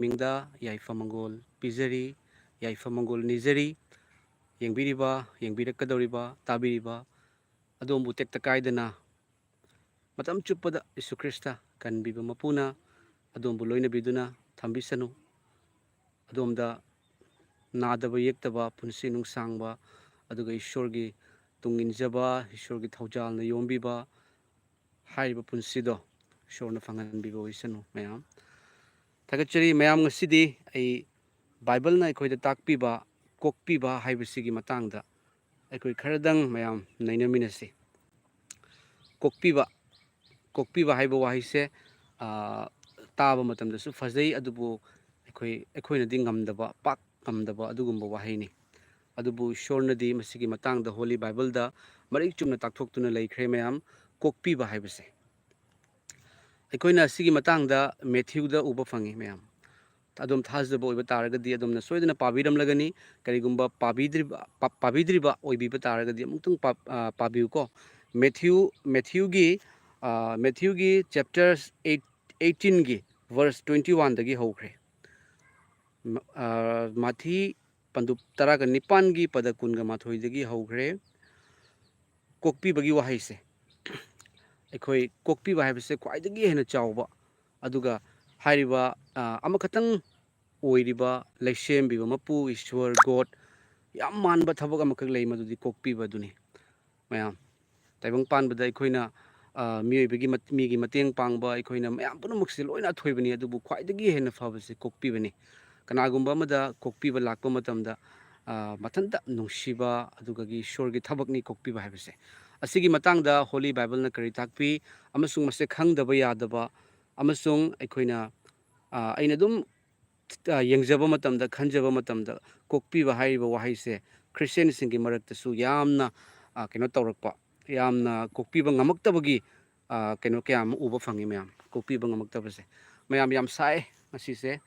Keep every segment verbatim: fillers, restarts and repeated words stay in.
ꯃꯤꯡꯗ ꯌꯥꯏꯐ ꯃꯪꯒꯣꯜ ꯄꯤꯖꯔꯤ, ꯌꯥꯏꯐ ꯃꯪꯒꯣꯜ ꯅꯤꯖꯔꯤ꯫ ꯌꯦꯡꯕꯤꯔꯤꯕ, ꯌꯦꯡꯕꯤꯔꯛꯀꯗꯧꯔꯤꯕ, ꯇꯥꯕꯤꯔꯤꯕ ꯑꯗꯣꯝꯕꯨ ꯇꯦꯛꯇ ꯀꯥꯏꯗꯅ ꯃꯇꯝ ꯆꯨꯞꯄꯗ ꯌꯤꯁꯨ ꯈ꯭ꯔꯤꯁꯇ ꯀꯟꯕꯤꯕ ꯃꯄꯨꯅ ꯑꯗꯣꯝꯕꯨ ꯂꯣꯏꯅꯕꯤꯗꯨꯅ ꯊꯝꯕꯤꯁꯅꯨ꯫ ꯑꯗꯣꯝꯗ ꯅꯥꯗꯕ ꯌꯦꯛꯇꯕ, ꯄꯨꯟꯁꯤ ꯅꯨꯡꯁꯥꯡꯕ, ꯑꯗꯨꯒ ꯏꯁꯣꯔꯒꯤ ꯇꯨꯡ ꯏꯟꯖꯕ, ꯏꯁꯣꯔꯒꯤ ꯊꯧꯖꯥꯜꯅ ꯌꯣꯝꯕꯤꯕ ꯍꯥꯏꯔꯤꯕ ꯄꯨꯟꯁꯤꯗꯣ ꯏꯁꯣꯔꯅ ꯐꯪꯍꯟꯕꯤꯕ ꯑꯣꯏꯁꯅꯨ꯫ ꯃꯌꯥꯝ ꯊꯥꯒꯠꯆꯔꯤ꯫ ꯃꯌꯥꯝ, ꯉꯁꯤꯗꯤ ꯑꯩ ꯕꯥꯏꯕꯜꯅ ꯑꯩꯈꯣꯏꯗ ꯇꯥꯛꯄꯤꯕ ꯀꯣꯛꯄꯤꯕ ꯍꯥꯏꯕꯁꯤꯒꯤ ꯃꯇꯥꯡꯗ ꯑꯩꯈꯣꯏ ꯈꯔꯗꯪ ꯃꯌꯥꯝ ꯅꯩꯅꯃꯤꯟꯅꯁꯤ꯫ ꯀꯣꯛꯄꯤꯕ, ꯀꯣꯛꯄꯤꯕ ꯍꯥꯏꯕ ꯋꯥꯍꯩꯁꯦ, ꯑ, ꯇꯥꯕ ꯃꯇꯝꯗꯁꯨ ꯐꯖꯩ, ꯑꯗꯨꯕꯨ ꯑꯩꯈꯣꯏ, ꯑꯩꯈꯣꯏꯅꯗꯤ ꯉꯝꯗꯕ, ꯄꯥꯛ ꯉꯝꯗꯕ ꯑꯗꯨꯒꯨꯝꯕ ꯋꯥꯍꯩꯅꯤ꯫ ꯑꯗꯨꯕꯨ ꯏꯁꯣꯔꯅꯗꯤ ꯃꯁꯤꯒꯤ ꯃꯇꯥꯡꯗ ꯍꯣꯂꯤ ꯕꯥꯏꯕꯜꯗ ꯃꯔꯤꯛ ꯆꯨꯝꯅ ꯇꯥꯛꯊꯣꯛꯇꯨꯅ ꯂꯩꯈ꯭ꯔꯦ꯫ ꯃꯌꯥꯝ, ꯀꯣꯛꯄꯤꯕ ꯍꯥꯏꯕꯁꯦ ꯑꯩꯈꯣꯏꯅ ꯑꯁꯤꯒꯤ ꯃꯇꯥꯡꯗ ꯃꯦꯊ꯭ꯌꯨꯗ ꯎꯕ ꯐꯪꯉꯤ꯫ ꯃꯌꯥꯝ, ꯑꯗꯣꯝ ꯊꯥꯖꯕ ꯑꯣꯏꯕ ꯇꯥꯔꯒꯗꯤ ꯑꯗꯣꯝꯅ ꯁꯣꯏꯗꯅ ꯄꯥꯕꯤꯔꯝꯂꯒꯅꯤ꯫ ꯀꯔꯤꯒꯨꯝꯕ ꯄꯥꯕꯤꯗ꯭ꯔꯤꯕ, ꯄꯥ-, ꯄꯥꯕꯤꯗ꯭ꯔꯤꯕ ꯑꯣꯏꯕꯤꯕ ꯇꯥꯔꯒꯗꯤ ꯑꯃꯨꯛꯇꯪ ꯄꯥ-, ꯑ, ꯄꯥꯕꯤꯌꯨꯀꯣ꯫ ꯃꯦꯊ꯭ꯌꯨ, ꯃꯦꯊ꯭ꯌꯨꯒꯤ, ꯑ, ꯃꯦꯊ꯭ꯌꯨꯒꯤ ꯆꯦꯞꯇꯔ ꯑꯩꯠ, ꯑꯩꯠꯇꯤꯟꯒꯤ ꯚꯔꯁ ꯇ꯭ꯋꯦꯟꯇꯤ ꯋꯥꯟꯗꯒꯤ ꯍꯧꯈ꯭ꯔꯦ꯫ ꯃ-, ꯑ, ꯃꯥꯊꯤ ꯄꯟꯗꯨꯞ ꯇꯔꯥꯒ ꯅꯤꯄꯥꯟꯒꯤ ꯄꯗ ꯀꯨꯟꯒ ꯃꯥꯊꯣꯏꯗꯒꯤ ꯍꯧꯈ꯭ꯔꯦ꯫ ꯀꯣꯛꯄꯤꯕꯒꯤ ꯋꯥꯍꯩꯁꯦ, ꯑꯩꯈꯣꯏ ꯀꯣꯛꯄꯤꯕ ꯍꯥꯏꯕꯁꯦ ꯈ꯭ꯋꯥꯏꯗꯒꯤ ꯍꯦꯟꯅ ꯆꯥꯎꯕ, ꯑꯗꯨꯒ ꯍꯥꯏꯔꯤꯕ, ꯑ, ꯑꯃꯈꯛꯇꯪ ꯑꯣꯏꯔꯤꯕ ꯂꯩꯁꯦꯝꯕꯤꯕ ꯃꯄꯨ, ꯏꯁ꯭ꯋꯔ, ꯒꯣꯗ, ꯌꯥꯝ ꯃꯥꯟꯕ ꯊꯕꯛ ꯑꯃꯈꯛ ꯂꯩ, ꯃꯗꯨꯗꯤ ꯀꯣꯛꯄꯤꯕ ꯑꯗꯨꯅꯤ꯫ ꯃꯌꯥꯝ, ꯇꯥꯏꯕꯪ ꯄꯥꯟꯕꯗ ꯑꯩꯈꯣꯏꯅ, ꯑ, ꯃꯤꯑꯣꯏꯕꯒꯤ ꯃꯠ-, ꯃꯤꯒꯤ ꯃꯇꯦꯡ ꯄꯥꯡꯕ, ꯑꯩꯈꯣꯏꯅ ꯃꯌꯥꯝ ꯄꯨꯝꯅꯃꯛꯁꯦ ꯂꯣꯏꯅ ꯑꯊꯣꯏꯕꯅꯤ, ꯑꯗꯨꯕꯨ ꯈ꯭ꯋꯥꯏꯗꯒꯤ ꯍꯦꯟꯅ ꯐꯕꯁꯦ ꯀꯣꯛꯄꯤꯕꯅꯤ꯫ ꯀꯅꯥꯒꯨꯝꯕ ꯑꯃꯗ ꯀꯣꯛꯄꯤꯕ ꯂꯥꯛꯄ ꯃꯇꯝꯗ, ꯑ, ꯃꯊꯟꯇ ꯅꯨꯡꯁꯤꯕ, ꯑꯗꯨꯒꯒꯤ ꯏꯁ꯭ꯋꯔꯒꯤ ꯊꯕꯛꯅꯤ ꯀꯣꯛꯄꯤꯕ ꯍꯥꯏꯕꯁꯦ꯫ ꯑꯁꯤꯒꯤ ꯃꯇꯥꯡꯗ ꯍꯣꯂꯤ ꯕꯥꯏꯕꯜꯅ ꯀꯔꯤ ꯇꯥꯛꯄꯤ, ꯑꯃꯁꯨꯡ ꯃꯁꯤ ꯈꯪꯗꯕ ꯌꯥꯗꯕ, ꯑꯃꯁꯨꯡ ꯑꯩꯈꯣꯏꯅ, ꯑ, ꯑꯩꯅ ꯑꯗꯨꯝ, ꯑ, ꯌꯦꯡꯖꯕ ꯃꯇꯝꯗ, ꯈꯟꯖꯕ ꯃꯇꯝꯗ, ꯀꯣꯛꯄꯤꯕ ꯍꯥꯏꯔꯤꯕ ꯋꯥꯍꯩꯁꯦ ꯈ꯭ꯔꯤꯁꯇꯤꯌꯥꯟꯁꯤꯡꯒꯤ ꯃꯔꯛꯇꯁꯨ ꯌꯥꯝꯅ, ꯑ, ꯀꯩꯅꯣ ꯇꯧꯔꯛꯄ, ꯌꯥꯝꯅ ꯀꯣꯛꯄꯤꯕ ꯉꯝꯃꯛꯇꯕꯒꯤ, ꯑ, ꯀꯩꯅꯣ ꯀꯌꯥ ꯑꯃ ꯎꯕ ꯐꯪꯉꯤ꯫ ꯃꯌꯥꯝ, ꯀꯣꯛꯄꯤꯕ ꯉꯝꯃꯛꯇꯕꯁꯦ ꯃꯌꯥꯝ ꯌꯥꯝ ꯁꯥꯏ ꯉꯁꯤꯁꯦ꯫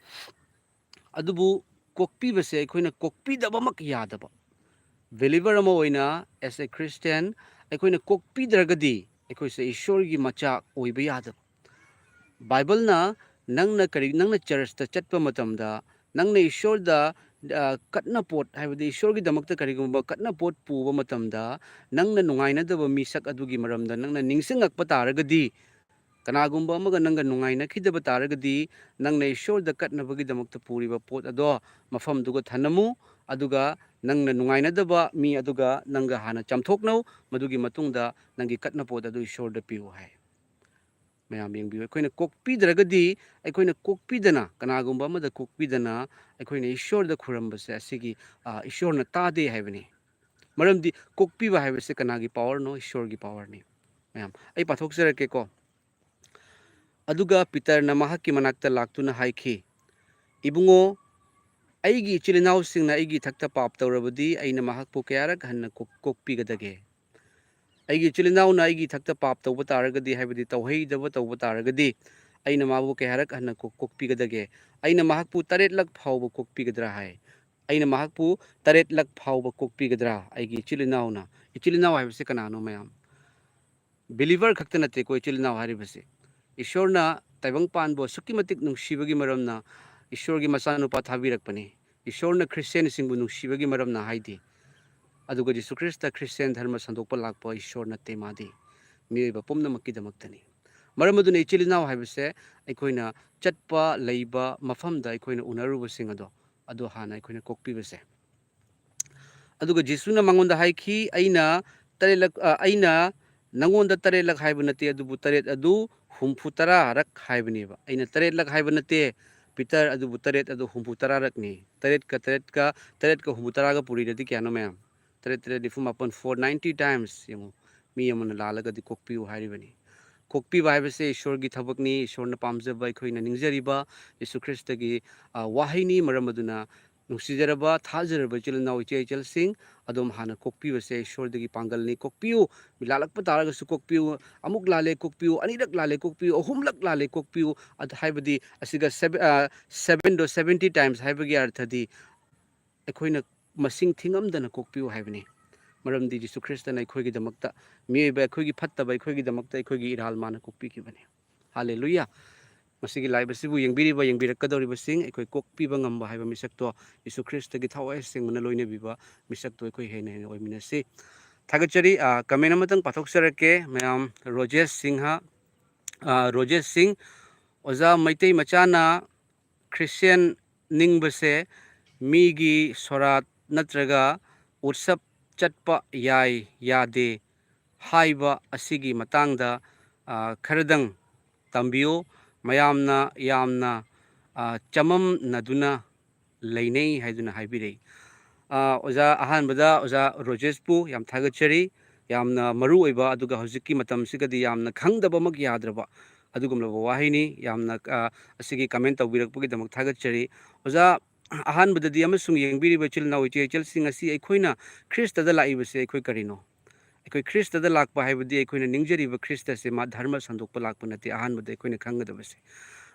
ꯑꯗꯨꯕꯨ ꯀꯣꯛꯄꯤꯕꯁꯦ ꯑꯩꯈꯣꯏꯅ ꯀꯣꯛꯄꯤꯗꯕꯃꯛ ꯌꯥꯗꯕ꯫ ꯕꯦꯂꯤꯚꯔ ꯑꯃ ꯑꯣꯏꯅ, as a Christian, ꯑꯩꯈꯣꯏꯅ ꯀꯣꯛꯄꯤꯗ꯭ꯔꯒꯗꯤ ꯑꯩꯈꯣꯏꯁꯦ ꯏꯁ꯭ꯋꯔꯒꯤ ꯃꯆꯥ ꯑꯣꯏꯕ ꯌꯥꯗꯕ꯫ ꯕꯥꯏꯕꯜꯅ ꯅꯪꯅ ꯀꯔꯤ, ꯅꯪꯅ ꯆꯔꯆꯇ ꯆꯠꯄ ꯃꯇꯝꯗ, ꯅꯪꯅ ꯏꯁꯣꯔꯗ, ꯑ, ꯀꯠꯅ ꯄꯣꯠ, ꯍꯥꯏꯕꯗꯤ ꯏꯁꯣꯔꯒꯤꯗꯃꯛꯇ ꯀꯔꯤꯒꯨꯝꯕ ꯀꯠꯅ ꯄꯣꯠ ꯄꯨꯕ ꯃꯇꯝꯗ, ꯅꯪꯅ ꯅꯨꯡꯉꯥꯏꯅꯗꯕ ꯃꯤꯁꯛ ꯑꯗꯨꯒꯤ ꯃꯔꯝꯗ ꯅꯪꯅ ꯅꯤꯡꯁꯤꯡꯉꯛꯄ ꯇꯥꯔꯒꯗꯤ, ꯀꯅꯥꯒꯨꯝꯕ ꯑꯃꯒ ꯅꯪꯒ ꯅꯨꯡꯉꯥꯏꯅꯈꯤꯗꯕ ꯇꯥꯔꯒꯗꯤ, ꯅꯪꯅ ꯏꯁꯣꯔꯗ ꯀꯠꯅꯕꯒꯤꯗꯃꯛꯇ ꯄꯨꯔꯤꯕ ꯄꯣꯠ ꯑꯗꯣ ꯃꯐꯝꯗꯨꯒ ꯊꯅꯝꯃꯨ, ꯑꯗꯨꯒ ꯅꯪꯅ ꯅꯨꯡꯉꯥꯏꯅꯗꯕ ꯃꯤ ꯑꯗꯨꯒ ꯅꯪꯒ ꯍꯥꯟꯅ ꯆꯥꯝꯊꯣꯛꯅꯧ, ꯃꯗꯨꯒꯤ ꯃꯇꯨꯡꯗ ꯅꯪꯒꯤ ꯀꯠꯅ ꯄꯣꯠ ꯑꯗꯨ ꯏꯁꯣꯔꯗ ꯄꯤꯌꯨ ꯍꯥꯏ꯫ ꯃꯌꯥꯝ ꯌꯦꯡꯕꯤꯌꯨ, ꯑꯩꯈꯣꯏꯅ ꯀꯣꯛꯄꯤꯗ꯭ꯔꯒꯗꯤ, ꯑꯩꯈꯣꯏꯅ ꯀꯣꯛꯄꯤꯗꯅ, ꯀꯅꯥꯒꯨꯝꯕ ꯑꯃꯗ ꯀꯣꯛꯄꯤꯗꯅ ꯑꯩꯈꯣꯏꯅ ꯏꯁꯣꯔꯗ ꯈꯨꯔꯝꯕꯁꯦ, ꯑꯁꯤꯒꯤ, ꯑ, ꯏꯁꯣꯔꯅ ꯇꯥꯗꯦ ꯍꯥꯏꯕꯅꯤ꯫ ꯃꯔꯝꯗꯤ ꯀꯣꯛꯄꯤꯕ ꯍꯥꯏꯕꯁꯦ ꯀꯅꯥꯒꯤ ꯄꯥꯋꯔꯅꯣ? ꯏꯁꯣꯔꯒꯤ ꯄꯥꯋꯔꯅꯤ꯫ ꯃꯌꯥꯝ, ꯑꯩ ꯄꯥꯊꯣꯛꯆꯔꯛꯀꯦꯀꯣ꯫ ꯑꯗꯨꯒ ꯄꯤꯇꯔꯅ ꯃꯍꯥꯛꯀꯤ ꯃꯅꯥꯛꯇ ꯂꯥꯛꯇꯨꯅ ꯍꯥꯏꯈꯤ, "ꯏꯕꯨꯡꯉꯣ, ꯑꯩꯒꯤ ꯏꯆꯤꯜ ꯏꯅꯥꯎꯁꯤꯡꯅ ꯑꯩꯒꯤ ꯏꯊꯛꯇ ꯄꯥꯞ ꯇꯧꯔꯕꯗꯤ ꯑꯩꯅ ꯃꯍꯥꯛꯄꯨ ꯀꯌꯥꯔꯛ ꯍꯟꯅ ꯀꯣꯛ-, ꯀꯣꯛꯄꯤꯒꯗꯒꯦ? ꯑꯩꯒꯤ ꯏꯆꯤꯜ ꯏꯅꯥꯎꯅ ꯑꯩꯒꯤ ꯏꯊꯛꯇ ꯄꯥꯞ ꯇꯧꯕ ꯇꯥꯔꯒꯗꯤ, ꯍꯥꯏꯕꯗꯤ ꯇꯧꯍꯩꯗꯕ ꯇꯧꯕ ꯇꯥꯔꯒꯗꯤ, ꯑꯩꯅ ꯃꯥꯕꯨ ꯀꯌꯥꯔꯛ ꯍꯟꯅ ꯀꯣꯛ-, ꯀꯣꯛꯄꯤꯒꯗꯒꯦ? ꯑꯩꯅ ꯃꯍꯥꯛꯄꯨ ꯇꯔꯦꯠꯂꯛ ꯐꯥꯎꯕ ꯀꯣꯛꯄꯤꯒꯗ꯭ꯔꯥ?" ꯍꯥꯏ꯫ "ꯑꯩꯅ ꯃꯍꯥꯛꯄꯨ ꯇꯔꯦꯠꯂꯛ ꯐꯥꯎꯕ ꯀꯣꯛꯄꯤꯒꯗ꯭ꯔꯥ?" ꯑꯩꯒꯤ ꯏꯆꯤꯜ ꯏꯅꯥꯎꯅ, ꯏꯆꯤꯜ ꯏꯅꯥꯎ ꯍꯥꯏꯕꯁꯤ ꯀꯅꯥꯅꯣ ꯃꯌꯥꯝ? ꯕꯤꯂꯤꯚꯔ ꯈꯛꯇ ꯅꯠꯇꯦꯀꯣ ꯏꯆꯤꯜ ꯏꯅꯥꯎ ꯍꯥꯏꯔꯤꯕꯁꯤ꯫ ꯏꯁꯣꯔꯅ ꯇꯥꯏꯕꯪꯄꯥꯟꯕꯨ ꯑꯁꯨꯛꯀꯤ ꯃꯇꯤꯛ ꯅꯨꯡꯁꯤꯕꯒꯤ ꯃꯔꯝꯅ ꯏꯁꯣꯔꯒꯤ ꯃꯆꯥꯅꯨꯄꯥ ꯊꯥꯕꯤꯔꯛꯄꯅꯤ꯫ ꯏꯁꯣꯔꯅ ꯈ꯭ꯔꯤꯁꯇꯦꯟꯁꯤꯡꯕꯨ ꯅꯨꯡꯁꯤꯕꯒꯤ ꯃꯔꯝꯅ ꯍꯥꯏꯗꯤ꯫ ꯑꯗꯨꯒ ꯖꯤꯁꯨ ꯈ꯭ꯔꯤꯁꯇ ꯈ꯭ꯔꯤꯁꯇꯦꯟ ꯙꯔꯃ ꯁꯟꯗꯣꯛꯄ ꯂꯥꯛꯄ ꯏꯁꯣꯔ ꯅꯠꯇꯦ, ꯃꯥꯗꯤ ꯃꯤꯑꯣꯏꯕ ꯄꯨꯝꯅꯃꯛꯀꯤꯗꯃꯛꯇꯅꯤ꯫ ꯃꯔꯝ ꯑꯗꯨꯅ ꯏꯆꯤꯜ ꯏꯅꯥꯎ ꯍꯥꯏꯕꯁꯦ ꯑꯩꯈꯣꯏꯅ ꯆꯠꯄ ꯂꯩꯕ ꯃꯐꯝꯗ ꯑꯩꯈꯣꯏꯅ ꯎꯅꯔꯨꯕꯁꯤꯡ ꯑꯗꯣ, ꯑꯗꯣ ꯍꯥꯟꯅ ꯑꯩꯈꯣꯏꯅ ꯀꯣꯛꯄꯤꯕꯁꯦ꯫ ꯑꯗꯨꯒ ꯖꯤꯁꯨꯅ ꯃꯉꯣꯟꯗ ꯍꯥꯏꯈꯤ, "ꯑꯩꯅ ꯇꯔꯦꯠꯂꯛ, ꯑ, ꯑꯩꯅ ꯅꯉꯣꯟꯗ ꯇꯔꯦꯠꯂꯛ ꯍꯥꯏꯕ ꯅꯠꯇꯦ, ꯑꯗꯨꯕꯨ ꯇꯔꯦꯠ ꯑꯗꯨ ꯍꯨꯝꯐꯨ ꯇꯔꯥꯔꯛ ꯍꯥꯏꯕꯅꯦꯕ꯫ ꯑꯩꯅ ꯇꯔꯦꯠꯂꯛ ꯍꯥꯏꯕ ꯅꯠꯇꯦ, ꯄꯤꯇꯔ, ꯑꯗꯨꯕꯨ ꯇꯔꯦꯠ ꯑꯗꯨ ꯍꯨꯝꯐꯨ ꯇꯔꯥꯔꯛꯅꯤ꯫ ꯇꯔꯦꯠꯀ ꯇꯔꯦꯠꯀ, ꯇꯔꯦꯠꯀ ꯍꯨꯝꯐꯨ ꯇꯔꯥꯒ ꯄꯨꯔꯤꯔꯗꯤ ꯀꯌꯥꯅꯣ ꯃꯌꯥꯝ? ꯇꯔꯦꯠ ꯇꯔꯦꯠ ꯅꯤꯐꯨ ꯃꯥꯄꯟ, four ninety times ꯌꯦꯡꯉꯨ꯫ ꯃꯤ ꯑꯃꯅ ꯂꯥꯜꯂꯒꯗꯤ ꯀꯣꯛꯄꯤꯌꯨ ꯍꯥꯏꯔꯤꯕꯅꯤ꯫ ꯀꯣꯛꯄꯤꯕ ꯍꯥꯏꯕꯁꯦ ꯏꯁꯣꯔꯒꯤ ꯊꯕꯛꯅꯤ, ꯏꯁꯣꯔꯅ ꯄꯥꯝꯖꯕ, ꯑꯩꯈꯣꯏꯅ ꯅꯤꯡꯖꯔꯤꯕ ꯌꯤꯁꯨ ꯈ꯭ꯔꯤꯁꯇꯒꯤ, ꯑ, ꯋꯥꯍꯩꯅꯤ꯫ ꯃꯔꯝ ꯑꯗꯨꯅ ꯅꯨꯡꯁꯤꯖꯔꯕ, ꯊꯥꯖꯔꯕ ꯏꯆꯤꯜ ꯏꯅꯥꯎ, ꯏꯆꯦ ꯏꯆꯜꯁꯤꯡ, ꯑꯗꯣꯝ ꯍꯥꯟꯅ ꯀꯣꯛꯄꯤꯕꯁꯦ ꯏꯁꯣꯔꯗꯒꯤ ꯄꯥꯡꯒꯜꯅꯤ꯫ ꯀꯣꯛꯄꯤꯌꯨ꯫ ꯃꯤ ꯂꯥꯜꯂꯛꯄ ꯇꯥꯔꯒꯁꯨ ꯀꯣꯛꯄꯤꯌꯨ꯫ ꯑꯃꯨꯛ ꯂꯥꯜꯂꯦ ꯀꯣꯛꯄꯤꯌꯨ, ꯑꯅꯤꯔꯛ ꯂꯥꯜꯂꯦ ꯀꯣꯛꯄꯤꯌꯨ, ꯑꯍꯨꯝꯂꯛ ꯂꯥꯜꯂꯦ ꯀꯣꯛꯄꯤꯌꯨ꯫ ꯑꯗ ꯍꯥꯏꯕꯗꯤ ꯑꯁꯤꯒ seven, ꯑ, seven ꯗꯣ seventy times ꯍꯥꯏꯕꯒꯤ ꯑꯔꯊꯗꯤ ꯑꯩꯈꯣꯏꯅ ꯃꯁꯤꯡ ꯊꯤꯉꯝꯗꯅ ꯀꯣꯛꯄꯤꯌꯨ ꯍꯥꯏꯕꯅꯤ꯫ ꯃꯔꯝꯗꯤ ꯖꯤꯁꯨ ꯈ꯭ꯔꯤꯁꯇꯅ ꯑꯩꯈꯣꯏꯒꯤꯗꯃꯛꯇ, ꯃꯤꯑꯣꯏꯕ ꯑꯩꯈꯣꯏꯒꯤ ꯐꯠꯇꯕ, ꯑꯩꯈꯣꯏꯒꯤꯗꯃꯛꯇ ꯑꯩꯈꯣꯏꯒꯤ ꯏꯔꯥꯜ ꯃꯥꯅ ꯀꯣꯛꯄꯤꯈꯤꯕꯅꯤ꯫ ꯍꯥꯂꯦꯂꯨꯌꯥ! ꯃꯁꯤꯒꯤ live ꯑꯁꯤꯕꯨ ꯌꯦꯡꯕꯤꯔꯤꯕ, ꯌꯦꯡꯕꯤꯔꯛꯀꯗꯧꯔꯤꯕꯁꯤꯡ, ꯑꯩꯈꯣꯏ ꯀꯣꯛꯄꯤꯕ ꯉꯝꯕ ꯍꯥꯏꯕ ꯃꯤꯁꯛꯇꯣ, ꯌꯤꯁꯨ ꯈ꯭ꯔꯤꯁꯇꯒꯤ ꯊꯋꯥꯏ ꯁꯦꯡꯕꯅ ꯂꯣꯏꯅꯕꯤꯕ ꯃꯤꯁꯛꯇꯣ ꯑꯩꯈꯣꯏ ꯍꯦꯟꯅ ꯍꯦꯟꯅ ꯑꯣꯏꯃꯤꯟꯅꯁꯤ꯫ ꯊꯥꯒꯠꯆꯔꯤ꯫ ꯑ, comment ꯑꯃꯇꯪ ꯄꯥꯊꯣꯛꯆꯔꯛꯀꯦ ꯃꯌꯥꯝ꯫ ꯔꯣꯖꯦꯁ ꯁꯤꯡꯍ, ꯑ, ꯔꯣꯖꯦꯁ ꯁꯤꯡ, "ꯑꯣꯖꯥ, ꯃꯩꯇꯩ ꯃꯆꯥꯅ ꯈ꯭ꯔꯤꯁꯇꯤꯌꯥꯟ ꯅꯤꯡꯕꯁꯦ ꯃꯤꯒꯤ ꯁꯣꯔꯥꯠ ꯅꯠꯇ꯭ꯔꯒ ꯎꯠꯁꯕ ꯆꯠꯄ ꯌꯥꯏ ꯌꯥꯗꯦ ꯍꯥꯏꯕ ꯑꯁꯤꯒꯤ ꯃꯇꯥꯡꯗ, ꯑ, ꯈꯔꯗꯪ ꯇꯝꯕꯤꯌꯨ꯫ ꯃꯌꯥꯝꯅ ꯌꯥꯝꯅ, ꯑ, ꯆꯃꯝꯅꯗꯨꯅ ꯂꯩꯅꯩ" ꯍꯥꯏꯗꯨꯅ ꯍꯥꯏꯕꯤꯔꯛꯏ꯫ ꯑ, ꯑꯣꯖꯥ, ꯑꯍꯥꯟꯕꯗ ꯑꯣꯖꯥ ꯔꯣꯖꯦꯁꯄꯨ ꯌꯥꯝ ꯊꯥꯒꯠꯆꯔꯤ꯫ ꯌꯥꯝꯅ ꯃꯔꯨ ꯑꯣꯏꯕ, ꯑꯗꯨꯒ ꯍꯧꯖꯤꯛꯀꯤ ꯃꯇꯝꯁꯤꯒꯗꯤ ꯌꯥꯝꯅ ꯈꯪꯗꯕꯃꯛ ꯌꯥꯗ꯭ꯔꯕ ꯑꯗꯨꯒꯨꯝꯂꯕ ꯋꯥꯍꯩꯅꯤ꯫ ꯌꯥꯝꯅ, ꯑ, ꯑꯁꯤꯒꯤ comment ꯇꯧꯕꯤꯔꯛꯄꯒꯤꯗꯃꯛ ꯊꯥꯒꯠꯆꯔꯤ꯫ ꯑꯣꯖꯥ, ꯑꯍꯥꯟꯕꯗꯗꯤ ꯑꯃꯁꯨꯡ ꯌꯦꯡꯕꯤꯔꯤꯕ ꯏꯆꯤꯜ ꯏꯅꯥꯎ ꯏꯆꯦ ꯏꯆꯜꯁꯤꯡ ꯑꯁꯤ, ꯑꯩꯈꯣꯏꯅ ꯈ꯭ꯔꯤꯁꯇꯗ ꯂꯥꯛꯏꯕꯁꯦ ꯑꯩꯈꯣꯏ ꯀꯔꯤꯅꯣ? ꯑꯩꯈꯣꯏ ꯈ꯭ꯔꯤꯁꯇꯗ ꯂꯥꯛꯄ ꯍꯥꯏꯕꯗꯤ ꯑꯩꯈꯣꯏꯅ ꯅꯤꯡꯖꯔꯤꯕ ꯈ꯭ꯔꯤꯁꯇꯁꯦ ꯃꯥ ꯙꯔꯃ ꯁꯟꯗꯣꯛꯄ ꯂꯥꯛꯄ ꯅꯠꯇꯦ꯫ ꯑꯍꯥꯟꯕꯗ ꯑꯩꯈꯣꯏꯅ ꯈꯪꯒꯗꯕꯁꯦ,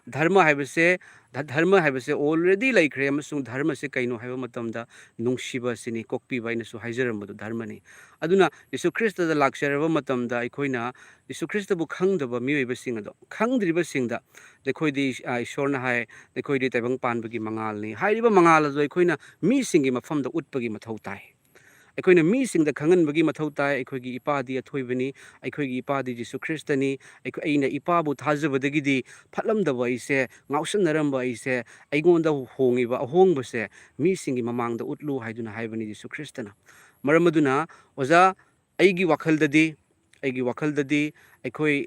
ꯙꯔꯃ ꯍꯥꯏꯕꯁꯦ, ꯙ-, ꯙꯔꯃ ꯍꯥꯏꯕꯁꯦ already ꯂꯩꯈ꯭ꯔꯦ, ꯑꯃꯁꯨꯡ ꯙꯔꯃꯁꯦ ꯀꯩꯅꯣ ꯍꯥꯏꯕ ꯃꯇꯝꯗ ꯅꯨꯡꯁꯤꯕ ꯑꯁꯤꯅꯤ, ꯀꯣꯛꯄꯤꯕ, ꯑꯩꯅꯁꯨ ꯍꯥꯏꯖꯔꯝꯕꯗꯣ ꯙꯔꯃꯅꯤ꯫ ꯑꯗꯨꯅ ꯌꯤꯁꯨ ꯈ꯭ꯔꯤꯁꯇꯗ ꯂꯥꯛꯆꯔꯕ ꯃꯇꯝꯗ ꯑꯩꯈꯣꯏꯅ ꯌꯤꯁꯨ ꯈ꯭ꯔꯤꯁꯇꯕꯨ ꯈꯪꯗꯕ ꯃꯤꯑꯣꯏꯕꯁꯤꯡ ꯑꯗꯣ, ꯈꯪꯗ꯭ꯔꯤꯕꯁꯤꯡꯗ ꯑꯩꯈꯣꯏꯗꯤ, ꯑ, ꯏꯁꯣꯔꯅ ꯍꯥꯏ, "ꯅꯈꯣꯏꯗꯤ ꯇꯥꯏꯕꯪ ꯄꯥꯟꯕꯒꯤ ꯃꯉꯥꯜꯅꯤ" ꯍꯥꯏꯔꯤꯕ ꯃꯉꯥꯜ ꯑꯗꯨ ꯑꯩꯈꯣꯏꯅ ꯃꯤꯁꯤꯡꯒꯤ ꯃꯐꯝꯗ ꯎꯠꯄꯒꯤ ꯃꯊꯧ ꯇꯥꯏ꯫ ꯑꯩꯈꯣꯏꯅ ꯃꯤꯁꯤꯡꯗ ꯈꯪꯍꯟꯕꯒꯤ ꯃꯊꯧ ꯇꯥꯏ, "ꯑꯩꯈꯣꯏꯒꯤ ꯏꯄꯥꯗꯤ ꯑꯊꯣꯏꯕꯅꯤ, ꯑꯩꯈꯣꯏꯒꯤ ꯏꯄꯥꯗꯤ ꯖꯤꯁꯨ ꯈ꯭ꯔꯤꯁꯇꯅꯤ, ꯑꯩꯈꯣꯏ, ꯑꯩꯅ ꯏꯄꯥꯕꯨ ꯊꯥꯖꯕꯗꯒꯤꯗꯤ ꯐꯠꯂꯝꯗꯕ ꯑꯩꯁꯦ, ꯉꯥꯎꯁꯟꯅꯔꯝꯕ ꯑꯩꯁꯦ, ꯑꯩꯉꯣꯟꯗ ꯍꯣꯡꯉꯤꯕ ꯑꯍꯣꯡꯕꯁꯦ ꯃꯤꯁꯤꯡꯒꯤ ꯃꯃꯥꯡꯗ ꯎꯠꯂꯨ" ꯍꯥꯏꯗꯨꯅ ꯍꯥꯏꯕꯅꯤ ꯖꯤꯁꯨ ꯈ꯭ꯔꯤꯁꯇꯅ꯫ ꯃꯔꯝ ꯑꯗꯨꯅ, ꯑꯣꯖꯥ, ꯑꯩꯒꯤ ꯋꯥꯈꯜꯗꯗꯤ, ꯑꯩꯒꯤ ꯋꯥꯈꯜꯗꯗꯤ ꯑꯩꯈꯣꯏ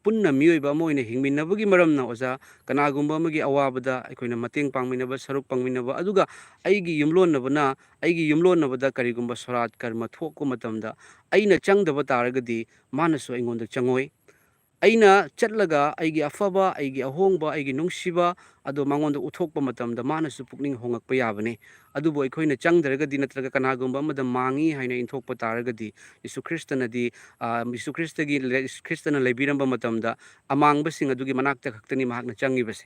ꯄꯨꯟꯅ ꯃꯤꯑꯣꯏꯕ ꯑꯃ ꯑꯣꯏꯅ ꯍꯤꯡꯃꯤꯟꯅꯕꯒꯤ ꯃꯔꯝꯅ, ꯑꯣꯖꯥ, ꯀꯅꯥꯒꯨꯝꯕ ꯑꯃꯒꯤ ꯑꯋꯥꯕꯗ ꯑꯩꯈꯣꯏꯅ ꯃꯇꯦꯡ ꯄꯥꯡꯃꯤꯟꯅꯕ, ꯁꯔꯨꯛ ꯄꯥꯡꯃꯤꯟꯅꯕ, ꯑꯗꯨꯒ ꯑꯩꯒꯤ ꯌꯨꯝꯂꯣꯟꯅꯕꯅ, ꯑꯩꯒꯤ ꯌꯨꯝꯂꯣꯟꯅꯕꯗ ꯀꯔꯤꯒꯨꯝꯕ ꯁꯣꯔꯥꯠ ꯀꯔꯃ ꯊꯣꯛꯄ ꯃꯇꯝꯗ ꯑꯩꯅ ꯆꯪꯗꯕ ꯇꯥꯔꯒꯗꯤ ꯃꯥꯅꯁꯨ ꯑꯩꯉꯣꯟꯗ ꯆꯪꯉꯣꯏ꯫ ꯑꯩꯅ ꯆꯠꯂꯒ ꯑꯩꯒꯤ ꯑꯐꯕ, ꯑꯩꯒꯤ ꯑꯍꯣꯡꯕ, ꯑꯩꯒꯤ ꯅꯨꯡꯁꯤꯕ ꯑꯗꯣ ꯃꯉꯣꯟꯗ ꯎꯠꯊꯣꯛꯄ ꯃꯇꯝꯗ ꯃꯥꯅꯁꯨ ꯄꯨꯛꯅꯤꯡ ꯍꯣꯡꯉꯛꯄ ꯌꯥꯕꯅꯤ꯫ ꯑꯗꯨꯕꯨ ꯑꯩꯈꯣꯏꯅ ꯆꯪꯗ꯭ꯔꯒꯗꯤ ꯅꯠꯇ꯭ꯔꯒ ꯀꯅꯥꯒꯨꯝꯕ ꯑꯃꯗ ꯃꯥꯡꯉꯤ ꯍꯥꯏꯅ ꯏꯟꯊꯣꯛꯄ ꯇꯥꯔꯒꯗꯤ, ꯌꯤꯁꯨ ꯈ꯭ꯔꯤꯁꯇꯅꯗꯤ, ꯑ, ꯌꯤꯁꯨ ꯈ꯭ꯔꯤꯁꯇꯒꯤ ꯂꯦ-, ꯈ꯭ꯔꯤꯁꯇꯅ ꯂꯩꯕꯤꯔꯝꯕ ꯃꯇꯝꯗ ꯑꯃꯥꯡꯕꯁꯤꯡ ꯑꯗꯨꯒꯤ ꯃꯅꯥꯛꯇ ꯈꯛꯇꯅꯤ ꯃꯍꯥꯛꯅ ꯆꯪꯉꯤꯕꯁꯦ꯫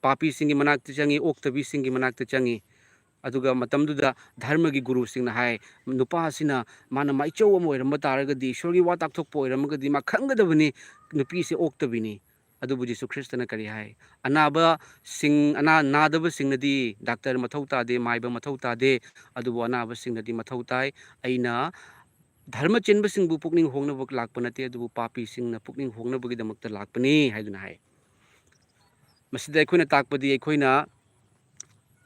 ꯄꯥꯄꯤꯁꯤꯡꯒꯤ ꯃꯅꯥꯛꯇ ꯆꯪꯉꯤ, ꯑꯣꯛꯇꯕꯤꯁꯤꯡꯒꯤ ꯃꯅꯥꯛꯇ ꯆꯪꯉꯤ꯫ ꯑꯗꯨꯒ ꯃꯇꯝꯗꯨꯗ ꯙꯔꯃꯒꯤ ꯒꯨꯔꯨꯁꯤꯡꯅ ꯍꯥꯏ, "ꯅꯨꯄꯥ ꯑꯁꯤꯅ ꯃꯥꯅ ꯃꯥꯏꯆꯧ ꯑꯃ ꯑꯣꯏꯔꯝꯕ ꯇꯥꯔꯒꯗꯤ, ꯏꯁꯣꯔꯒꯤ ꯋꯥ ꯇꯥꯛꯊꯣꯛꯄ ꯑꯣꯏꯔꯝꯃꯒꯗꯤ ꯃꯥ ꯈꯪꯒꯗꯕꯅꯤ, ꯅꯨꯄꯤꯁꯦ ꯑꯣꯛꯇꯕꯤꯅꯤ"꯫ ꯑꯗꯨꯕꯨ ꯖꯤꯁꯨ ꯈ꯭ꯔꯤꯁꯇꯅ ꯀꯔꯤ ꯍꯥꯏ? ꯑꯅꯥꯕꯁꯤꯡ, ꯑꯅꯥ-, ꯅꯥꯗꯕꯁꯤꯡꯅꯗꯤ ꯗꯥꯛꯇꯔ ꯃꯊꯧ ꯇꯥꯗꯦ, ꯃꯥꯏꯕ ꯃꯊꯧ ꯇꯥꯗꯦ, ꯑꯗꯨꯕꯨ ꯑꯅꯥꯕꯁꯤꯡꯅꯗꯤ ꯃꯊꯧ ꯇꯥꯏ꯫ ꯑꯩꯅ ꯙꯔꯃ ꯆꯦꯟꯕꯁꯤꯡꯕꯨ ꯄꯨꯛꯅꯤꯡ ꯍꯣꯡꯅꯕ ꯂꯥꯛꯄ ꯅꯠꯇꯦ, ꯑꯗꯨꯕꯨ ꯄꯥꯄꯤꯁꯤꯡꯅ ꯄꯨꯛꯅꯤꯡ ꯍꯣꯡꯅꯕꯒꯤꯗꯃꯛꯇ ꯂꯥꯛꯄꯅꯤ ꯍꯥꯏꯗꯨꯅ ꯍꯥꯏ꯫ ꯃꯁꯤꯗ ꯑꯩꯈꯣꯏꯅ ꯇꯥꯛꯄꯗꯤ ꯑꯩꯈꯣꯏꯅ,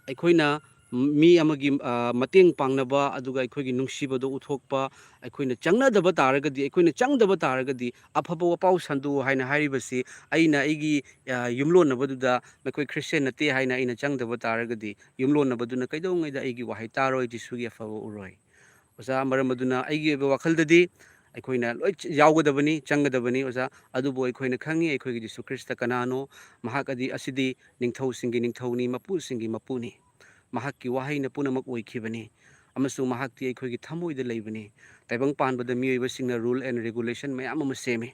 ꯑꯩꯈꯣꯏꯅ ꯃꯤ ꯑꯃꯒꯤ, ꯑ, ꯃꯇꯦꯡ ꯄꯥꯡꯅꯕ, ꯑꯗꯨꯒ ꯑꯩꯈꯣꯏꯒꯤ ꯅꯨꯡꯁꯤꯕꯗꯣ ꯎꯠꯊꯣꯛꯄ, ꯑꯩꯈꯣꯏꯅ ꯆꯪꯅꯗꯕ ꯇꯥꯔꯒꯗꯤ, ꯑꯩꯈꯣꯏꯅ ꯆꯪꯗꯕ ꯇꯥꯔꯒꯗꯤ ꯑꯐꯕ ꯋꯥꯄꯥꯎ ꯁꯟꯗꯣꯛꯎ ꯍꯥꯏꯅ ꯍꯥꯏꯔꯤꯕꯁꯤ ꯑꯩꯅ ꯑꯩꯒꯤ, ꯑ, ꯌꯨꯝꯂꯣꯟꯅꯕꯗꯨꯗ ꯅꯈꯣꯏ ꯈ꯭ꯔꯤꯁꯇꯤꯌꯥꯟ ꯅꯠꯇꯦ ꯍꯥꯏꯅ ꯑꯩꯅ ꯆꯪꯗꯕ ꯇꯥꯔꯒꯗꯤ ꯌꯨꯝꯂꯣꯟꯅꯕꯗꯨꯅ ꯀꯩꯗꯧꯉꯩꯗ ꯑꯩꯒꯤ ꯋꯥꯍꯩ ꯇꯥꯔꯣꯏ, ꯖꯤꯁꯨꯒꯤ ꯑꯐꯕ ꯎꯔꯣꯏ꯫ ꯑꯣꯖꯥ, ꯃꯔꯝ ꯑꯗꯨꯅ ꯑꯩꯒꯤ ꯑꯣꯏꯕ ꯋꯥꯈꯜꯗꯗꯤ ꯑꯩꯈꯣꯏꯅ ꯂꯣꯏ ꯆ-, ꯌꯥꯎꯒꯗꯕꯅꯤ, ꯆꯪꯒꯗꯕꯅꯤ, ꯑꯣꯖꯥ꯫ ꯑꯗꯨꯕꯨ ꯑꯩꯈꯣꯏꯅ ꯈꯪꯉꯤ ꯑꯩꯈꯣꯏꯒꯤ ꯖꯤꯁꯨ ꯈ꯭ꯔꯤꯁꯇ ꯀꯅꯥꯅꯣ? ꯃꯍꯥꯛ ꯑꯗꯤ, ꯑꯁꯤꯗꯤ ꯅꯤꯡꯊꯧꯁꯤꯡꯒꯤ ꯅꯤꯡꯊꯧꯅꯤ, ꯃꯄꯨꯁꯤꯡꯒꯤ ꯃꯄꯨꯅꯤ꯫ ꯃꯍꯥꯛꯀꯤ ꯋꯥꯍꯩꯅ ꯄꯨꯝꯅꯃꯛ ꯑꯣꯏꯈꯤꯕꯅꯤ꯫ ꯑꯃꯁꯨꯡ ꯃꯍꯥꯛꯇꯤ ꯑꯩꯈꯣꯏꯒꯤ ꯊꯃꯣꯏꯗ ꯂꯩꯕꯅꯤ꯫ ꯇꯥꯏꯕꯪ ꯄꯥꯟꯕꯗ ꯃꯤꯑꯣꯏꯕꯁꯤꯡꯅ rule and regulation ꯃꯌꯥꯝ ꯑꯃ ꯁꯦꯝꯃꯤ꯫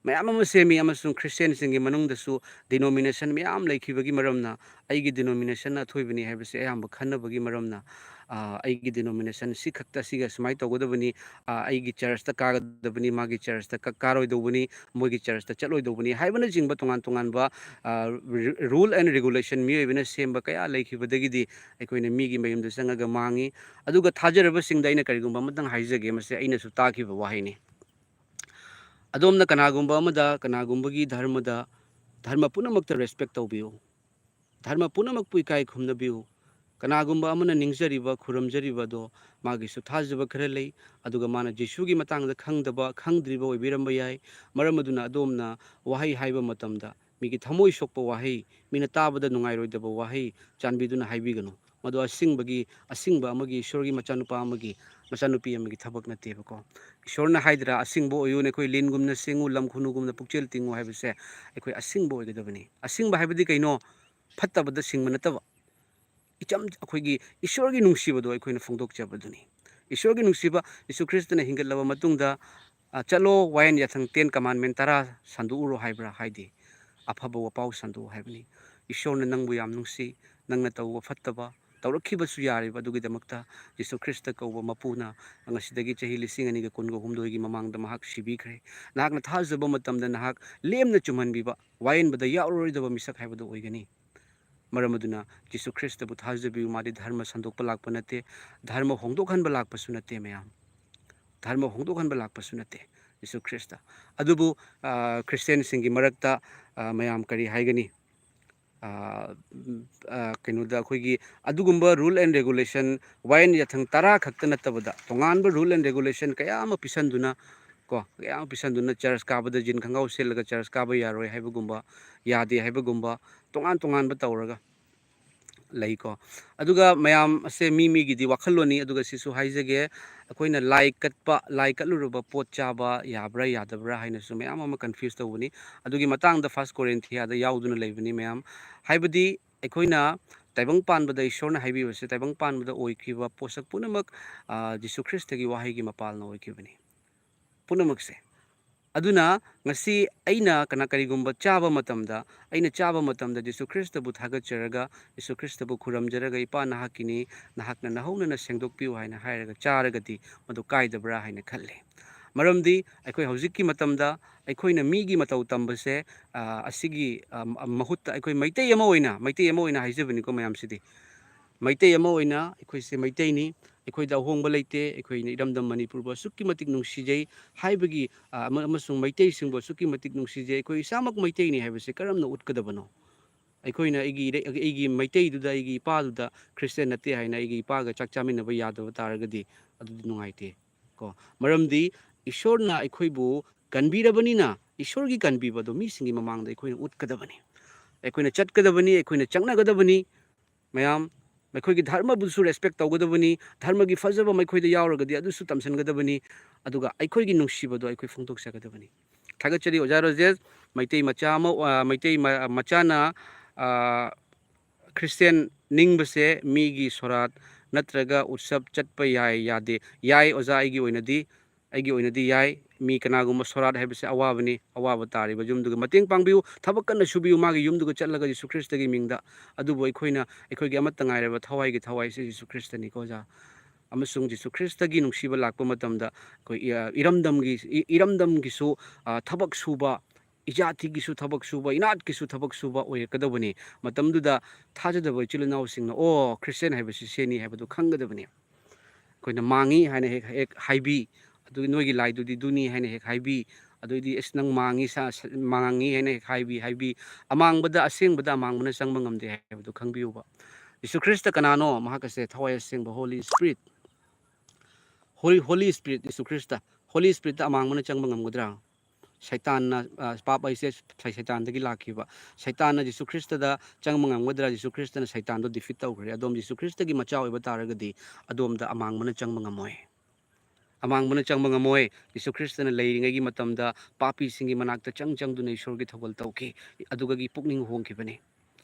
ꯃꯌꯥꯝ ꯑꯃ ꯁꯦꯝꯃꯤ, ꯑꯃꯁꯨꯡ ꯈ꯭ꯔꯤꯁꯇꯤꯌꯥꯟꯁꯤꯡꯒꯤ ꯃꯅꯨꯡꯗꯁꯨ denomination ꯃꯌꯥꯝ ꯂꯩꯈꯤꯕꯒꯤ ꯃꯔꯝꯅ, ꯑꯩꯒꯤ denominationꯅ ꯑꯊꯣꯏꯕꯅꯤ ꯍꯥꯏꯕꯁꯦ ꯑꯌꯥꯝꯕ ꯈꯟꯅꯕꯒꯤ ꯃꯔꯝꯅ, ꯑ, ꯑꯩꯒꯤ denomination ꯁꯤ ꯈꯛꯇ, ꯁꯤꯒ ꯁꯨꯃꯥꯏꯅ ꯇꯧꯒꯗꯕꯅꯤ, ꯑ, ꯑꯩꯒꯤ churchꯇ ꯀꯥꯒꯗꯕꯅꯤ, ꯃꯥꯒꯤ churchꯇ ꯀ-, ꯀꯥꯔꯣꯏꯗꯧꯕꯅꯤ, ꯃꯣꯏꯒꯤ churchꯇ ꯆꯠꯂꯣꯏꯗꯧꯕꯅꯤ ꯍꯥꯏꯕꯅꯆꯤꯡꯕ ꯇꯣꯉꯥꯟ ꯇꯣꯉꯥꯟꯕ, ꯑ, ꯔꯨ-, rule and regulation ꯃꯤꯑꯣꯏꯕꯅ ꯁꯦꯝꯕ ꯀꯌꯥ ꯂꯩꯈꯤꯕꯗꯒꯤꯗꯤ ꯑꯩꯈꯣꯏꯅ ꯃꯤꯒꯤ ꯃꯌꯨꯝꯗ ꯆꯪꯉꯒ ꯃꯥꯡꯉꯤ꯫ ꯑꯗꯨꯒ ꯊꯥꯖꯔꯕꯁꯤꯡꯗ ꯑꯩꯅ ꯀꯔꯤꯒꯨꯝꯕ ꯑꯃꯇꯪ ꯍꯥꯏꯖꯒꯦ, ꯃꯁꯤ ꯑꯩꯅꯁꯨ ꯇꯥꯈꯤꯕ ꯋꯥꯍꯩꯅꯤ꯫ ꯑꯗꯣꯝꯅ ꯀꯅꯥꯒꯨꯝꯕ ꯑꯃꯗ, ꯀꯅꯥꯒꯨꯝꯕꯒꯤ ꯙꯔꯃꯗ, ꯙꯔꯃ ꯄꯨꯝꯅꯃꯛꯇ respect ꯇꯧꯕꯤꯌꯨ꯫ ꯙꯔꯃ ꯄꯨꯝꯅꯃꯛꯄꯨ ꯏꯀꯥꯏ ꯈꯨꯝꯅꯕꯤꯌꯨ꯫ ꯀꯅꯥꯒꯨꯝꯕ ꯑꯃꯅ ꯅꯤꯡꯖꯔꯤꯕ, ꯈꯨꯔꯨꯝꯖꯔꯤꯕ ꯑꯗꯣ ꯃꯥꯒꯤꯁꯨ ꯊꯥꯖꯕ ꯈꯔ ꯂꯩ, ꯑꯗꯨꯒ ꯃꯥꯅ ꯖꯤꯁꯨꯒꯤ ꯃꯇꯥꯡꯗ ꯈꯪꯗꯕ, ꯈꯪꯗ꯭ꯔꯤꯕ ꯑꯣꯏꯕꯤꯔꯝꯕ ꯌꯥꯏ꯫ ꯃꯔꯝ ꯑꯗꯨꯅ ꯑꯗꯣꯝꯅ ꯋꯥꯍꯩ ꯍꯥꯏꯕ ꯃꯇꯝꯗ ꯃꯤꯒꯤ ꯊꯃꯣꯏ ꯁꯣꯛꯄ ꯋꯥꯍꯩ, ꯃꯤꯅ ꯇꯥꯕꯗ ꯅꯨꯡꯉꯥꯏꯔꯣꯏꯗꯕ ꯋꯥꯍꯩ ꯆꯥꯟꯕꯤꯗꯨꯅ ꯍꯥꯏꯕꯤꯒꯅꯨ꯫ ꯃꯗꯨ ꯑꯁꯤꯡꯕꯒꯤ, ꯑꯁꯤꯡꯕ ꯑꯃꯒꯤ, ꯏꯁꯣꯔꯒꯤ ꯃꯆꯥꯅꯨꯄꯥ ꯑꯃꯒꯤ, ꯃꯆꯥꯅꯨꯄꯤ ꯑꯃꯒꯤ ꯊꯕꯛ ꯅꯠꯇꯦꯕꯀꯣ꯫ ꯏꯁꯣꯔꯅ ꯍꯥꯏꯗ꯭ꯔꯥ, "ꯑꯁꯤꯡꯕ ꯑꯣꯏꯌꯨ, ꯅꯈꯣꯏ ꯂꯤꯟꯒꯨꯝꯅ ꯁꯤꯡꯉꯨ, ꯂꯝ ꯈꯨꯅꯨꯒꯨꯝꯅ ꯄꯨꯛꯆꯦꯜ ꯇꯤꯡꯉꯨ" ꯍꯥꯏꯕꯁꯦ꯫ ꯑꯩꯈꯣꯏ ꯑꯁꯤꯡꯕ ꯑꯣꯏꯒꯗꯕꯅꯤ꯫ ꯑꯁꯤꯡꯕ ꯍꯥꯏꯕꯗꯤ ꯀꯩꯅꯣ? ꯐꯠꯇꯕꯗ ꯁꯤꯡꯕ ꯅꯠꯇꯕ, ꯏꯆꯝ, ꯑꯩꯈꯣꯏꯒꯤ ꯏꯁꯣꯔꯒꯤ ꯅꯨꯡꯁꯤꯕꯗꯣ ꯑꯩꯈꯣꯏꯅ ꯐꯣꯡꯗꯣꯛꯆꯕꯗꯨꯅꯤ꯫ ꯏꯁꯣꯔꯒꯤ ꯅꯨꯡꯁꯤꯕ, ꯖꯤꯁꯨ ꯈ꯭ꯔꯤꯁꯇꯅ ꯍꯤꯡꯒꯠꯂꯕ ꯃꯇꯨꯡꯗ, ꯑ, "ꯆꯠꯂꯣ, ꯋꯥꯌꯦꯟ ꯌꯥꯊꯪ, ten commandment ꯇꯔꯥ ꯁꯟꯗꯣꯛꯎꯔꯣ" ꯍꯥꯏꯕ꯭ꯔꯥ? ꯍꯥꯏꯗꯦ꯫ ꯑꯐꯕ ꯋꯥꯄꯥꯎ ꯁꯟꯗꯣꯛꯎ ꯍꯥꯏꯕꯅꯤ꯫ ꯏꯁꯣꯔꯅ ꯅꯪꯕꯨ ꯌꯥꯝ ꯅꯨꯡꯁꯤ, ꯅꯪꯅ ꯇꯧꯕ ꯐꯠꯇꯕ, ꯇꯧꯔꯛꯈꯤꯕꯁꯨ ꯌꯥꯔꯤꯕ꯫ ꯑꯗꯨꯒꯤꯗꯃꯛꯇ ꯖꯤꯁꯨ ꯈ꯭ꯔꯤꯁꯇ ꯀꯧꯕ ꯃꯄꯨꯅ ꯉꯁꯤꯗꯒꯤ ꯆꯍꯤ ꯂꯤꯁꯤꯡ ꯑꯅꯤꯒ ꯀꯨꯟꯒ ꯍꯨꯝꯗꯣꯏꯒꯤ ꯃꯃꯥꯡꯗ ꯃꯍꯥꯛ ꯁꯤꯕꯤꯈ꯭ꯔꯦ꯫ ꯅꯍꯥꯛꯅ ꯊꯥꯖꯕ ꯃꯇꯝꯗ ꯅꯍꯥꯛ ꯂꯦꯝꯅ ꯆꯨꯝꯍꯟꯕꯤꯕ, ꯋꯥꯌꯦꯟꯕꯗ ꯌꯥꯎꯔꯔꯣꯏꯗꯕ ꯃꯤꯁꯛ ꯍꯥꯏꯕꯗꯨ ꯑꯣꯏꯒꯅꯤ꯫ ꯃꯔꯝ ꯑꯗꯨꯅ ꯖꯤꯁꯨ ꯈ꯭ꯔꯤꯁꯇꯕꯨ ꯊꯥꯖꯕꯤꯌꯨ꯫ ꯃꯥꯗꯤ ꯙꯔꯃ ꯁꯟꯗꯣꯛꯄ ꯂꯥꯛꯄ ꯅꯠꯇꯦ, ꯙꯔꯃ ꯍꯣꯡꯗꯣꯛꯍꯟꯕ ꯂꯥꯛꯄꯁꯨ ꯅꯠꯇꯦ ꯃꯌꯥꯝ꯫ ꯙꯔꯃ ꯍꯣꯡꯗꯣꯛꯍꯟꯕ ꯂꯥꯛꯄꯁꯨ ꯅꯠꯇꯦ ꯖꯤꯁꯨ ꯈ꯭ꯔꯤꯁꯇ꯫ ꯑꯗꯨꯕꯨ, ꯑ, ꯈ꯭ꯔꯤꯁꯇꯤꯌꯥꯟꯁꯤꯡꯒꯤ ꯃꯔꯛꯇ, ꯑ, ꯃꯌꯥꯝ ꯀꯔꯤ ꯍꯥꯏꯒꯅꯤ? ꯑ, ꯎꯝ, ꯑ, ꯀꯩꯅꯣꯗ ꯑꯩꯈꯣꯏꯒꯤ ꯑꯗꯨꯒꯨꯝꯕ rule and regulation, ꯋꯥꯌꯦꯟ ꯌꯥꯊꯪ ꯇꯔꯥ ꯈꯛꯇ ꯅꯠꯇꯕꯗ ꯇꯣꯉꯥꯟꯕ rule and regulation ꯀꯌꯥ ꯑꯃ ꯄꯤꯁꯟꯗꯨꯅ, ꯀꯣ, ꯀꯌꯥ ꯑꯃ ꯄꯤꯁꯟꯗꯨꯅ ꯆꯔꯆ ꯀꯥꯕꯗ ꯖꯤꯟ ꯈꯪꯒꯥꯎ ꯁꯦꯠꯂꯒ ꯆꯔꯆ ꯀꯥꯕ ꯌꯥꯔꯣꯏ ꯍꯥꯏꯕꯒꯨꯝꯕ, ꯌꯥꯗꯦ ꯍꯥꯏꯕꯒꯨꯝꯕ, ꯇꯣꯉꯥꯟ ꯇꯣꯉꯥꯟꯕ ꯇꯧꯔꯒ ꯂꯩꯀꯣ꯫ ꯑꯗꯨꯒ ꯃꯌꯥꯝ ꯑꯁꯦ ꯃꯤ ꯃꯤꯒꯤꯗꯤ ꯋꯥꯈꯜꯂꯣꯟꯅꯤ꯫ ꯑꯗꯨꯒ ꯁꯤꯁꯨ ꯍꯥꯏꯖꯒꯦ, ꯑꯩꯈꯣꯏꯅ ꯂꯥꯏ ꯀꯠꯄ, ꯂꯥꯏ ꯀꯠꯂꯨꯔꯕ ꯄꯣꯠ ꯆꯥꯕ ꯌꯥꯕ꯭ꯔꯥ ꯌꯥꯗꯕ꯭ꯔꯥ ꯍꯥꯏꯅꯁꯨ ꯃꯌꯥꯝ ꯑꯃ confuse ꯇꯧꯕꯅꯤ꯫ ꯑꯗꯨꯒꯤ ꯃꯇꯥꯡꯗ First Corinthiaꯗ ꯌꯥꯎꯗꯨꯅ ꯂꯩꯕꯅꯤ ꯃꯌꯥꯝ꯫ ꯍꯥꯏꯕꯗꯤ ꯑꯩꯈꯣꯏꯅ ꯇꯥꯏꯕꯪ ꯄꯥꯟꯕꯗ ꯏꯁꯣꯔꯅ ꯍꯥꯏꯕꯤꯕꯁꯦ, ꯇꯥꯏꯕꯪ ꯄꯥꯟꯕꯗ ꯑꯣꯏꯈꯤꯕ ꯄꯣꯠꯁꯛ ꯄꯨꯝꯅꯃꯛ, ꯑ, ꯖꯤꯁꯨ ꯈ꯭ꯔꯤꯁꯇꯒꯤ ꯋꯥꯍꯩꯒꯤ ꯃꯄꯥꯜꯅ ꯑꯣꯏꯈꯤꯕꯅꯤ꯫ ꯄꯨꯝꯅꯃꯛꯁꯦ꯫ ꯑꯗꯨꯅ ꯉꯁꯤ ꯑꯩꯅ ꯀꯅꯥ-, ꯀꯔꯤꯒꯨꯝꯕ ꯆꯥꯕ ꯃꯇꯝꯗ, ꯑꯩꯅ ꯆꯥꯕ ꯃꯇꯝꯗ ꯖꯤꯁꯨ ꯈ꯭ꯔꯤꯁꯇꯕꯨ ꯊꯥꯒꯠꯆꯔꯒ, ꯖꯤꯁꯨ ꯈ꯭ꯔꯤꯁꯇꯕꯨ ꯈꯨꯔꯨꯝꯖꯔꯒ, "ꯏꯄꯥ ꯅꯍꯥꯛꯀꯤꯅꯤ, ꯅꯍꯥꯛꯅ ꯅꯍꯧꯅꯅ ꯁꯦꯡꯗꯣꯛꯄꯤꯌꯨ" ꯍꯥꯏꯅ ꯍꯥꯏꯔꯒ ꯆꯥꯔꯒꯗꯤ ꯃꯗꯨ ꯀꯥꯏꯗꯕ꯭ꯔꯥ ꯍꯥꯏꯅ ꯈꯜꯂꯤ꯫ ꯃꯔꯝꯗꯤ ꯑꯩꯈꯣꯏ ꯍꯧꯖꯤꯛꯀꯤ ꯃꯇꯝꯗ ꯑꯩꯈꯣꯏꯅ ꯃꯤꯒꯤ ꯃꯇꯧ ꯇꯝꯕꯁꯦ, ꯑ, ꯑꯁꯤꯒꯤ, ꯑ, ꯃꯍꯨꯠꯇ ꯑꯩꯈꯣꯏ ꯃꯩꯇꯩ ꯑꯃ ꯑꯣꯏꯅ, ꯃꯩꯇꯩ ꯑꯃ ꯑꯣꯏꯅ ꯍꯥꯏꯖꯕꯅꯤꯀꯣ ꯃꯌꯥꯝꯁꯤꯗꯤ, ꯃꯩꯇꯩ ꯑꯃ ꯑꯣꯏꯅ ꯑꯩꯈꯣꯏꯁꯦ ꯃꯩꯇꯩꯅꯤ, ꯑꯩꯈꯣꯏꯗ ꯑꯍꯣꯡꯕ ꯂꯩꯇꯦ, ꯑꯩꯈꯣꯏꯅ ꯏꯔꯝꯗꯝ ꯃꯅꯤꯄꯨꯔꯕꯨ ꯑꯁꯨꯛꯀꯤ ꯃꯇꯤꯛ ꯅꯨꯡꯁꯤꯖꯩ ꯍꯥꯏꯕꯒꯤ, ꯑ, ꯑꯃ-, ꯑꯃꯁꯨꯡ ꯃꯩꯇꯩꯁꯤꯡꯕꯨ ꯑꯁꯨꯛꯀꯤ ꯃꯇꯤꯛ ꯅꯨꯡꯁꯤꯖꯩ, ꯑꯩꯈꯣꯏ ꯏꯁꯥꯃꯛ ꯃꯩꯇꯩꯅꯤ ꯍꯥꯏꯕꯁꯦ ꯀꯔꯝꯅ ꯎꯠꯀꯗꯕꯅꯣ? ꯑꯩꯈꯣꯏꯅ ꯑꯩꯒꯤ ꯏꯔꯩ-, ꯑꯩꯒꯤ ꯃꯩꯇꯩꯗꯨꯗ, ꯑꯩꯒꯤ ꯏꯄꯥꯗꯨꯗ ꯈ꯭ꯔꯤꯁꯇꯤꯌꯥꯟ ꯅꯠꯇꯦ ꯍꯥꯏꯅ ꯑꯩꯒꯤ ꯏꯄꯥꯒ ꯆꯥꯛ ꯆꯥꯃꯤꯟꯅꯕ ꯌꯥꯗꯕ ꯇꯥꯔꯒꯗꯤ ꯑꯗꯨꯗꯤ ꯅꯨꯡꯉꯥꯏꯇꯦ ꯀꯣ꯫ ꯃꯔꯝꯗꯤ ꯏꯁꯣꯔꯅ ꯑꯩꯈꯣꯏꯕꯨ ꯀꯟꯕꯤꯔꯕꯅꯤꯅ, ꯏꯁꯣꯔꯒꯤ ꯀꯟꯕꯤꯕꯗꯣ ꯃꯤꯁꯤꯡꯒꯤ ꯃꯃꯥꯡꯗ ꯑꯩꯈꯣꯏꯅ ꯎꯠꯀꯗꯕꯅꯤ, ꯑꯩꯈꯣꯏꯅ ꯆꯠꯀꯗꯕꯅꯤ, ꯑꯩꯈꯣꯏꯅ ꯆꯪꯅꯒꯗꯕꯅꯤ꯫ ꯃꯌꯥꯝ, ꯑꯩꯈꯣꯏꯒꯤ ꯙꯔꯃꯕꯨꯁꯨ respect ꯇꯧꯒꯗꯕꯅꯤ, ꯙꯔꯃꯒꯤ ꯐꯖꯕ ꯃꯈꯣꯏꯗ ꯌꯥꯎꯔꯒꯗꯤ ꯑꯗꯨꯁꯨ ꯇꯝꯁꯤꯟꯒꯗꯕꯅꯤ, ꯑꯗꯨꯒ ꯑꯩꯈꯣꯏꯒꯤ ꯅꯨꯡꯁꯤꯕꯗꯣ ꯑꯩꯈꯣꯏ ꯐꯣꯡꯗꯣꯛꯆꯒꯗꯕꯅꯤ꯫ ꯊꯥꯒꯠꯆꯔꯤ ꯑꯣꯖꯥ ꯔꯣꯖꯦꯁ꯫ ꯃꯩꯇꯩ ꯃꯆꯥ ꯑꯃ, ꯑ, ꯃꯩꯇꯩ ꯃ-, ꯃꯆꯥꯅ, ꯑ, ꯈ꯭ꯔꯤꯁꯇꯤꯌꯥꯟ ꯅꯤꯡꯕꯁꯦ ꯃꯤꯒꯤ ꯁꯣꯔꯥꯠ ꯅꯠꯇ꯭ꯔꯒ ꯎꯠꯁꯕ ꯆꯠꯄ ꯌꯥꯏ ꯌꯥꯗꯦ? ꯌꯥꯏ ꯑꯣꯖꯥ, ꯑꯩꯒꯤ ꯑꯣꯏꯅꯗꯤ, ꯑꯩꯒꯤ ꯑꯣꯏꯅꯗꯤ ꯌꯥꯏ꯫ ꯃꯤ ꯀꯅꯥꯒꯨꯝꯕ ꯁꯣꯔꯥꯠ ꯍꯥꯏꯕꯁꯦ ꯑꯋꯥꯕꯅꯤ, ꯑꯋꯥꯕ ꯇꯥꯔꯤꯕ ꯌꯨꯝꯗꯨꯒꯤ ꯃꯇꯦꯡ ꯄꯥꯡꯕꯤꯌꯨ, ꯊꯕꯛ ꯀꯟꯅ ꯁꯨꯕꯤꯌꯨ, ꯃꯥꯒꯤ ꯌꯨꯝꯗꯨꯒ ꯆꯠꯂꯒ ꯖꯤꯁꯨ ꯈ꯭ꯔꯤꯁꯇꯒꯤ ꯃꯤꯡꯗ꯫ ꯑꯗꯨꯕꯨ ꯑꯩꯈꯣꯏꯅ, ꯑꯩꯈꯣꯏꯒꯤ ꯑꯃꯠꯇ ꯉꯥꯏꯔꯕ ꯊꯋꯥꯏꯒꯤ ꯊꯋꯥꯏꯁꯦ ꯖꯤꯁꯨ ꯈ꯭ꯔꯤꯁꯇꯅꯤꯀꯣ ꯑꯣꯖꯥ꯫ ꯑꯃꯁꯨꯡ ꯖꯤꯁꯨ ꯈ꯭ꯔꯤꯁꯇꯒꯤ ꯅꯨꯡꯁꯤꯕ ꯂꯥꯛꯄ ꯃꯇꯝꯗ ꯑꯩꯈꯣꯏ ꯏ-, ꯏꯔꯝꯗꯝꯒꯤ, ꯏ-, ꯏꯔꯝꯗꯝꯒꯤꯁꯨ, ꯑ, ꯊꯕꯛ ꯁꯨꯕ, ꯏꯖꯥꯇꯤꯒꯤꯁꯨ ꯊꯕꯛ ꯁꯨꯕ, ꯏꯅꯥꯠꯀꯤꯁꯨ ꯊꯕꯛ ꯁꯨꯕ ꯑꯣꯏꯔꯛꯀꯗꯕꯅꯤ꯫ ꯃꯇꯝꯗꯨꯗ ꯊꯥꯖꯗꯕ ꯏꯆꯤꯜ ꯏꯅꯥꯎꯁꯤꯡꯅ, "ꯑꯣ, ꯈ꯭ꯔꯤꯁꯇꯤꯌꯥꯟ ꯍꯥꯏꯕꯁꯤ ꯁꯤꯅꯤ" ꯍꯥꯏꯕꯗꯨ ꯈꯪꯒꯗꯕꯅꯤ꯫ ꯑꯩꯈꯣꯏꯅ ꯃꯥꯡꯉꯤ ꯍꯥꯏꯅ ꯍꯦꯛ, ꯍꯦꯛ ꯍꯥꯏꯕꯤ, ꯑꯗꯨꯒꯤ "ꯅꯣꯏꯒꯤ ꯂꯥꯏꯗꯨꯗꯤ ꯑꯗꯨꯅꯤ" ꯍꯥꯏꯅ ꯍꯦꯛ ꯍꯥꯏꯕꯤ, ꯑꯗꯨꯏꯗꯤ "ꯑꯁ, ꯅꯪ ꯃꯥꯡꯉꯤ, ꯁꯥ-, ꯁ-, ꯃꯥꯡꯉꯤ" ꯍꯥꯏꯅ ꯍꯦꯛ ꯍꯥꯏꯕꯤ, ꯍꯥꯏꯕꯤ꯫ ꯑꯃꯥꯡꯕꯗ, ꯑꯁꯦꯡꯕꯗ ꯑꯃꯥꯡꯕꯅ ꯆꯪꯕ ꯉꯝꯗꯦ ꯍꯥꯏꯕꯗꯨ ꯈꯪꯕꯤꯌꯨꯕ꯫ ꯖꯤꯁꯨ ꯈ꯭ꯔꯤꯁꯇ ꯀꯅꯥꯅꯣ? ꯃꯍꯥꯛ ꯑꯁꯦ ꯊꯋꯥꯏ ꯑꯁꯦꯡꯕ, Holy Spirit꯫ Holy, Holy Spirit, Jesus Christ. Holy Spiritꯇ ꯑꯃꯥꯡꯕꯅ ꯆꯪꯕ ꯉꯝꯒꯗ꯭ꯔꯥ? ꯁꯩꯇꯥꯟꯅ, ꯑ, ꯄꯥꯞ ꯍꯥꯏꯁꯦ ꯁꯩ-, ꯁꯩꯇꯥꯟꯗꯒꯤ ꯂꯥꯛꯈꯤꯕ꯫ ꯁꯩꯇꯥꯟꯅ ꯖꯤꯁꯨ ꯈ꯭ꯔꯤꯁꯇꯗ ꯆꯪꯕ ꯉꯝꯒꯗ꯭ꯔꯥ? ꯖꯤꯁꯨ ꯈ꯭ꯔꯤꯁꯇꯅ ꯁꯩꯇꯥꯟꯗꯣ defeat ꯇꯧꯈ꯭ꯔꯦ꯫ ꯑꯗꯣꯝ ꯖꯤꯁꯨ ꯈ꯭ꯔꯤꯁꯇꯒꯤ ꯃꯆꯥ ꯑꯣꯏꯕ ꯇꯥꯔꯒꯗꯤ ꯑꯗꯣꯝꯗ ꯑꯃꯥꯡꯕꯅ ꯆꯪꯕ ꯉꯝꯃꯣꯏ꯫ ꯑꯃꯥꯡꯕꯅ ꯆꯪꯕ ꯉꯝꯃꯣꯏ꯫ ꯖꯤꯁꯨ ꯈ꯭ꯔꯤꯁꯇꯅ ꯂꯩꯔꯤꯉꯩꯒꯤ ꯃꯇꯝꯗ ꯄꯥꯄꯤꯁꯤꯡꯒꯤ ꯃꯅꯥꯛꯇ ꯆꯪ ꯆꯪꯗꯨꯅ ꯏꯁꯣꯔꯒꯤ ꯊꯧꯒꯜ ꯇꯧꯈꯤ꯫ ꯑꯗꯨꯒꯤ ꯄꯨꯛꯅꯤꯡ ꯍꯣꯡꯈꯤꯕꯅꯤ꯫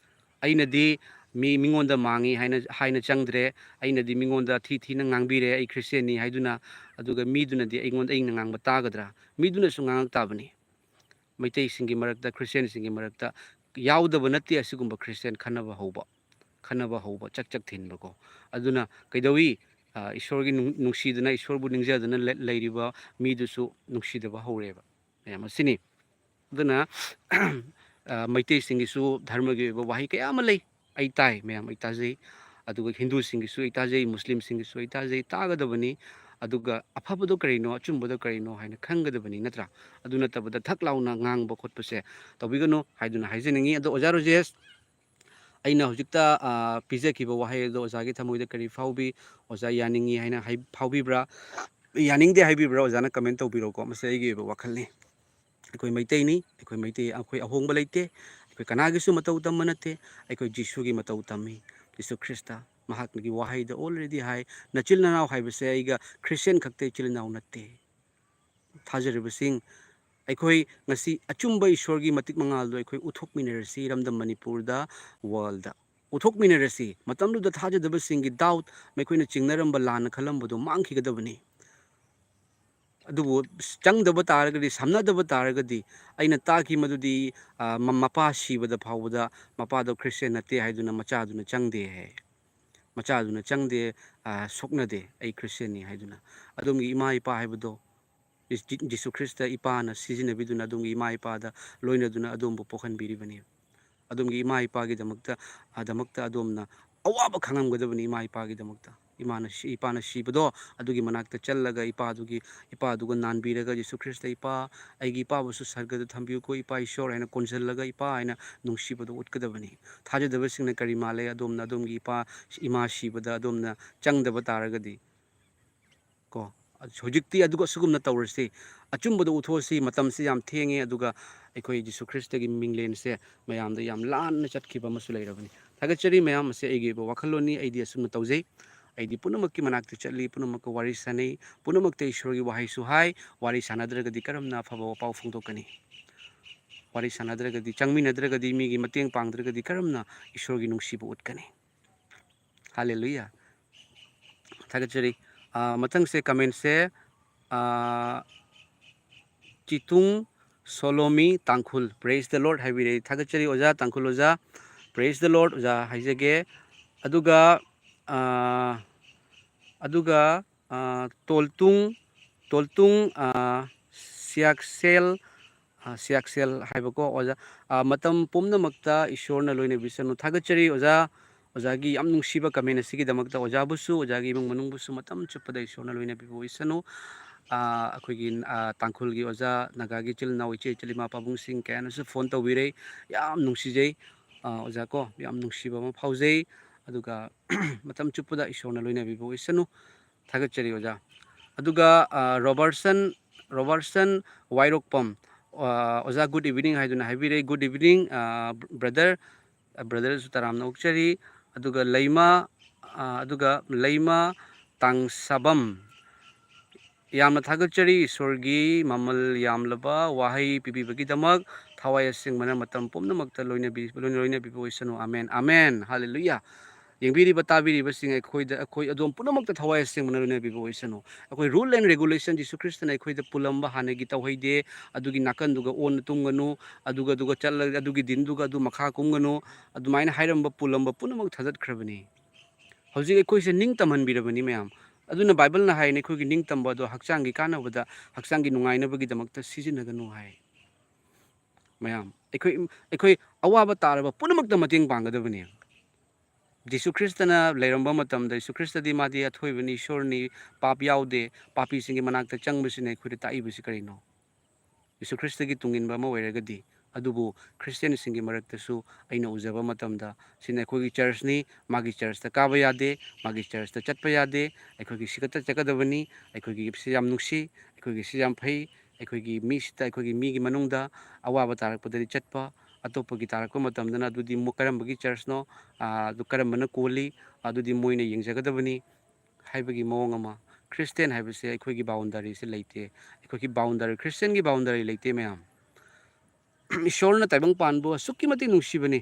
ꯑꯩꯅꯗꯤ ꯃꯤ, ꯃꯤꯉꯣꯟꯗ ꯃꯥꯡꯉꯤ ꯍꯥꯏꯅ, ꯍꯥꯏꯅ ꯆꯪꯗ꯭ꯔꯦ꯫ ꯑꯩꯅꯗꯤ ꯃꯤꯉꯣꯟꯗ ꯊꯤ ꯊꯤꯅ ꯉꯥꯡꯕꯤꯔꯦ, "ꯑꯩ ꯈ꯭ꯔꯤꯁꯇꯤꯌꯥꯟꯅꯤ" ꯍꯥꯏꯗꯨꯅ꯫ ꯑꯗꯨꯒ ꯃꯤꯗꯨꯅꯗꯤ ꯑꯩꯉꯣꯟꯗ, ꯑꯩꯅ ꯉꯥꯡꯕ ꯇꯥꯒꯗ꯭ꯔꯥ? ꯃꯤꯗꯨꯅꯁꯨ ꯉꯥꯡꯉꯛ ꯇꯥꯕꯅꯤ꯫ ꯃꯩꯇꯩꯁꯤꯡꯒꯤ ꯃꯔꯛꯇ, ꯈ꯭ꯔꯤꯁꯇꯤꯌꯥꯟꯁꯤꯡꯒꯤ ꯃꯔꯛꯇ ꯌꯥꯎꯗꯕ ꯅꯠꯇꯦ ꯑꯁꯤꯒꯨꯝꯕ ꯈ꯭ꯔꯤꯁꯇꯤꯌꯥꯟ ꯈꯟꯅꯕ ꯍꯧꯕ, ꯈꯟꯅꯕ ꯍꯧꯕ, ꯆꯛ ꯆꯛ ꯊꯤꯟꯕꯀꯣ꯫ ꯑꯗꯨꯅ ꯀꯩꯗꯧꯏ? ꯑ, ꯏꯁꯣꯔꯒꯤ ꯅꯨꯡ-, ꯅꯨꯡꯁꯤꯗꯅ, ꯏꯁꯣꯔꯕꯨ ꯅꯤꯡꯖꯗꯅ ꯂꯩ-, ꯂꯩꯔꯤꯕ ꯃꯤꯗꯨꯁꯨ ꯅꯨꯡꯁꯤꯗꯕ ꯍꯧꯔꯦꯕ꯫ ꯃꯌꯥꯝ ꯑꯁꯤꯅꯤ꯫ ꯑꯗꯨꯅ, ꯑ, ꯃꯩꯇꯩꯁꯤꯡꯒꯤꯁꯨ ꯙꯔꯃꯒꯤ ꯑꯣꯏꯕ ꯋꯥꯍꯩ ꯀꯌꯥ ꯑꯃ ꯂꯩ꯫ ꯑꯩ ꯇꯥꯏ, ꯃꯌꯥꯝ ꯑꯩ ꯇꯥꯖꯩ꯫ ꯑꯗꯨꯒ ꯍꯤꯟꯗꯨꯁꯤꯡꯒꯤꯁꯨ ꯑꯩ ꯇꯥꯖꯩ, ꯃꯨꯁꯂꯤꯝꯁꯤꯡꯒꯤꯁꯨ ꯑꯩ ꯇꯥꯖꯩ, ꯇꯥꯒꯗꯕꯅꯤ꯫ ꯑꯗꯨꯒ ꯑꯐꯕꯗꯣ ꯀꯔꯤꯅꯣ, ꯑꯆꯨꯝꯕꯗꯣ ꯀꯔꯤꯅꯣ ꯍꯥꯏꯅ ꯈꯪꯒꯗꯕꯅꯤ, ꯅꯠꯇ꯭ꯔꯥ? ꯑꯗꯨ ꯅꯠꯇꯕꯗ ꯊꯛ ꯂꯥꯎꯅ ꯉꯥꯡꯕ ꯈꯣꯠꯄꯁꯦ ꯇꯧꯕꯤꯒꯅꯨ ꯍꯥꯏꯗꯨꯅ ꯍꯥꯏꯖꯅꯤꯡꯉꯤ꯫ ꯑꯗꯣ ꯑꯣꯖꯥ ꯔꯣꯖꯦꯁ, ꯑꯩꯅ ꯍꯧꯖꯤꯛꯇ, ꯑ, ꯄꯤꯖꯈꯤꯕ ꯋꯥꯍꯩ ꯑꯗꯣ ꯑꯣꯖꯥꯒꯤ ꯊꯃꯣꯏꯗ ꯀꯔꯤ ꯐꯥꯎꯕꯤ? ꯑꯣꯖꯥ ꯌꯥꯅꯤꯡꯉꯤ ꯍꯥꯏꯅ ꯍꯥꯏ-, ꯐꯥꯎꯕꯤꯕ꯭ꯔꯥ? ꯌꯥꯅꯤꯡꯗꯦ ꯍꯥꯏꯕꯤꯕ꯭ꯔꯥ? ꯑꯣꯖꯥꯅ comment ꯇꯧꯕꯤꯔꯣꯀꯣ꯫ ꯃꯁꯤ ꯑꯩꯒꯤ ꯑꯣꯏꯕ ꯋꯥꯈꯜꯅꯤ꯫ ꯑꯩꯈꯣꯏ ꯃꯩꯇꯩꯅꯤ, ꯑꯩꯈꯣꯏ ꯃꯩꯇꯩ, ꯑꯩꯈꯣꯏ ꯑꯍꯣꯡꯕ ꯂꯩꯇꯦ, ꯑꯩꯈꯣꯏ ꯀꯅꯥꯒꯤꯁꯨ ꯃꯇꯧ ꯇꯝꯕ ꯅꯠꯇꯦ, ꯑꯩꯈꯣꯏ ꯖꯤꯁꯨꯒꯤ ꯃꯇꯧ ꯇꯝꯃꯤ꯫ ꯖꯤꯁꯨ ꯈ꯭ꯔꯤꯁꯇ ꯃꯍꯥꯛꯀꯤ ꯋꯥꯍꯩꯗ already ꯍꯥꯏ, "ꯅꯆꯤꯜ ꯅꯅꯥꯎ ꯍꯥꯏꯕꯁꯦ ꯑꯩꯒ ꯈ꯭ꯔꯤꯁꯇꯤꯌꯥꯟ ꯈꯛꯇ ꯏꯆꯤꯜ ꯏꯅꯥꯎ ꯅꯠꯇꯦ"꯫ ꯊꯥꯖꯔꯤꯕꯁꯤꯡ, ꯑꯩꯈꯣꯏ ꯉꯁꯤ ꯑꯆꯨꯝꯕ ꯏꯁꯣꯔꯒꯤ ꯃꯇꯤꯛ ꯃꯉꯥꯜꯗꯣ ꯑꯩꯈꯣꯏ ꯎꯠꯊꯣꯛꯃꯤꯟꯅꯔꯁꯤ, ꯏꯔꯝꯗꯝ ꯃꯅꯤꯄꯨꯔꯗ, worldꯇ ꯎꯠꯊꯣꯛꯃꯤꯟꯅꯔꯁꯤ꯫ ꯃꯇꯝꯗꯨꯗ ꯊꯥꯖꯗꯕꯁꯤꯡꯒꯤ doubt, ꯃꯈꯣꯏꯅ ꯆꯤꯡꯅꯔꯝꯕ, ꯂꯥꯟꯅ ꯈꯜꯂꯝꯕꯗꯣ ꯃꯥꯡꯈꯤꯒꯗꯕꯅꯤ꯫ ꯑꯗꯨꯕꯨ ꯆꯪꯗꯕ ꯇꯥꯔꯒꯗꯤ, ꯁꯝꯅꯗꯕ ꯇꯥꯔꯒꯗꯤ, ꯑꯩꯅ ꯇꯥꯈꯤ ꯃꯗꯨꯗꯤ, ꯑ, ꯃ-, ꯃꯄꯥ ꯁꯤꯕꯗ ꯐꯥꯎꯕꯗ ꯃꯄꯥꯗꯣ ꯈ꯭ꯔꯤꯁꯇꯤꯌꯥꯟ ꯅꯠꯇꯦ ꯍꯥꯏꯗꯨꯅ ꯃꯆꯥꯗꯨꯅ ꯆꯪꯗꯦ ꯍꯥꯏ꯫ ꯃꯆꯥꯗꯨꯅ ꯆꯪꯗꯦ, ꯑ, ꯁꯣꯛꯅꯗꯦ, "ꯑꯩ ꯈ꯭ꯔꯤꯁꯇꯤꯌꯥꯟꯅꯤ" ꯍꯥꯏꯗꯨꯅ꯫ ꯑꯗꯣꯝꯒꯤ ꯏꯃꯥ ꯏꯄꯥ ꯍꯥꯏꯕꯗꯣ ꯖꯤ-, ꯖꯤꯁꯨ ꯈ꯭ꯔꯤꯁꯇ ꯏꯄꯥꯅ ꯁꯤꯖꯤꯟꯅꯕꯤꯗꯨꯅ ꯑꯗꯣꯝꯒꯤ ꯏꯃꯥ ꯏꯄꯥꯗ ꯂꯣꯏꯅꯗꯨꯅ ꯑꯗꯣꯝꯕꯨ ꯄꯣꯛꯍꯟꯕꯤꯔꯤꯕꯅꯤ꯫ ꯑꯗꯣꯝꯒꯤ ꯏꯃꯥ ꯏꯄꯥꯒꯤꯗꯃꯛꯇ, ꯑꯗꯃꯛꯇ ꯑꯗꯣꯝꯅ ꯑꯋꯥꯕ ꯈꯪꯉꯝꯒꯗꯕꯅꯤ ꯏꯃꯥ ꯏꯄꯥꯒꯤꯗꯃꯛꯇ꯫ ꯏꯃꯥꯅ ꯁꯤ-, ꯏꯄꯥꯅ ꯁꯤꯕꯗꯣ ꯑꯗꯨꯒꯤ ꯃꯅꯥꯛꯇ ꯆꯠꯂꯒ ꯏꯄꯥꯗꯨꯒꯤ, ꯏꯄꯥꯗꯨꯒ ꯅꯥꯟꯕꯤꯔꯒ, "ꯖꯤꯁꯨ ꯈ꯭ꯔꯤꯁꯇ ꯏꯄꯥ, ꯑꯩꯒꯤ ꯏꯄꯥꯕꯨꯁꯨ ꯁꯔꯒꯗ ꯊꯝꯕꯤꯌꯨꯀꯣ, ꯏꯄꯥ ꯏꯁꯣꯔ" ꯍꯥꯏꯅ ꯀꯣꯟꯁꯤꯜꯂꯒ ꯏꯄꯥ ꯍꯥꯏꯅ ꯅꯨꯡꯁꯤꯕꯗꯣ ꯎꯠꯀꯗꯕꯅꯤ꯫ ꯊꯥꯖꯗꯕꯁꯤꯡꯅ ꯀꯔꯤ ꯃꯥꯜꯂꯦ? ꯑꯗꯣꯝꯅ ꯑꯗꯣꯝꯒꯤ ꯏꯄꯥ, ꯏꯃꯥ ꯁꯤꯕꯗ ꯑꯗꯣꯝꯅ ꯆꯪꯗꯕ ꯇꯥꯔꯒꯗꯤ, ꯀꯣ, ꯍꯧꯖꯤꯛꯇꯤ ꯑꯗꯨꯒ ꯑꯁꯤꯒꯨꯝꯅ ꯇꯧꯔꯁꯤ꯫ ꯑꯆꯨꯝꯕꯗ ꯎꯠꯊꯣꯛꯑꯁꯤ꯫ ꯃꯇꯝꯁꯤ ꯌꯥꯝ ꯊꯦꯡꯉꯦ, ꯑꯗꯨꯒ ꯑꯩꯈꯣꯏ ꯖꯤꯁꯨ ꯈ꯭ꯔꯤꯁꯇꯒꯤ ꯃꯤꯡꯂꯦꯟꯁꯦ ꯃꯌꯥꯝꯗ ꯌꯥꯝ ꯂꯥꯟꯅ ꯆꯠꯈꯤꯕ ꯑꯃꯁꯨ ꯂꯩꯔꯕꯅꯤ꯫ ꯊꯥꯒꯠꯆꯔꯤ ꯃꯌꯥꯝ, ꯑꯁꯤ ꯑꯩꯒꯤ ꯑꯣꯏꯕ ꯋꯥꯈꯜꯂꯣꯟꯅꯤ꯫ ꯑꯩꯗꯤ ꯑꯁꯨꯝꯅ ꯇꯧꯖꯩ꯫ ꯑꯩꯗꯤ ꯄꯨꯝꯅꯃꯛꯀꯤ ꯃꯅꯥꯛꯇ ꯆꯠꯂꯤ, ꯄꯨꯝꯅꯃꯛꯀ ꯋꯥꯔꯤ ꯁꯥꯟꯅꯩ, ꯄꯨꯝꯅꯃꯛꯇ ꯏꯁꯣꯔꯒꯤ ꯋꯥꯍꯩꯁꯨ ꯍꯥꯏ꯫ ꯋꯥꯔꯤ ꯁꯥꯟꯅꯗ꯭ꯔꯒꯗꯤ ꯀꯔꯝꯅ ꯑꯐꯕ ꯄꯥꯎ ꯐꯣꯡꯗꯣꯛꯀꯅꯤ? ꯋꯥꯔꯤ ꯁꯥꯟꯅꯗ꯭ꯔꯒꯗꯤ, ꯆꯪꯃꯤꯟꯅꯗ꯭ꯔꯒꯗꯤ, ꯃꯤꯒꯤ ꯃꯇꯦꯡ ꯄꯥꯡꯗ꯭ꯔꯒꯗꯤ ꯀꯔꯝꯅ ꯏꯁꯣꯔꯒꯤ ꯅꯨꯡꯁꯤꯕ ꯎꯠꯀꯅꯤ? ꯍꯥꯂꯦꯂꯨꯌꯥ꯫ ꯊꯥꯒꯠꯆꯔꯤ꯫ ꯑ, ꯃꯊꯪꯁꯦ comment ꯁꯦ, ꯑ, ꯆꯤꯇꯨꯡ ꯁꯣꯂꯣꯃꯤ ꯇꯥꯡꯈꯨꯜ, "Praise the Lord" ꯍꯥꯏꯕꯤꯔꯛꯏ꯫ ꯊꯥꯒꯠꯆꯔꯤ ꯑꯣꯖꯥ, ꯇꯥꯡꯈꯨꯜ ꯑꯣꯖꯥ꯫ "Praise the Lord" ꯑꯣꯖꯥ ꯍꯥꯏꯖꯒꯦ꯫ ꯑꯗꯨꯒ, ꯑ, ꯑꯗꯨꯒ, ꯑ, ꯇꯣꯜꯇꯨꯡ, ꯇꯣꯜꯇꯨꯡ, ꯑ, ꯁꯤꯌꯥꯛꯁꯦꯜ, ꯑ, ꯁꯤꯌꯥꯛꯁꯦꯜ ꯍꯥꯏꯕꯀꯣ ꯑꯣꯖꯥ꯫ ꯑ, "ꯃꯇꯝ ꯄꯨꯝꯅꯃꯛꯇ ꯏꯁꯣꯔꯅ ꯂꯣꯏꯅꯕꯤꯁꯅꯨ"꯫ ꯊꯥꯒꯠꯆꯔꯤ ꯑꯣꯖꯥ꯫ ꯑꯣꯖꯥꯒꯤ ꯌꯥꯝ ꯅꯨꯡꯁꯤꯕ comment ꯑꯁꯤꯒꯤꯗꯃꯛꯇ ꯑꯣꯖꯥꯕꯨꯁꯨ, ꯑꯣꯖꯥꯒꯤ ꯏꯃꯨꯡ ꯃꯅꯨꯡꯕꯨꯁꯨ ꯃꯇꯝ ꯆꯨꯞꯄꯗ ꯏꯁꯣꯔꯅ ꯂꯣꯏꯅꯕꯤꯕ ꯑꯣꯏꯁꯅꯨ꯫ ꯑ, ꯑꯩꯈꯣꯏꯒꯤ, ꯑ, ꯇꯥꯡꯈꯨꯜꯒꯤ ꯑꯣꯖꯥ, ꯅꯥꯒꯥꯒꯤ ꯏꯆꯤꯜ ꯏꯅꯥꯎ, ꯏꯆꯦ ꯏꯆꯤꯜ ꯏꯃꯥ ꯄꯥꯕꯨꯡꯁꯤꯡ ꯀꯌꯥꯅꯁꯨ phone ꯇꯧꯕꯤꯔꯦ꯫ ꯌꯥꯝ ꯅꯨꯡꯁꯤꯖꯩ꯫ ꯑ, ꯑꯣꯖꯥ ꯀꯣ, ꯌꯥꯝ ꯅꯨꯡꯁꯤꯕ ꯑꯃ ꯐꯥꯎꯖꯩ꯫ ꯑꯗꯨꯒ ꯃꯇꯝ ꯆꯨꯞꯄꯗ ꯏꯁꯣꯔꯅ ꯂꯣꯏꯅꯕꯤꯕ ꯑꯣꯏꯁꯅꯨ꯫ ꯊꯥꯒꯠꯆꯔꯤ ꯑꯣꯖꯥ꯫ ꯑꯗꯨꯒ, ꯑ, ꯔꯣꯕꯔꯠꯁꯟ, ꯔꯣꯕꯔꯠꯁꯟ ꯋꯥꯏꯔꯣꯛꯄꯝ, ꯑ, ꯑꯣꯖꯥ good evening ꯍꯥꯏꯗꯨꯅ ꯍꯥꯏꯕꯤꯔꯦ꯫ Good evening, ꯑ, brother꯫ ꯑ, brother ꯁꯨ ꯇꯔꯥꯝꯅ ꯑꯣꯛꯆꯔꯤ꯫ ꯑꯗꯨꯒ ꯂꯩꯃ, ꯑ, ꯑꯗꯨꯒ ꯂꯩꯃ ꯇꯥꯡꯁꯥꯕꯝ, ꯌꯥꯝꯅ ꯊꯥꯒꯠꯆꯔꯤ ꯏꯁꯣꯔꯒꯤ ꯃꯃꯜ ꯌꯥꯝꯂꯕ ꯋꯥꯍꯩ ꯄꯤꯕꯤꯕꯒꯤꯗꯃꯛ꯫ ꯊꯋꯥꯏ ꯑꯁꯦꯡꯕꯅ ꯃꯇꯝ ꯄꯨꯝꯅꯃꯛꯇ ꯂꯣꯏꯅꯕꯤ-, ꯂꯣꯏꯅ-, ꯂꯣꯏꯅꯕꯤꯕ ꯑꯣꯏꯁꯅꯨ꯫ Amen, amen, ꯍꯥꯂꯦꯂꯨꯌꯥ꯫ ꯌꯦꯡꯕꯤꯔꯤꯕ ꯇꯥꯕꯤꯔꯤꯕꯁꯤꯡ ꯑꯩꯈꯣꯏꯗ, ꯑꯩꯈꯣꯏ ꯑꯗꯣꯝ ꯄꯨꯝꯅꯃꯛꯇ ꯊꯋꯥꯏ ꯑꯁꯦꯡꯕꯅ ꯂꯣꯏꯅꯕꯤꯕ ꯑꯣꯏꯁꯅꯨ꯫ ꯑꯩꯈꯣꯏ rule and regulation ꯖꯤꯁꯨ ꯈ꯭ꯔꯤꯁꯇꯅ ꯑꯩꯈꯣꯏꯗ ꯄꯨꯜꯂꯝꯕ ꯍꯥꯟꯅꯒꯤ ꯇꯧꯍꯩꯗꯦ, ꯑꯗꯨꯒꯤ ꯅꯥꯀꯟꯗꯨꯒ ꯑꯣꯟꯅ ꯇꯨꯝꯒꯅꯨ, ꯑꯗꯨꯒ, ꯑꯗꯨꯒ ꯆꯠꯂꯒ ꯑꯗꯨꯒꯤ ꯗꯤꯟꯗꯨꯒ ꯑꯗꯨ ꯃꯈꯥ ꯀꯨꯝꯒꯅꯨ, ꯑꯗꯨꯃꯥꯏꯅ ꯍꯥꯏꯔꯝꯕ ꯄꯨꯜꯂꯝꯕ ꯄꯨꯝꯅꯃꯛ ꯊꯥꯗꯠꯈ꯭ꯔꯕꯅꯤ꯫ ꯍꯧꯖꯤꯛ ꯑꯩꯈꯣꯏꯁꯦ ꯅꯤꯡ ꯇꯝꯍꯟꯕꯤꯔꯕꯅꯤ ꯃꯌꯥꯝ꯫ ꯑꯗꯨꯅ ꯕꯥꯏꯕꯜꯅ ꯍꯥꯏꯅ ꯑꯩꯈꯣꯏꯒꯤ ꯅꯤꯡ ꯇꯝꯕ ꯑꯗꯣ ꯍꯛꯆꯥꯡꯒꯤ ꯀꯥꯟꯅꯕꯗ, ꯍꯛꯆꯥꯡꯒꯤ ꯅꯨꯡꯉꯥꯏꯅꯕꯒꯤꯗꯃꯛꯇ ꯁꯤꯖꯤꯟꯅꯒꯅꯨ ꯍꯥꯏ꯫ ꯃꯌꯥꯝ, ꯑꯩꯈꯣꯏ, ꯑꯩꯈꯣꯏ ꯑꯋꯥꯕ ꯇꯥꯔꯕ ꯄꯨꯝꯅꯃꯛꯇ ꯃꯇꯦꯡ ꯄꯥꯡꯒꯗꯕꯅꯤ꯫ ꯖꯤꯁꯨ ꯈ꯭ꯔꯤꯁꯇꯅ ꯂꯩꯔꯝꯕ ꯃꯇꯝꯗ, ꯖꯤꯁꯨ ꯈ꯭ꯔꯤꯁꯇꯗꯤ ꯃꯥꯗꯤ ꯑꯊꯣꯏꯕꯅꯤ, ꯏꯁꯣꯔꯅꯤ, ꯄꯥꯞ ꯌꯥꯎꯗꯦ, ꯄꯥꯄꯤꯁꯤꯡꯒꯤ ꯃꯅꯥꯛꯇ ꯆꯪꯕꯁꯤꯅ ꯑꯩꯈꯣꯏꯗ ꯇꯥꯛꯏꯕꯁꯤ ꯀꯔꯤꯅꯣ? ꯖꯤꯁꯨ ꯈ꯭ꯔꯤꯁꯇꯒꯤ ꯇꯨꯡꯏꯟꯕ ꯑꯃ ꯑꯣꯏꯔꯒꯗꯤ, ꯑꯗꯨꯕꯨ ꯈ꯭ꯔꯤꯁꯇꯤꯌꯥꯟꯁꯤꯡꯒꯤ ꯃꯔꯛꯇꯁꯨ ꯑꯩꯅ ꯎꯖꯕ ꯃꯇꯝꯗ, ꯁꯤꯅ ꯑꯩꯈꯣꯏꯒꯤ ꯆꯔꯆꯅꯤ, ꯃꯥꯒꯤ ꯆꯔꯆꯇ ꯀꯥꯕ ꯌꯥꯗꯦ, ꯃꯥꯒꯤ ꯆꯔꯆꯇ ꯆꯠꯄ ꯌꯥꯗꯦ, ꯑꯩꯈꯣꯏꯒꯤ ꯁꯤꯈꯠꯇ ꯆꯠꯀꯗꯕꯅꯤ, ꯑꯩꯈꯣꯏꯒꯤ ꯁꯤ ꯌꯥꯝ ꯅꯨꯡꯁꯤ, ꯑꯩꯈꯣꯏꯒꯤ ꯁꯤ ꯌꯥꯝ ꯐꯩ, ꯑꯩꯈꯣꯏꯒꯤ ꯃꯤꯁꯤꯗ, ꯑꯩꯈꯣꯏꯒꯤ ꯃꯤꯒꯤ ꯃꯅꯨꯡꯗ ꯑꯋꯥꯕ ꯇꯥꯔꯛꯄꯗꯗꯤ ꯆꯠꯄ, ꯑꯇꯣꯞꯄꯒꯤ ꯇꯥꯔꯛꯄ ꯃꯇꯝꯗꯅ ꯑꯗꯨꯗꯤ ꯃꯨ-, ꯀꯔꯝꯕꯒꯤ ꯆꯔꯆꯅꯣ, ꯑꯥ, ꯑꯗꯨ ꯀꯔꯝꯕꯅ ꯀꯣꯜꯂꯤ, ꯑꯗꯨꯗꯤ ꯃꯣꯏꯅ ꯌꯦꯡꯖꯒꯗꯕꯅꯤ ꯍꯥꯏꯕꯒꯤ ꯃꯑꯣꯡ ꯑꯃ꯫ ꯈ꯭ꯔꯤꯁꯇꯤꯌꯥꯟ ꯍꯥꯏꯕꯁꯦ ꯑꯩꯈꯣꯏꯒꯤ ꯕꯥꯎꯟꯗꯔꯤꯁꯦ ꯂꯩꯇꯦ꯫ ꯑꯩꯈꯣꯏꯒꯤ ꯕꯥꯎꯟꯗꯔꯤ, ꯈ꯭ꯔꯤꯁꯇꯤꯌꯥꯟꯒꯤ ꯕꯥꯎꯟꯗꯔꯤ ꯂꯩꯇꯦ ꯃꯌꯥꯝ꯫ ꯏꯁꯣꯔꯅ ꯇꯥꯏꯕꯪ ꯄꯥꯟꯕꯨ ꯑꯁꯨꯛꯀꯤ ꯃꯇꯤꯛ ꯅꯨꯡꯁꯤꯕꯅꯤ,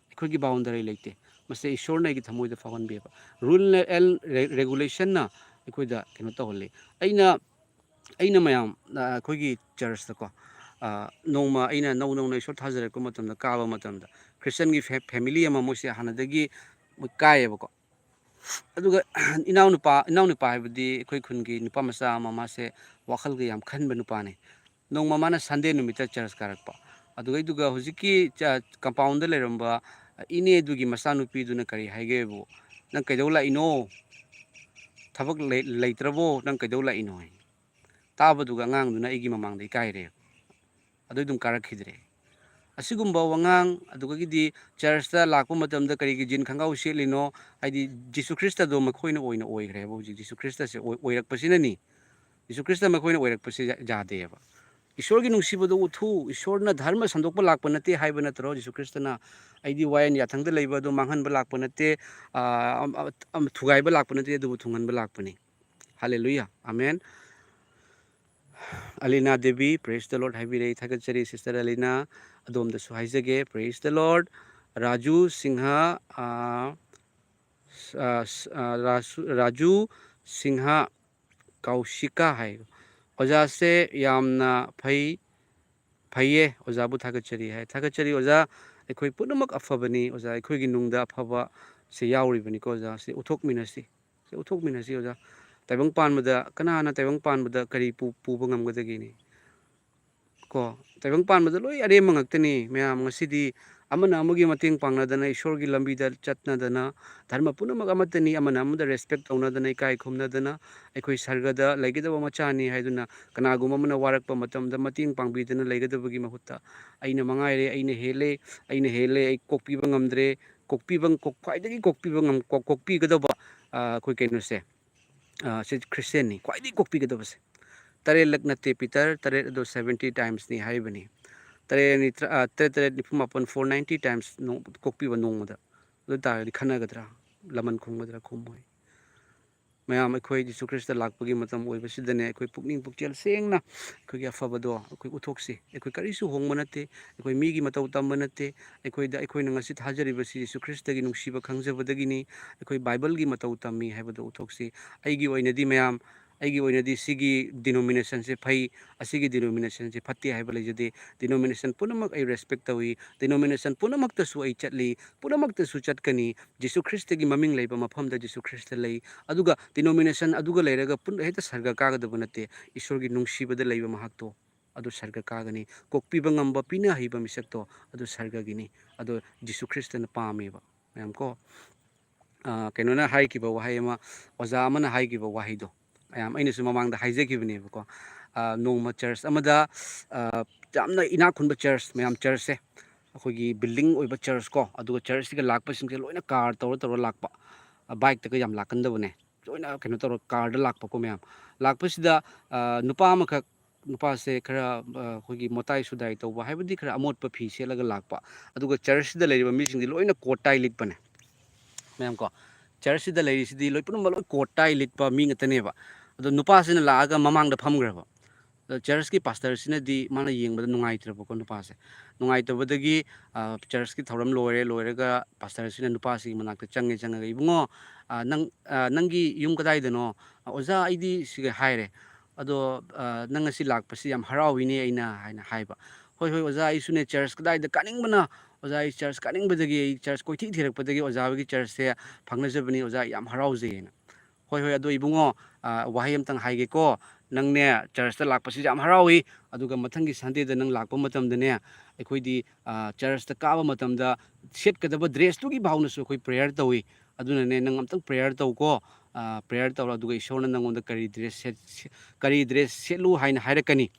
ꯑꯩꯈꯣꯏꯒꯤ ꯕꯥꯎꯟꯗꯔꯤ ꯂꯩꯇꯦ꯫ ꯃꯁꯤ ꯏꯁꯣꯔꯅ ꯑꯩꯒꯤ ꯊꯃꯣꯏꯗ ꯐꯥꯎꯍꯟꯕꯤꯕ꯫ Rule and re-, regulationꯅ ꯑꯩꯈꯣꯏꯗ ꯀꯩꯅꯣ ꯇꯧꯍꯜꯂꯤ꯫ ꯑꯩꯅ, ꯑꯩꯅ ꯃꯌꯥꯝ, ꯑ, ꯑꯩꯈꯣꯏꯒꯤ ꯆꯔꯆꯇꯀꯣ, ꯑ, ꯅꯣꯡꯃ ꯑꯩꯅ ꯅꯧ ꯅꯧꯅ ꯏꯁꯣꯔ ꯊꯥꯖꯔꯛꯄ ꯃꯇꯝꯗ, ꯀꯥꯕ ꯃꯇꯝꯗ, ꯈ꯭ꯔꯤꯁꯇꯤꯌꯥꯟꯒꯤ ꯐꯦ-, family ꯑꯃ ꯃꯣꯏꯁꯦ ꯍꯥꯟꯅꯗꯒꯤ ꯃꯣꯏ ꯀꯥꯏꯌꯦꯕꯀꯣ꯫ ꯑꯗꯨꯒ ꯏꯅꯥꯎꯅꯨꯄꯥ, ꯏꯅꯥꯎꯅꯨꯄꯥ ꯍꯥꯏꯕꯗꯤ ꯑꯩꯈꯣꯏ ꯈꯨꯟꯒꯤ ꯅꯨꯄꯥ ꯃꯆꯥ ꯑꯃ, ꯃꯥꯁꯦ ꯋꯥꯈꯜꯒ ꯌꯥꯝ ꯈꯟꯕ ꯅꯨꯄꯥꯅꯤ꯫ ꯅꯣꯡꯃ ꯃꯥꯅ Sunday ꯅꯨꯃꯤꯠꯇ ꯆꯔꯆ ꯀꯥꯔꯛꯄ꯫ ꯑꯗꯨꯒꯩꯗꯨꯒ ꯍꯧꯖꯤꯛꯀꯤ ꯆ-, compoundꯗ ꯂꯩꯔꯝꯕ ꯏꯅꯦ ꯑꯗꯨꯒꯤ ꯃꯆꯥꯅꯨꯄꯤꯗꯨꯅ ꯀꯔꯤ ꯍꯥꯏꯒꯦꯕꯨ, "ꯅꯪ ꯀꯩꯗꯧ ꯂꯥꯛꯏꯅꯣ? ꯊꯕꯛ ꯂꯩ-, ꯂꯩꯇ꯭ꯔꯕꯣ? ꯅꯪ ꯀꯩꯗꯧ ꯂꯥꯛꯏꯅꯣ?" ꯍꯥꯏ꯫ ꯇꯥꯕꯗꯨꯒ ꯑꯉꯥꯡꯗꯨꯅ ꯑꯩꯒꯤ ꯃꯃꯥꯡꯗ ꯏꯀꯥꯏꯔꯦ꯫ ꯑꯗꯨ ꯑꯗꯨꯝ ꯀꯥꯔꯛꯈꯤꯗ꯭ꯔꯦ꯫ ꯑꯁꯤꯒꯨꯝꯕ ꯋꯥꯉꯥꯡ, ꯑꯗꯨꯗꯒꯤꯗꯤ ꯆꯔꯆꯇ ꯂꯥꯛꯄ ꯃꯇꯝꯗ ꯀꯔꯤꯒꯤ ꯖꯤꯟ ꯈꯪꯒꯥꯎ ꯁꯦꯠꯂꯤꯅꯣ? ꯍꯥꯏꯗꯤ ꯖꯤꯁꯨ ꯈ꯭ꯔꯤꯁꯇꯗꯣ ꯃꯈꯣꯏꯅ ꯑꯣꯏꯅ ꯑꯣꯏꯈ꯭ꯔꯦꯕ ꯍꯧꯖꯤꯛ꯫ ꯖꯤꯁꯨ ꯈ꯭ꯔꯤꯁꯇꯁꯦ ꯑꯣꯏ-, ꯑꯣꯏꯔꯛꯄꯁꯤꯅꯅꯤ꯫ ꯖꯤꯁꯨ ꯈ꯭ꯔꯤꯁꯇ ꯃꯈꯣꯏꯅ ꯑꯣꯏꯔꯛꯄꯁꯦ ꯌꯥ-, ꯌꯥꯗꯦꯕ꯫ ꯏꯁꯣꯔꯒꯤ ꯅꯨꯡꯁꯤꯕꯗꯣ ꯎꯠꯊꯣꯛꯎ꯫ ꯏꯁꯣꯔꯅ ꯙꯔꯃ ꯁꯟꯗꯣꯛꯄ ꯂꯥꯛꯄ ꯅꯠꯇꯦ ꯍꯥꯏꯕ ꯅꯠꯇ꯭ꯔꯣ ꯖꯤꯁꯨ ꯈ꯭ꯔꯤꯁꯇꯅ? "ꯑꯩꯗꯤ ꯋꯥꯌꯦꯟ ꯌꯥꯊꯪꯗ ꯂꯩꯕ ꯑꯗꯨ ꯃꯥꯡꯍꯟꯕ ꯂꯥꯛꯄ ꯅꯠꯇꯦ, ꯑ, ꯑ, ꯑ, ꯊꯨꯒꯥꯏꯕ ꯂꯥꯛꯄ ꯅꯠꯇꯦ, ꯑꯗꯨꯕꯨ ꯊꯨꯡꯍꯟꯕ ꯂꯥꯛꯄꯅꯤ"? Hallelujah, amen. Alina Devi, "Praise the Lord" ꯍꯥꯏꯕꯤꯔꯛꯏ, ꯊꯥꯒꯠꯆꯔꯤ sister ꯑꯂꯤꯅꯥ꯫ ꯑꯗꯣꯝꯗꯁꯨ ꯍꯥꯏꯖꯒꯦ, "Praise the Lord"꯫ Raju Singh, ꯑ, ꯑ, ꯁ-, ꯑ, ꯔꯥꯁꯨ-, ꯔꯥꯖꯨ ꯁꯤꯡꯍ ꯀꯧꯁꯤꯀꯥ ꯍꯥꯏ꯫ "ꯑꯣꯖꯥꯁꯦ ꯌꯥꯝꯅ ꯐꯩ, ꯐꯩꯌꯦ, ꯑꯣꯖꯥꯕꯨ ꯊꯥꯒꯠꯆꯔꯤ" ꯍꯥꯏ꯫ ꯊꯥꯒꯠꯆꯔꯤ ꯑꯣꯖꯥ, ꯑꯩꯈꯣꯏ ꯄꯨꯝꯅꯃꯛ ꯑꯐꯕꯅꯤ꯫ ꯑꯣꯖꯥ, ꯑꯩꯈꯣꯏꯒꯤ ꯅꯨꯡꯗ ꯑꯐꯕ ꯁꯦ ꯌꯥꯎꯔꯤꯕꯅꯤꯀꯣ ꯑꯣꯖꯥ꯫ ꯁꯤ ꯎꯠꯊꯣꯛꯃꯤꯟꯅꯁꯤ, ꯁꯤ ꯎꯠꯊꯣꯛꯃꯤꯟꯅꯁꯤ ꯑꯣꯖꯥ꯫ ꯇꯥꯏꯕꯪ ꯄꯥꯟꯕꯗ, ꯀꯅꯥꯅ ꯇꯥꯏꯕꯪ ꯄꯥꯟꯕꯗ ꯀꯔꯤ ꯄꯨ-, ꯄꯨꯕ ꯉꯝꯒꯗꯒꯦꯅꯦ? ꯀꯣ, ꯇꯥꯏꯕꯪ ꯄꯥꯟꯕꯗ ꯂꯣꯏ ꯑꯔꯦꯝꯕ ꯉꯥꯛꯇꯅꯤ ꯃꯌꯥꯝ꯫ ꯉꯁꯤꯗꯤ ꯑꯃꯅ ꯑꯃꯒꯤ ꯃꯇꯦꯡ ꯄꯥꯡꯅꯗꯅ, ꯏꯁꯣꯔꯒꯤ ꯂꯝꯕꯤꯗ ꯆꯠꯅꯗꯅ, ꯙꯔꯃ ꯄꯨꯝꯅꯃꯛ ꯑꯃꯠꯇꯅꯤ, ꯑꯃꯅ ꯑꯃꯗ respect ꯇꯧꯅꯗꯅ, ꯏꯀꯥꯏ ꯈꯨꯝꯅꯗꯅ, ꯑꯩꯈꯣꯏ ꯁꯔꯒꯗ ꯂꯩꯒꯗꯕ ꯃꯆꯥꯅꯤ ꯍꯥꯏꯗꯨꯅ ꯀꯅꯥꯒꯨꯝꯕ ꯑꯃꯅ ꯋꯥꯔꯛꯄ ꯃꯇꯝꯗ ꯃꯇꯦꯡ ꯄꯥꯡꯕꯤꯗꯅ ꯂꯩꯒꯗꯕꯒꯤ ꯃꯍꯨꯠꯇ, "ꯑꯩꯅ ꯃꯉꯥꯏꯔꯦ, ꯑꯩꯅ ꯍꯦꯜꯂꯦ, ꯑꯩꯅ ꯍꯦꯜꯂꯦ, ꯑꯩ ꯀꯣꯛꯄꯤꯕ ꯉꯝꯗ꯭ꯔꯦ", ꯀꯣꯛꯄꯤꯕ, ꯀꯣꯛ-, ꯈ꯭ꯋꯥꯏꯗꯒꯤ ꯀꯣꯛꯄꯤꯕ ꯉꯝ-, ꯀꯣꯛ-, ꯀꯣꯛꯄꯤꯒꯗꯕ, ꯑ, ꯑꯩꯈꯣꯏ ꯀꯩꯅꯣꯁꯦ, ꯑ, ꯁꯤ ꯈ꯭ꯔꯤꯁꯇꯦꯟꯅꯤ ꯈ꯭ꯋꯥꯏꯗꯒꯤ ꯀꯣꯛꯄꯤꯒꯗꯕꯁꯦ꯫ ꯇꯔꯦꯠꯂꯛ ꯅꯠꯇꯦ, ꯄꯤꯇꯔ, ꯇꯔꯦꯠ ꯑꯗꯣ seventy timesꯅꯤ ꯍꯥꯏꯔꯤꯕꯅꯤ꯫ ꯇꯔꯦꯠ ꯑꯅꯤ ꯇꯔꯥ-, ꯑ, ꯇꯔꯦꯠ ꯇꯔꯦꯠ ꯅꯤꯐꯨ ꯃꯥꯄꯟ, four ninety times ꯅꯣꯡ-, ꯀꯣꯛꯄꯤꯕ ꯅꯣꯡꯃꯗ꯫ ꯑꯗꯨ ꯑꯣꯏ ꯇꯥꯔꯒꯗꯤ ꯈꯟꯅꯒꯗ꯭ꯔꯥ? ꯂꯃꯟ ꯈꯨꯝꯒꯗ꯭ꯔꯥ? ꯈꯨꯝꯃꯣꯏ꯫ ꯃꯌꯥꯝ, ꯑꯩꯈꯣꯏ ꯖꯤꯁꯨ ꯈ꯭ꯔꯤꯁꯇ ꯂꯥꯛꯄꯒꯤ ꯃꯇꯝ ꯑꯣꯏꯕꯁꯤꯗꯅꯦ, ꯑꯩꯈꯣꯏ ꯄꯨꯛꯅꯤꯡ ꯄꯨꯛꯆꯦꯜ ꯁꯦꯡꯅ ꯑꯩꯈꯣꯏꯒꯤ ꯑꯐꯕꯗꯣ ꯑꯩꯈꯣꯏ ꯎꯠꯊꯣꯛꯁꯤ꯫ ꯑꯩꯈꯣꯏ ꯀꯔꯤꯁꯨ ꯍꯣꯡꯕ ꯅꯠꯇꯦ, ꯑꯩꯈꯣꯏ ꯃꯤꯒꯤ ꯃꯇꯧ ꯇꯝꯕ ꯅꯠꯇꯦ, ꯑꯩꯈꯣꯏꯗ, ꯑꯩꯈꯣꯏꯅ ꯉꯁꯤ ꯊꯥꯖꯔꯤꯕꯁꯤ ꯖꯤꯁꯨ ꯈ꯭ꯔꯤꯁꯇꯒꯤ ꯅꯨꯡꯁꯤꯕ ꯈꯪꯖꯕꯗꯒꯤꯅꯤ, ꯑꯩꯈꯣꯏ ꯕꯥꯏꯕꯜꯒꯤ ꯃꯇꯧ ꯇꯝꯃꯤ ꯍꯥꯏꯕꯗꯣ ꯎꯠꯊꯣꯛꯁꯤ꯫ ꯑꯩꯒꯤ ꯑꯣꯏꯅꯗꯤ ꯃꯌꯥꯝ, ꯑꯩꯒꯤ ꯑꯣꯏꯅꯗꯤ ꯁꯤꯒꯤ denominationꯁꯦ ꯐꯩ, ꯑꯁꯤꯒꯤ denominationꯁꯦ ꯐꯠꯇꯦ ꯍꯥꯏꯕ ꯂꯩꯖꯗꯦ꯫ Denomination ꯄꯨꯝꯅꯃꯛ ꯑꯩ respect ꯇꯧꯏ, denomination ꯄꯨꯝꯅꯃꯛꯇꯁꯨ ꯑꯩ ꯆꯠꯂꯤ, ꯄꯨꯝꯅꯃꯛꯇꯁꯨ ꯆꯠꯀꯅꯤ꯫ ꯖꯤꯁꯨ ꯈ꯭ꯔꯤꯁꯇꯒꯤ ꯃꯃꯤꯡ ꯂꯩꯕ ꯃꯐꯝꯗ ꯖꯤꯁꯨ ꯈ꯭ꯔꯤꯁꯇ ꯂꯩ꯫ ꯑꯗꯨꯒ denomination ꯑꯗꯨꯒ ꯂꯩꯔꯒ ꯄꯨꯟ-, ꯍꯦꯛꯇ ꯁꯔꯒ ꯀꯥꯒꯗꯕ ꯅꯠꯇꯦ꯫ ꯏꯁꯣꯔꯒꯤ ꯅꯨꯡꯁꯤꯕꯗ ꯂꯩꯕ ꯃꯍꯥꯛꯇꯣ, ꯑꯗꯨ ꯁꯔꯒ ꯀꯥꯒꯅꯤ꯫ ꯀꯣꯛꯄꯤꯕ ꯉꯝꯕ, ꯄꯤꯅ ꯍꯩꯕ ꯃꯤꯁꯛꯇꯣ, ꯑꯗꯨ ꯁꯔꯒꯒꯤꯅꯤ꯫ ꯑꯗꯣ ꯖꯤꯁꯨ ꯈ꯭ꯔꯤꯁꯇꯅ ꯄꯥꯝꯃꯦꯕ, ꯃꯌꯥꯝ ꯀꯣ꯫ ꯑ, ꯀꯩꯅꯣꯅ ꯍꯥꯏꯈꯤꯕ ꯋꯥꯍꯩ ꯑꯃ, ꯑꯣꯖꯥ ꯑꯃꯅ ꯍꯥꯏꯈꯤꯕ ꯋꯥꯍꯩꯗꯣ, ꯃꯌꯥꯝ, ꯑꯩꯅꯁꯨ ꯃꯃꯥꯡꯗ ꯍꯥꯏꯖꯈꯤꯕꯅꯦꯕꯀꯣ꯫ ꯑ, ꯅꯣꯡꯃ church ꯑꯃꯗ, ꯑ, ꯌꯥꯝꯅ ꯏꯅꯥꯛ ꯈꯨꯟꯕ church, ꯃꯌꯥꯝ, churchꯁꯦ ꯑꯩꯈꯣꯏꯒꯤ building ꯑꯣꯏꯕ church ꯀꯣ, ꯑꯗꯨꯒ churchꯁꯤꯒ ꯂꯥꯛꯄꯁꯤꯡꯁꯦ ꯂꯣꯏꯅ car ꯇꯧꯔ ꯇꯧꯔ ꯂꯥꯛꯄ, ꯑ, bikeꯇꯒ ꯌꯥꯝ ꯂꯥꯛꯀꯟꯗꯕꯅꯦ, ꯂꯣꯏꯅ ꯀꯩꯅꯣ ꯇꯧꯔ carꯗ ꯂꯥꯛꯄꯀꯣ ꯃꯌꯥꯝ꯫ ꯂꯥꯛꯄꯁꯤꯗ, ꯑ, ꯅꯨꯄꯥ ꯑꯃꯈꯛ, ꯅꯨꯄꯥꯁꯦ ꯈꯔ, ꯑ, ꯑꯩꯈꯣꯏꯒꯤ ꯃꯣꯇꯥꯏ ꯁꯨꯗꯥꯏ ꯇꯧꯕ ꯍꯥꯏꯕꯗꯤ ꯈꯔ ꯑꯃꯣꯠꯄ ꯐꯤ ꯁꯦꯠꯂꯒ ꯂꯥꯛꯄ, ꯑꯗꯨꯒ churchꯁꯤꯗ ꯂꯩꯔꯤꯕ ꯃꯤꯁꯤꯡꯗꯤ ꯂꯣꯏꯅ coat tie ꯂꯤꯠꯄꯅꯦ꯫ ꯃꯌꯥꯝ ꯀꯣ, churchꯁꯤꯗ ꯂꯩꯔꯤꯁꯤꯗꯤ ꯂꯣꯏ ꯄꯨꯝꯅꯃꯛ ꯂꯣꯏ coat tie ꯂꯤꯠꯄ ꯃꯤ ꯉꯥꯛꯇꯅꯦꯕ꯫ ꯑꯗꯣ ꯅꯨꯄꯥꯁꯤꯅ ꯂꯥꯛꯑꯒ ꯃꯃꯥꯡꯗ ꯐꯝꯈ꯭ꯔꯕ꯫ ꯆꯔꯆꯀꯤ ꯄꯥꯁꯇꯔꯁꯤꯅꯗꯤ ꯃꯥꯅ ꯌꯦꯡꯕꯗ ꯅꯨꯡꯉꯥꯏꯇ꯭ꯔꯕꯀꯣ ꯅꯨꯄꯥꯁꯦ꯫ ꯅꯨꯡꯉꯥꯏꯇꯕꯗꯒꯤ, ꯑ, ꯆꯔꯆꯀꯤ ꯊꯧꯔꯝ ꯂꯣꯏꯔꯦ, ꯂꯣꯏꯔꯒ ꯄꯥꯁꯇꯔꯁꯤꯅ ꯅꯨꯄꯥꯁꯤꯒꯤ ꯃꯅꯥꯛꯇ ꯆꯪꯉꯦ, ꯆꯪꯉꯒ, "ꯏꯕꯨꯡꯉꯣ, ꯑ, ꯅꯪ, ꯑ, ꯅꯪꯒꯤ ꯌꯨꯝ ꯀꯗꯥꯏꯗꯅꯣ?" "ꯑ, ꯑꯣꯖꯥ, ꯑꯩꯗꯤ ꯁꯤꯒ" ꯍꯥꯏꯔꯦ꯫ "ꯑꯗꯣ, ꯑ, ꯅꯪ ꯉꯁꯤ ꯂꯥꯛꯄꯁꯤ ꯌꯥꯝ ꯍꯔꯥꯎꯏꯅꯦ ꯑꯩꯅ" ꯍꯥꯏꯅ ꯍꯥꯏꯕ꯫ "ꯍꯣꯏ, ꯍꯣꯏ, ꯑꯣꯖꯥ, ꯑꯩꯁꯨꯅꯦ ꯆꯔꯆ ꯀꯗꯥꯏꯗ ꯀꯥꯅꯤꯡꯕꯅ, ꯑꯣꯖꯥ, ꯑꯩ ꯆꯔꯆ ꯀꯥꯅꯤꯡꯕꯗꯒꯤ, ꯑꯩ ꯆꯔꯆ ꯀꯣꯏꯊꯤ ꯊꯤꯔꯛꯄꯗꯒꯤ ꯑꯣꯖꯥ ꯍꯣꯏꯒꯤ ꯆꯔꯆꯁꯦ ꯐꯪꯅꯖꯕꯅꯤ ꯑꯣꯖꯥ, ꯑꯩ ꯌꯥꯝ ꯍꯔꯥꯎꯖꯩ" ꯍꯥꯏꯅ꯫ "ꯍꯣꯏ, ꯍꯣꯏ, ꯑꯗꯣ ꯏꯕꯨꯡꯉꯣ, ꯑ, ꯋꯥꯍꯩ ꯑꯝꯇꯪ ꯍꯥꯏꯒꯦꯀꯣ꯫ ꯅꯪꯅꯦ ꯆꯔꯆꯇ ꯂꯥꯛꯄꯁꯤ ꯌꯥꯝ ꯍꯔꯥꯎꯏ, ꯑꯗꯨꯒ ꯃꯊꯪꯒꯤ ꯁꯟꯗꯦꯗ ꯅꯪ ꯂꯥꯛꯄ ꯃꯇꯝꯗꯅꯦ, ꯑꯩꯈꯣꯏꯗꯤ, ꯑ, ꯆꯔꯆꯇ ꯀꯥꯕ ꯃꯇꯝꯗ ꯁꯦꯠꯀꯗꯕ ꯗ꯭ꯔꯦꯁꯇꯨꯒꯤ ꯐꯥꯎꯅꯁꯨ ꯑꯩꯈꯣꯏ ꯄ꯭ꯔꯦꯌꯔ ꯇꯧꯏ꯫ ꯑꯗꯨꯅꯅꯦ ꯅꯪ ꯑꯝꯇꯪ ꯄ꯭ꯔꯦꯌꯔ ꯇꯧꯀꯣ꯫ ꯑ, ꯄ꯭ꯔꯦꯌꯔ ꯇꯧꯔꯣ, ꯑꯗꯨꯒ ꯏꯁꯣꯔꯅ ꯅꯪꯉꯣꯟꯗ ꯀꯔꯤ ꯗ꯭ꯔꯦꯁ ꯁꯦꯠ-, ꯁꯦ-, ꯀꯔꯤ ꯗ꯭ꯔꯦꯁ ꯁꯦꯠꯂꯨ ꯍꯥꯏꯅ ꯍꯥꯏꯔꯛꯀꯅꯤ"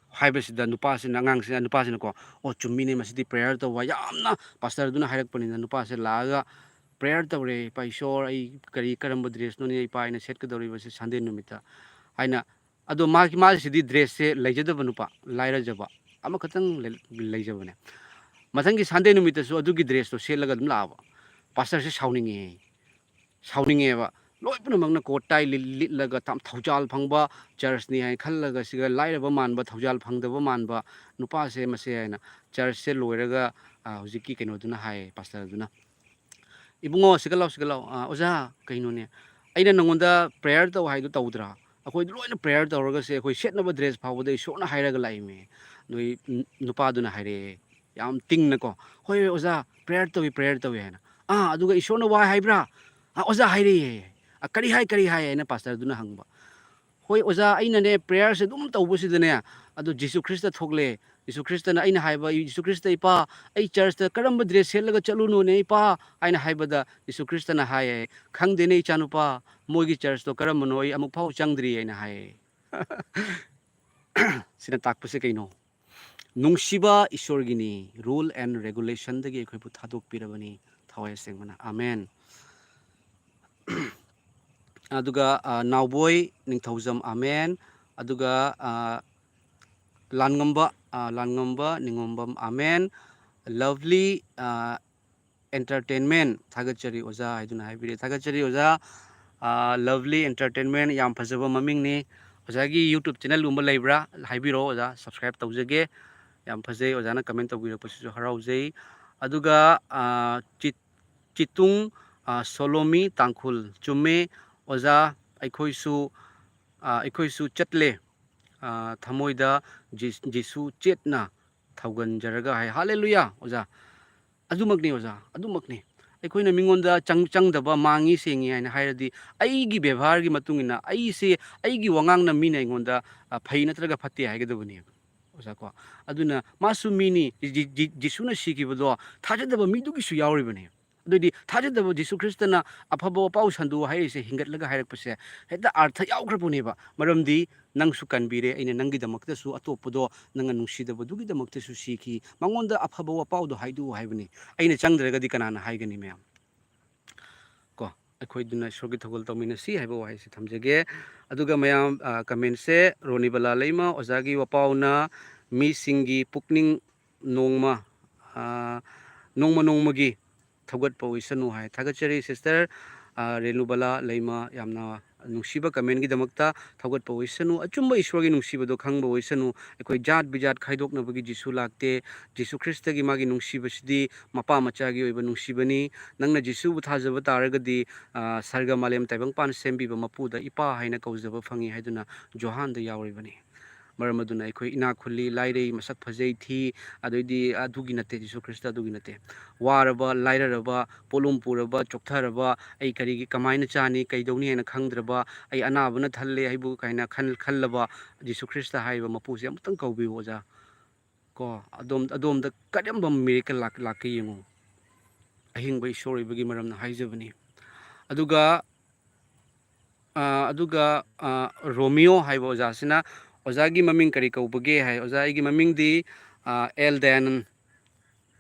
ꯍꯥꯏꯕꯁꯤꯗ ꯅꯨꯄꯥꯁꯤꯅ, ꯑꯉꯥꯡꯁꯤꯅ, ꯅꯨꯄꯥꯁꯤꯅꯀꯣ, "ꯑꯣ, ꯆꯨꯝꯃꯤꯅꯦ, ꯃꯁꯤꯗꯤ ꯄ꯭ꯔꯦꯌꯔ ꯇꯧꯕ ꯌꯥꯝꯅ ꯄꯥꯁꯇꯔꯗꯨꯅ ꯍꯥꯏꯔꯛꯄꯅꯤꯅ" ꯅꯨꯄꯥꯁꯦ ꯂꯥꯛꯑꯒ ꯄ꯭ꯔꯦꯌꯔ ꯇꯧꯔꯦ, "ꯏꯄꯥ ꯏꯁꯣꯔ, ꯑꯩ ꯀꯔꯤ, ꯀꯔꯝꯕ ꯗ꯭ꯔꯦꯁꯅꯣꯅꯦ ꯏꯄꯥ ꯑꯩꯅ ꯁꯦꯠꯀꯗꯧꯔꯤꯕꯁꯦ ꯁꯟꯗꯦ ꯅꯨꯃꯤꯠꯇ?" ꯍꯥꯏꯅ꯫ ꯑꯗꯣ ꯃꯥꯒꯤ, ꯃꯥꯁꯤꯗꯤ ꯗ꯭ꯔꯦꯁꯁꯦ ꯂꯩꯖꯗꯕ ꯅꯨꯄꯥ, ꯂꯥꯏꯔꯖꯕ, ꯑꯃꯈꯛꯇꯪ ꯂꯩ-, ꯂꯩꯖꯕꯅꯦ꯫ ꯃꯊꯪꯒꯤ ꯁꯟꯗꯦ ꯅꯨꯃꯤꯠꯇꯁꯨ ꯑꯗꯨꯒꯤ ꯗ꯭ꯔꯦꯁꯇꯣ ꯁꯦꯠꯂꯒ ꯑꯗꯨꯝ ꯂꯥꯛꯑꯕ꯫ ꯄꯥꯁꯇꯔꯁꯦ ꯁꯥꯎꯅꯤꯡꯉꯦ꯫ ꯁꯥꯎꯅꯤꯡꯉꯦꯕ꯫ ꯂꯣꯏ ꯄꯨꯝꯅꯃꯛꯅ ꯀꯣꯠ ꯇꯥꯏ ꯂꯤꯠ-, ꯂꯤꯠꯂꯒ ꯊꯝ-, ꯊꯧꯖꯥꯜ ꯐꯪꯕ ꯆꯔꯆꯅꯤ ꯍꯥꯏꯅ ꯈꯜꯂꯒ, ꯁꯤꯒ ꯂꯥꯏꯔꯕ ꯃꯥꯟꯕ, ꯊꯧꯖꯥꯜ ꯐꯪꯗꯕ ꯃꯥꯟꯕ ꯅꯨꯄꯥꯁꯦ ꯃꯁꯦ ꯍꯥꯏꯅ ꯆꯔꯆꯁꯦ ꯂꯣꯏꯔꯒ, ꯑ, ꯍꯧꯖꯤꯛꯀꯤ ꯀꯩꯅꯣꯗꯨꯅ ꯍꯥꯏꯌꯦ, ꯄꯥꯁꯇꯔꯗꯨꯅ, "ꯏꯕꯨꯡꯉꯣ, ꯁꯤꯒ ꯂꯥꯎ, ꯁꯤꯒ ꯂꯥꯎ꯫ ꯑ, ꯑꯣꯖꯥ, ꯀꯩꯅꯣꯅꯦ? ꯑꯩꯅ ꯅꯪꯉꯣꯟꯗ ꯄ꯭ꯔꯦꯌꯔ ꯇꯧ ꯍꯥꯏꯗꯣ ꯇꯧꯗ꯭ꯔꯥ? ꯑꯩꯈꯣꯏꯗꯤ ꯂꯣꯏꯅ ꯄ꯭ꯔꯦꯌꯔ ꯇꯧꯔꯒꯁꯦ, ꯑꯩꯈꯣꯏ ꯁꯦꯠꯅꯕ ꯗ꯭ꯔꯦꯁ ꯐꯥꯎꯕꯗ ꯏꯁꯣꯔꯅ ꯍꯥꯏꯔꯒ ꯂꯥꯛꯏꯃꯦ"꯫ ꯅꯣꯏ ꯅꯨ-, ꯅꯨꯄꯥꯗꯨꯅ ꯍꯥꯏꯔꯛꯑꯦ, ꯌꯥꯝ ꯇꯤꯡꯅꯀꯣ, "ꯍꯣꯏ, ꯍꯣꯏ, ꯑꯣꯖꯥ, ꯄ꯭ꯔꯦꯌꯔ ꯇꯧꯏ, ꯄ꯭ꯔꯦꯌꯔ ꯇꯧꯏ" ꯍꯥꯏꯅ꯫ "ꯑꯥ, ꯑꯗꯨꯒ ꯏꯁꯣꯔꯅ ꯋꯥ ꯍꯥꯏꯕ꯭ꯔꯥ?" "ꯑꯥ, ꯑꯣꯖꯥ, ꯍꯥꯏꯔꯛꯑꯦ"꯫ "ꯑꯥ, ꯀꯔꯤ ꯍꯥꯏ, ꯀꯔꯤ ꯍꯥꯏ?" ꯍꯥꯏꯅ ꯄꯥꯁꯇꯔꯗꯨꯅ ꯍꯪꯕ꯫ "ꯍꯣꯏ, ꯑꯣꯖꯥ, ꯑꯩꯅꯅꯦ ꯄ꯭ꯔꯦꯌꯔꯁꯦ ꯑꯗꯨꯝ ꯇꯧꯕꯁꯤꯗꯅꯦ, ꯑꯗꯣ ꯖꯤꯁꯨ ꯈ꯭ꯔꯤꯁꯇ ꯊꯣꯛꯂꯛꯑꯦ꯫ ꯖꯤꯁꯨ ꯈ꯭ꯔꯤꯁꯇꯅ ꯑꯩꯅ ꯍꯥꯏꯕ, 'ꯖꯤꯁꯨ ꯈ꯭ꯔꯤꯁꯇ, ꯏꯄꯥ, ꯑꯩ ꯆꯔꯆꯇ ꯀꯔꯝꯕ ꯗ꯭ꯔꯦꯁ ꯁꯦꯠꯂꯒ ꯆꯠꯂꯨꯅꯣꯅꯦ, ꯏꯄꯥ?' ꯍꯥꯏꯅ ꯍꯥꯏꯕꯗ, ꯖꯤꯁꯨ ꯈ꯭ꯔꯤꯁꯇꯅ ꯍꯥꯏꯌꯦ, 'ꯈꯪꯗꯦꯅꯦ, ꯏꯆꯥꯅꯨꯄꯥ, ꯃꯣꯏꯒꯤ ꯆꯔꯆꯇꯣ ꯀꯔꯝꯕꯅꯣ, ꯑꯩ ꯑꯃꯨꯛ ꯐꯥꯎ ꯆꯪꯗ꯭ꯔꯤ' ꯍꯥꯏꯅ ꯍꯥꯏꯌꯦ"꯫ ꯁꯤꯅ ꯇꯥꯛꯄꯁꯦ ꯀꯩꯅꯣ? ꯅꯨꯡꯁꯤꯕ ꯏꯁꯣꯔꯒꯤꯅꯤ, rule and regulationꯗꯒꯤ ꯑꯩꯈꯣꯏꯕꯨ ꯊꯥꯗꯣꯛꯄꯤꯔꯕꯅꯤ, ꯊꯋꯥꯏ ꯑꯁꯦꯡꯕꯅ꯫ ꯑꯥꯃꯦꯟ꯫ ꯑꯗꯨꯒ, ꯑ, ꯅꯥꯎꯕꯣꯏ ꯅꯤꯡꯊꯧꯖꯝ, ꯑꯥꯃꯦꯟ꯫ ꯑꯗꯨꯒ, ꯑ, ꯂꯥꯟꯉꯝꯕ, ꯑ, ꯂꯥꯟꯉꯝꯕ ꯅꯤꯉꯣꯝꯕꯝ, ꯑꯥꯃꯦꯟ꯫ Lovely, ꯑ, Entertainment, ꯊꯥꯒꯠꯆꯔꯤ ꯑꯣꯖꯥ ꯍꯥꯏꯗꯨꯅ ꯍꯥꯏꯕꯤꯔꯦ꯫ ꯊꯥꯒꯠꯆꯔꯤ ꯑꯣꯖꯥ꯫ ꯑ, Lovely Entertainment, ꯌꯥꯝ ꯐꯖꯕ ꯃꯃꯤꯡꯅꯤ꯫ ꯑꯣꯖꯥꯒꯤ YouTube ꯆꯦꯅꯦꯜꯒꯨꯝꯕ ꯂꯩꯕ꯭ꯔꯥ? ꯍꯥꯏꯕꯤꯔꯛꯑꯣ ꯑꯣꯖꯥ, ꯁꯕꯁꯀ꯭ꯔꯥꯏꯕ ꯇꯧꯖꯒꯦ꯫ ꯌꯥꯝ ꯐꯖꯩ, ꯑꯣꯖꯥꯅ ꯀꯃꯦꯟ ꯇꯧꯕꯤꯔꯛꯄꯁꯤꯁꯨ ꯍꯔꯥꯎꯖꯩ꯫ ꯑꯗꯨꯒ, ꯑ, ꯆꯤꯠ-, ꯆꯤꯇꯨꯡ, ꯑ, ꯁꯣꯂꯣꯃꯤ ꯇꯥꯡꯈꯨꯜ, ꯆꯨꯝꯃꯦ ꯑꯣꯖꯥ, ꯑꯩꯈꯣꯏꯁꯨ, ꯑ, ꯑꯩꯈꯣꯏꯁꯨ ꯆꯠꯂꯦ꯫ ꯑ, ꯊꯃꯣꯏꯗ ꯖꯤ-, ꯖꯤꯁꯨ ꯆꯦꯠꯅ ꯊꯧꯒꯟꯖꯔꯒ ꯍꯥꯏ꯫ ꯍꯥꯂꯦꯂꯨꯌꯥ ꯑꯣꯖꯥ꯫ ꯑꯗꯨꯃꯛꯅꯤ ꯑꯣꯖꯥ, ꯑꯗꯨꯃꯛꯅꯤ꯫ ꯑꯩꯈꯣꯏꯅ ꯃꯤꯉꯣꯟꯗ ꯆꯪ-, ꯆꯪꯗꯕ, ꯃꯥꯡꯉꯤ ꯁꯦꯡꯉꯤ ꯍꯥꯏꯅ ꯍꯥꯏꯔꯗꯤ, ꯑꯩꯒꯤ ꯕꯦꯕꯥꯔꯒꯤ ꯃꯇꯨꯡ ꯏꯟꯅ, ꯑꯩꯁꯦ, ꯑꯩꯒꯤ ꯋꯥꯉꯥꯡꯅ ꯃꯤꯅ ꯑꯩꯉꯣꯟꯗ, ꯑ, ꯐꯩ ꯅꯠꯇ꯭ꯔꯒ ꯐꯠꯇꯦ ꯍꯥꯏꯒꯗꯕꯅꯦꯕ ꯑꯣꯖꯥ ꯀꯣ꯫ ꯑꯗꯨꯅ ꯃꯥꯁꯨ ꯃꯤꯅꯤ꯫ ꯖꯤ-, ꯖꯤ-, ꯖꯤꯁꯨꯅ ꯁꯤꯈꯤꯕꯗꯣ ꯊꯥꯖꯗꯕ ꯃꯤꯗꯨꯒꯤꯁꯨ ꯌꯥꯎꯔꯤꯕꯅꯦ꯫ ꯑꯗꯨꯗꯤ ꯊꯥꯖꯗꯕ ꯖꯤꯁꯨ ꯈ꯭ꯔꯤꯁꯇꯅ ꯑꯐꯕ ꯋꯥꯄꯥꯎ ꯁꯟꯗꯣꯛꯎ ꯍꯥꯏꯔꯤꯁꯦ ꯍꯤꯡꯒꯠꯂꯒ ꯍꯥꯏꯔꯛꯄꯁꯦ ꯍꯦꯛꯇ ꯑꯥꯔꯊ ꯌꯥꯎꯈ꯭ꯔꯕꯅꯦꯕ꯫ ꯃꯔꯝꯗꯤ ꯅꯪꯁꯨ ꯀꯟꯕꯤꯔꯦ, ꯑꯩꯅ ꯅꯪꯒꯤꯗꯃꯛꯇꯁꯨ ꯑꯇꯣꯞꯄꯗꯣ ꯅꯪꯅ ꯅꯨꯡꯁꯤꯗꯕꯗꯨꯒꯤꯗꯃꯛꯇꯁꯨ ꯁꯤꯈꯤ꯫ ꯃꯉꯣꯟꯗ ꯑꯐꯕ ꯋꯥꯄꯥꯎꯗꯣ ꯍꯥꯏꯗꯣꯛꯎ ꯍꯥꯏꯕꯅꯤ꯫ ꯑꯩꯅ ꯆꯪꯗ꯭ꯔꯒꯗꯤ ꯀꯅꯥꯅ ꯍꯥꯏꯒꯅꯤ ꯃꯌꯥꯝ? ꯀꯣ, ꯑꯩꯈꯣꯏꯗꯨꯅ ꯏꯁꯣꯔꯒꯤ ꯊꯧꯒꯜ ꯇꯧꯃꯤꯟꯅꯁꯤ ꯍꯥꯏꯕ ꯋꯥꯍꯩꯁꯤ ꯊꯝꯖꯒꯦ꯫ ꯑꯗꯨꯒ ꯃꯌꯥꯝ, ꯑ, ꯀꯃꯦꯟꯁꯦ, ꯔꯣꯅꯤꯕꯂꯥ ꯂꯩꯃ, ꯑꯣꯖꯥꯒꯤ ꯋꯥꯄꯥꯎꯅ ꯃꯤꯁꯤꯡꯒꯤ ꯄꯨꯛꯅꯤꯡ ꯅꯣꯡꯃ, ꯑ, ꯅꯣꯡꯃ ꯅꯣꯡꯃꯒꯤ ꯊꯧꯒꯠꯄ ꯑꯣꯏꯁꯅꯨ ꯍꯥꯏ꯫ ꯊꯥꯒꯠꯆꯔꯤ ꯁꯤꯁꯇꯔ, ꯑ, ꯔꯦꯅꯨꯕꯂꯥ ꯂꯩꯃ, ꯌꯥꯝꯅ ꯅꯨꯡꯁꯤꯕ ꯀꯃꯦꯟꯒꯤꯗꯃꯛꯇ꯫ ꯊꯧꯒꯠꯄ ꯑꯣꯏꯁꯅꯨ꯫ ꯑꯆꯨꯝꯕ ꯏꯁꯣꯔꯒꯤ ꯅꯨꯡꯁꯤꯕꯗꯣ ꯈꯪꯕ ꯑꯣꯏꯁꯅꯨ꯫ ꯑꯩꯈꯣꯏ ꯖꯥꯠ ꯕꯤꯖꯥꯠ ꯈꯥꯏꯗꯣꯛꯅꯕꯒꯤ ꯖꯤꯁꯨ ꯂꯥꯛꯇꯦ꯫ ꯖꯤꯁꯨ ꯈ꯭ꯔꯤꯁꯇꯒꯤ ꯃꯥꯒꯤ ꯅꯨꯡꯁꯤꯕꯁꯤꯗꯤ ꯃꯄꯥ ꯃꯆꯥꯒꯤ ꯑꯣꯏꯕ ꯅꯨꯡꯁꯤꯕꯅꯤ꯫ ꯅꯪꯅ ꯖꯤꯁꯨꯕꯨ ꯊꯥꯖꯕ ꯇꯥꯔꯒꯗꯤ, ꯑ, ꯁꯔꯒ ꯃꯥꯂꯦꯝ ꯇꯥꯏꯕꯪꯄꯥꯟ ꯁꯦꯝꯕꯤꯕ ꯃꯄꯨꯗ ꯏꯄꯥ ꯍꯥꯏꯅ ꯀꯧꯖꯕ ꯐꯪꯉꯤ ꯍꯥꯏꯗꯨꯅ ꯖꯣꯍꯥꯟꯗ ꯌꯥꯎꯔꯤꯕꯅꯤ꯫ ꯃꯔꯝ ꯑꯗꯨꯅ ꯑꯩꯈꯣꯏ ꯏꯅꯥꯛ ꯈꯨꯜꯂꯤ, ꯂꯥꯏꯔꯩ, ꯃꯁꯛ ꯐꯖꯩ, ꯊꯤ, ꯑꯗꯩꯗꯤ ꯑꯗꯨꯒꯤ ꯅꯠꯇꯦ, ꯖꯤꯁꯨ ꯈ꯭ꯔꯤꯁꯇ ꯑꯗꯨꯒꯤ ꯅꯠꯇꯦ꯫ ꯋꯥꯔꯕ, ꯂꯥꯏꯔꯔꯕ, ꯄꯣꯠꯂꯨꯝ ꯄꯨꯔꯕ, ꯆꯣꯛꯊꯔꯕ, ꯑꯩ ꯀꯔꯤꯒꯤ, ꯀꯃꯥꯏꯅ ꯆꯥꯅꯤ, ꯀꯩꯗꯧꯅꯤ ꯍꯥꯏꯅ ꯈꯪꯗ꯭ꯔꯕ, ꯑꯩ ꯑꯅꯥꯕꯅ ꯊꯜꯂꯦ ꯍꯥꯏꯕꯨ ꯀꯥꯏꯅ ꯈꯟ-, ꯈꯜꯂꯕ ꯖꯤꯁꯨ ꯈ꯭ꯔꯤꯁꯇ ꯍꯥꯏꯔꯤꯕ ꯃꯄꯨꯁꯦ ꯑꯃꯨꯛꯇꯪ ꯀꯧꯕꯤꯌꯨ ꯑꯣꯖꯥ꯫ ꯀꯣ, ꯑꯗꯣꯝ-, ꯑꯗꯣꯝꯗ ꯀꯔꯝꯕ ꯃꯤꯔꯦꯀꯜ ꯂꯥꯛ-, ꯂꯥꯛꯀꯦ ꯌꯦꯡꯉꯨ꯫ ꯑꯍꯤꯡꯕ ꯏꯁꯣꯔ ꯑꯣꯏꯕꯒꯤ ꯃꯔꯝꯅ ꯍꯥꯏꯖꯕꯅꯤ꯫ ꯑꯗꯨꯒ, ꯑ, ꯑꯗꯨꯒ, ꯑ, ꯔꯣꯃꯤꯌꯣ ꯍꯥꯏꯕ ꯑꯣꯖꯥꯁꯤꯅ, "ꯑꯣꯖꯥꯒꯤ ꯃꯃꯤꯡ ꯀꯔꯤ ꯀꯧꯕꯒꯦ?" ꯍꯥꯏ꯫ "ꯑꯣꯖꯥ, ꯑꯩꯒꯤ ꯃꯃꯤꯡꯗꯤ, ꯑ, ꯑꯦꯜ ꯗꯌꯥꯅꯟ,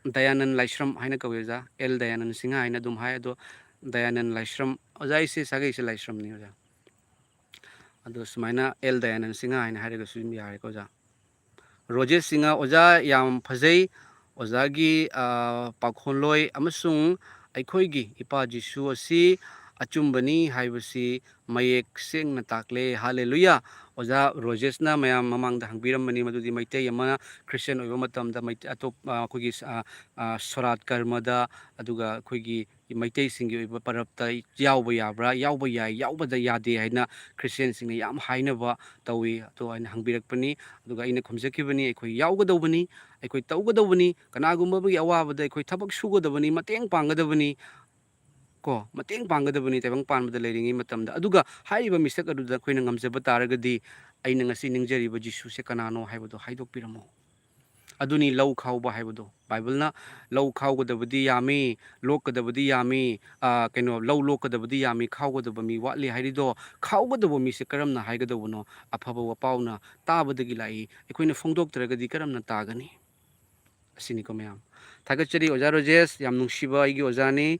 ꯗꯌꯥꯅꯟ ꯂꯥꯏꯁ꯭ꯔꯝ ꯍꯥꯏꯅ ꯀꯧꯏ ꯑꯣꯖꯥ꯫ ꯑꯦꯜ ꯗꯌꯥꯅꯟ ꯁꯤꯡꯍ ꯍꯥꯏꯅ ꯑꯗꯨꯝ ꯍꯥꯏ, ꯑꯗꯣ ꯗꯌꯥꯅꯟ ꯂꯥꯏꯁ꯭ꯔꯝ, ꯑꯣꯖꯥ, ꯑꯩꯁꯦ ꯁꯥꯒꯩꯁꯦ ꯂꯥꯏꯁ꯭ꯔꯝꯅꯤ ꯑꯣꯖꯥ꯫ ꯑꯗꯣ ꯁꯨꯃꯥꯏꯅ ꯑꯦꯜ ꯗꯌꯥꯅꯟ ꯁꯤꯡꯍ ꯍꯥꯏꯅ ꯍꯥꯏꯔꯒꯁꯨ ꯑꯗꯨꯝ ꯌꯥꯔꯦꯀꯣ ꯑꯣꯖꯥ꯫ ꯔꯣꯖꯦꯁ ꯁꯤꯡꯍ, ꯑꯣꯖꯥ, ꯌꯥꯝ ꯐꯖꯩ꯫ ꯑꯣꯖꯥꯒꯤ, ꯑ, ꯄꯥꯈꯣꯟꯂꯣꯏ ꯑꯃꯁꯨꯡ ꯑꯩꯈꯣꯏꯒꯤ ꯏꯄꯥ ꯖꯤꯁꯨ ꯑꯁꯤ, ꯑꯆꯨꯝꯕꯅꯤ ꯍꯥꯏꯕꯁꯤ ꯃꯌꯦꯛ ꯁꯦꯡꯅ ꯇꯥꯛꯂꯦ꯫ ꯍꯥꯂꯦꯂꯨꯌꯥ! ꯑꯣꯖꯥ ꯔꯣꯖꯦꯁꯅ ꯃꯌꯥꯝ ꯃꯃꯥꯡꯗ ꯍꯪꯕꯤꯔꯝꯕꯅꯤ, ꯃꯗꯨꯗꯤ ꯃꯩꯇꯩ ꯑꯃꯅ ꯈ꯭ꯔꯤꯁꯇꯤꯌꯥꯟ ꯑꯣꯏꯕ ꯃꯇꯝꯗ ꯃꯩꯇꯩ, ꯑꯇꯣꯞ-, ꯑ, ꯑꯩꯈꯣꯏꯒꯤ ꯁ-, ꯑ, ꯑ, ꯁꯣꯔꯥꯠ ꯀꯔꯃꯗ, ꯑꯗꯨꯒ ꯑꯩꯈꯣꯏꯒꯤ ꯃꯩꯇꯩꯁꯤꯡꯒꯤ ꯑꯣꯏꯕ ꯄꯔꯕꯇ ꯌꯥꯎꯕ ꯌꯥꯕ꯭ꯔꯥ? ꯌꯥꯎꯕ ꯌꯥꯏ, ꯌꯥꯎꯕꯗ ꯌꯥꯗꯦ ꯍꯥꯏꯅ ꯈ꯭ꯔꯤꯁꯇꯤꯌꯥꯟꯁꯤꯡꯅ ꯌꯥꯝ ꯍꯥꯏꯅꯕ ꯇꯧꯏ꯫ ꯑꯗꯣ ꯑꯩꯅ ꯍꯪꯕꯤꯔꯛꯄꯅꯤ, ꯑꯗꯨꯒ ꯑꯩꯅ ꯈꯨꯝꯖꯈꯤꯕꯅꯤ, ꯑꯩꯈꯣꯏ ꯌꯥꯎꯒꯗꯧꯕꯅꯤ, ꯑꯩꯈꯣꯏ ꯇꯧꯒꯗꯧꯕꯅꯤ, ꯀꯅꯥꯒꯨꯝꯕ ꯑꯃꯒꯤ ꯑꯋꯥꯕꯗ ꯑꯩꯈꯣꯏ ꯊꯕꯛ ꯁꯨꯒꯗꯕꯅꯤ, ꯃꯇꯦꯡ ꯄꯥꯡꯒꯗꯕꯅꯤ꯫ ꯀꯣ, ꯃꯇꯦꯡ ꯄꯥꯡꯒꯗꯕꯅꯤ ꯇꯥꯏꯕꯪ ꯄꯥꯟꯕꯗ ꯂꯩꯔꯤꯉꯩ ꯃꯇꯝꯗ꯫ ꯑꯗꯨꯒ ꯍꯥꯏꯔꯤꯕ ꯃꯤꯁꯛ ꯑꯗꯨꯗ ꯑꯩꯈꯣꯏꯅ ꯉꯝꯖꯕ ꯇꯥꯔꯒꯗꯤ, "ꯑꯩꯅ ꯉꯁꯤ ꯅꯤꯡꯖꯔꯤꯕ ꯖꯤꯁꯨꯁꯦ ꯀꯅꯥꯅꯣ ꯍꯥꯏꯕꯗꯣ ꯍꯥꯏꯗꯣꯛꯄꯤꯔꯝꯃꯨ"꯫ ꯑꯗꯨꯅꯤ ꯂꯧ ꯈꯥꯎꯕ ꯍꯥꯏꯕꯗꯣ꯫ ꯕꯥꯏꯕꯜꯅ "ꯂꯧ ꯈꯥꯎꯒꯗꯕꯗꯤ ꯌꯥꯝꯃꯤ, ꯂꯣꯛꯀꯗꯕꯗꯤ ꯌꯥꯝꯃꯤ, ꯑ, ꯀꯩꯅꯣ, ꯂꯧ ꯂꯣꯛꯀꯗꯕꯗꯤ ꯌꯥꯝꯃꯤ, ꯈꯥꯎꯒꯗꯕ ꯃꯤ ꯋꯥꯠꯂꯤ" ꯍꯥꯏꯔꯤꯗꯣ, ꯈꯥꯎꯒꯗꯕ ꯃꯤꯁꯦ ꯀꯔꯝꯅ ꯍꯥꯏꯒꯗꯧꯕꯅꯣ? ꯑꯐꯕ ꯋꯥꯄꯥꯎꯅ ꯇꯥꯕꯗꯒꯤ ꯂꯥꯛꯏ꯫ ꯑꯩꯈꯣꯏꯅ ꯐꯣꯡꯗꯣꯛꯇ꯭ꯔꯒꯗꯤ ꯀꯔꯝꯅ ꯇꯥꯒꯅꯤ? ꯑꯁꯤꯅꯤꯀꯣ ꯃꯌꯥꯝ꯫ ꯊꯥꯒꯠꯆꯔꯤ ꯑꯣꯖꯥ ꯔꯣꯖꯦꯁ, ꯌꯥꯝ ꯅꯨꯡꯁꯤꯕ ꯑꯩꯒꯤ ꯑꯣꯖꯥꯅꯤ꯫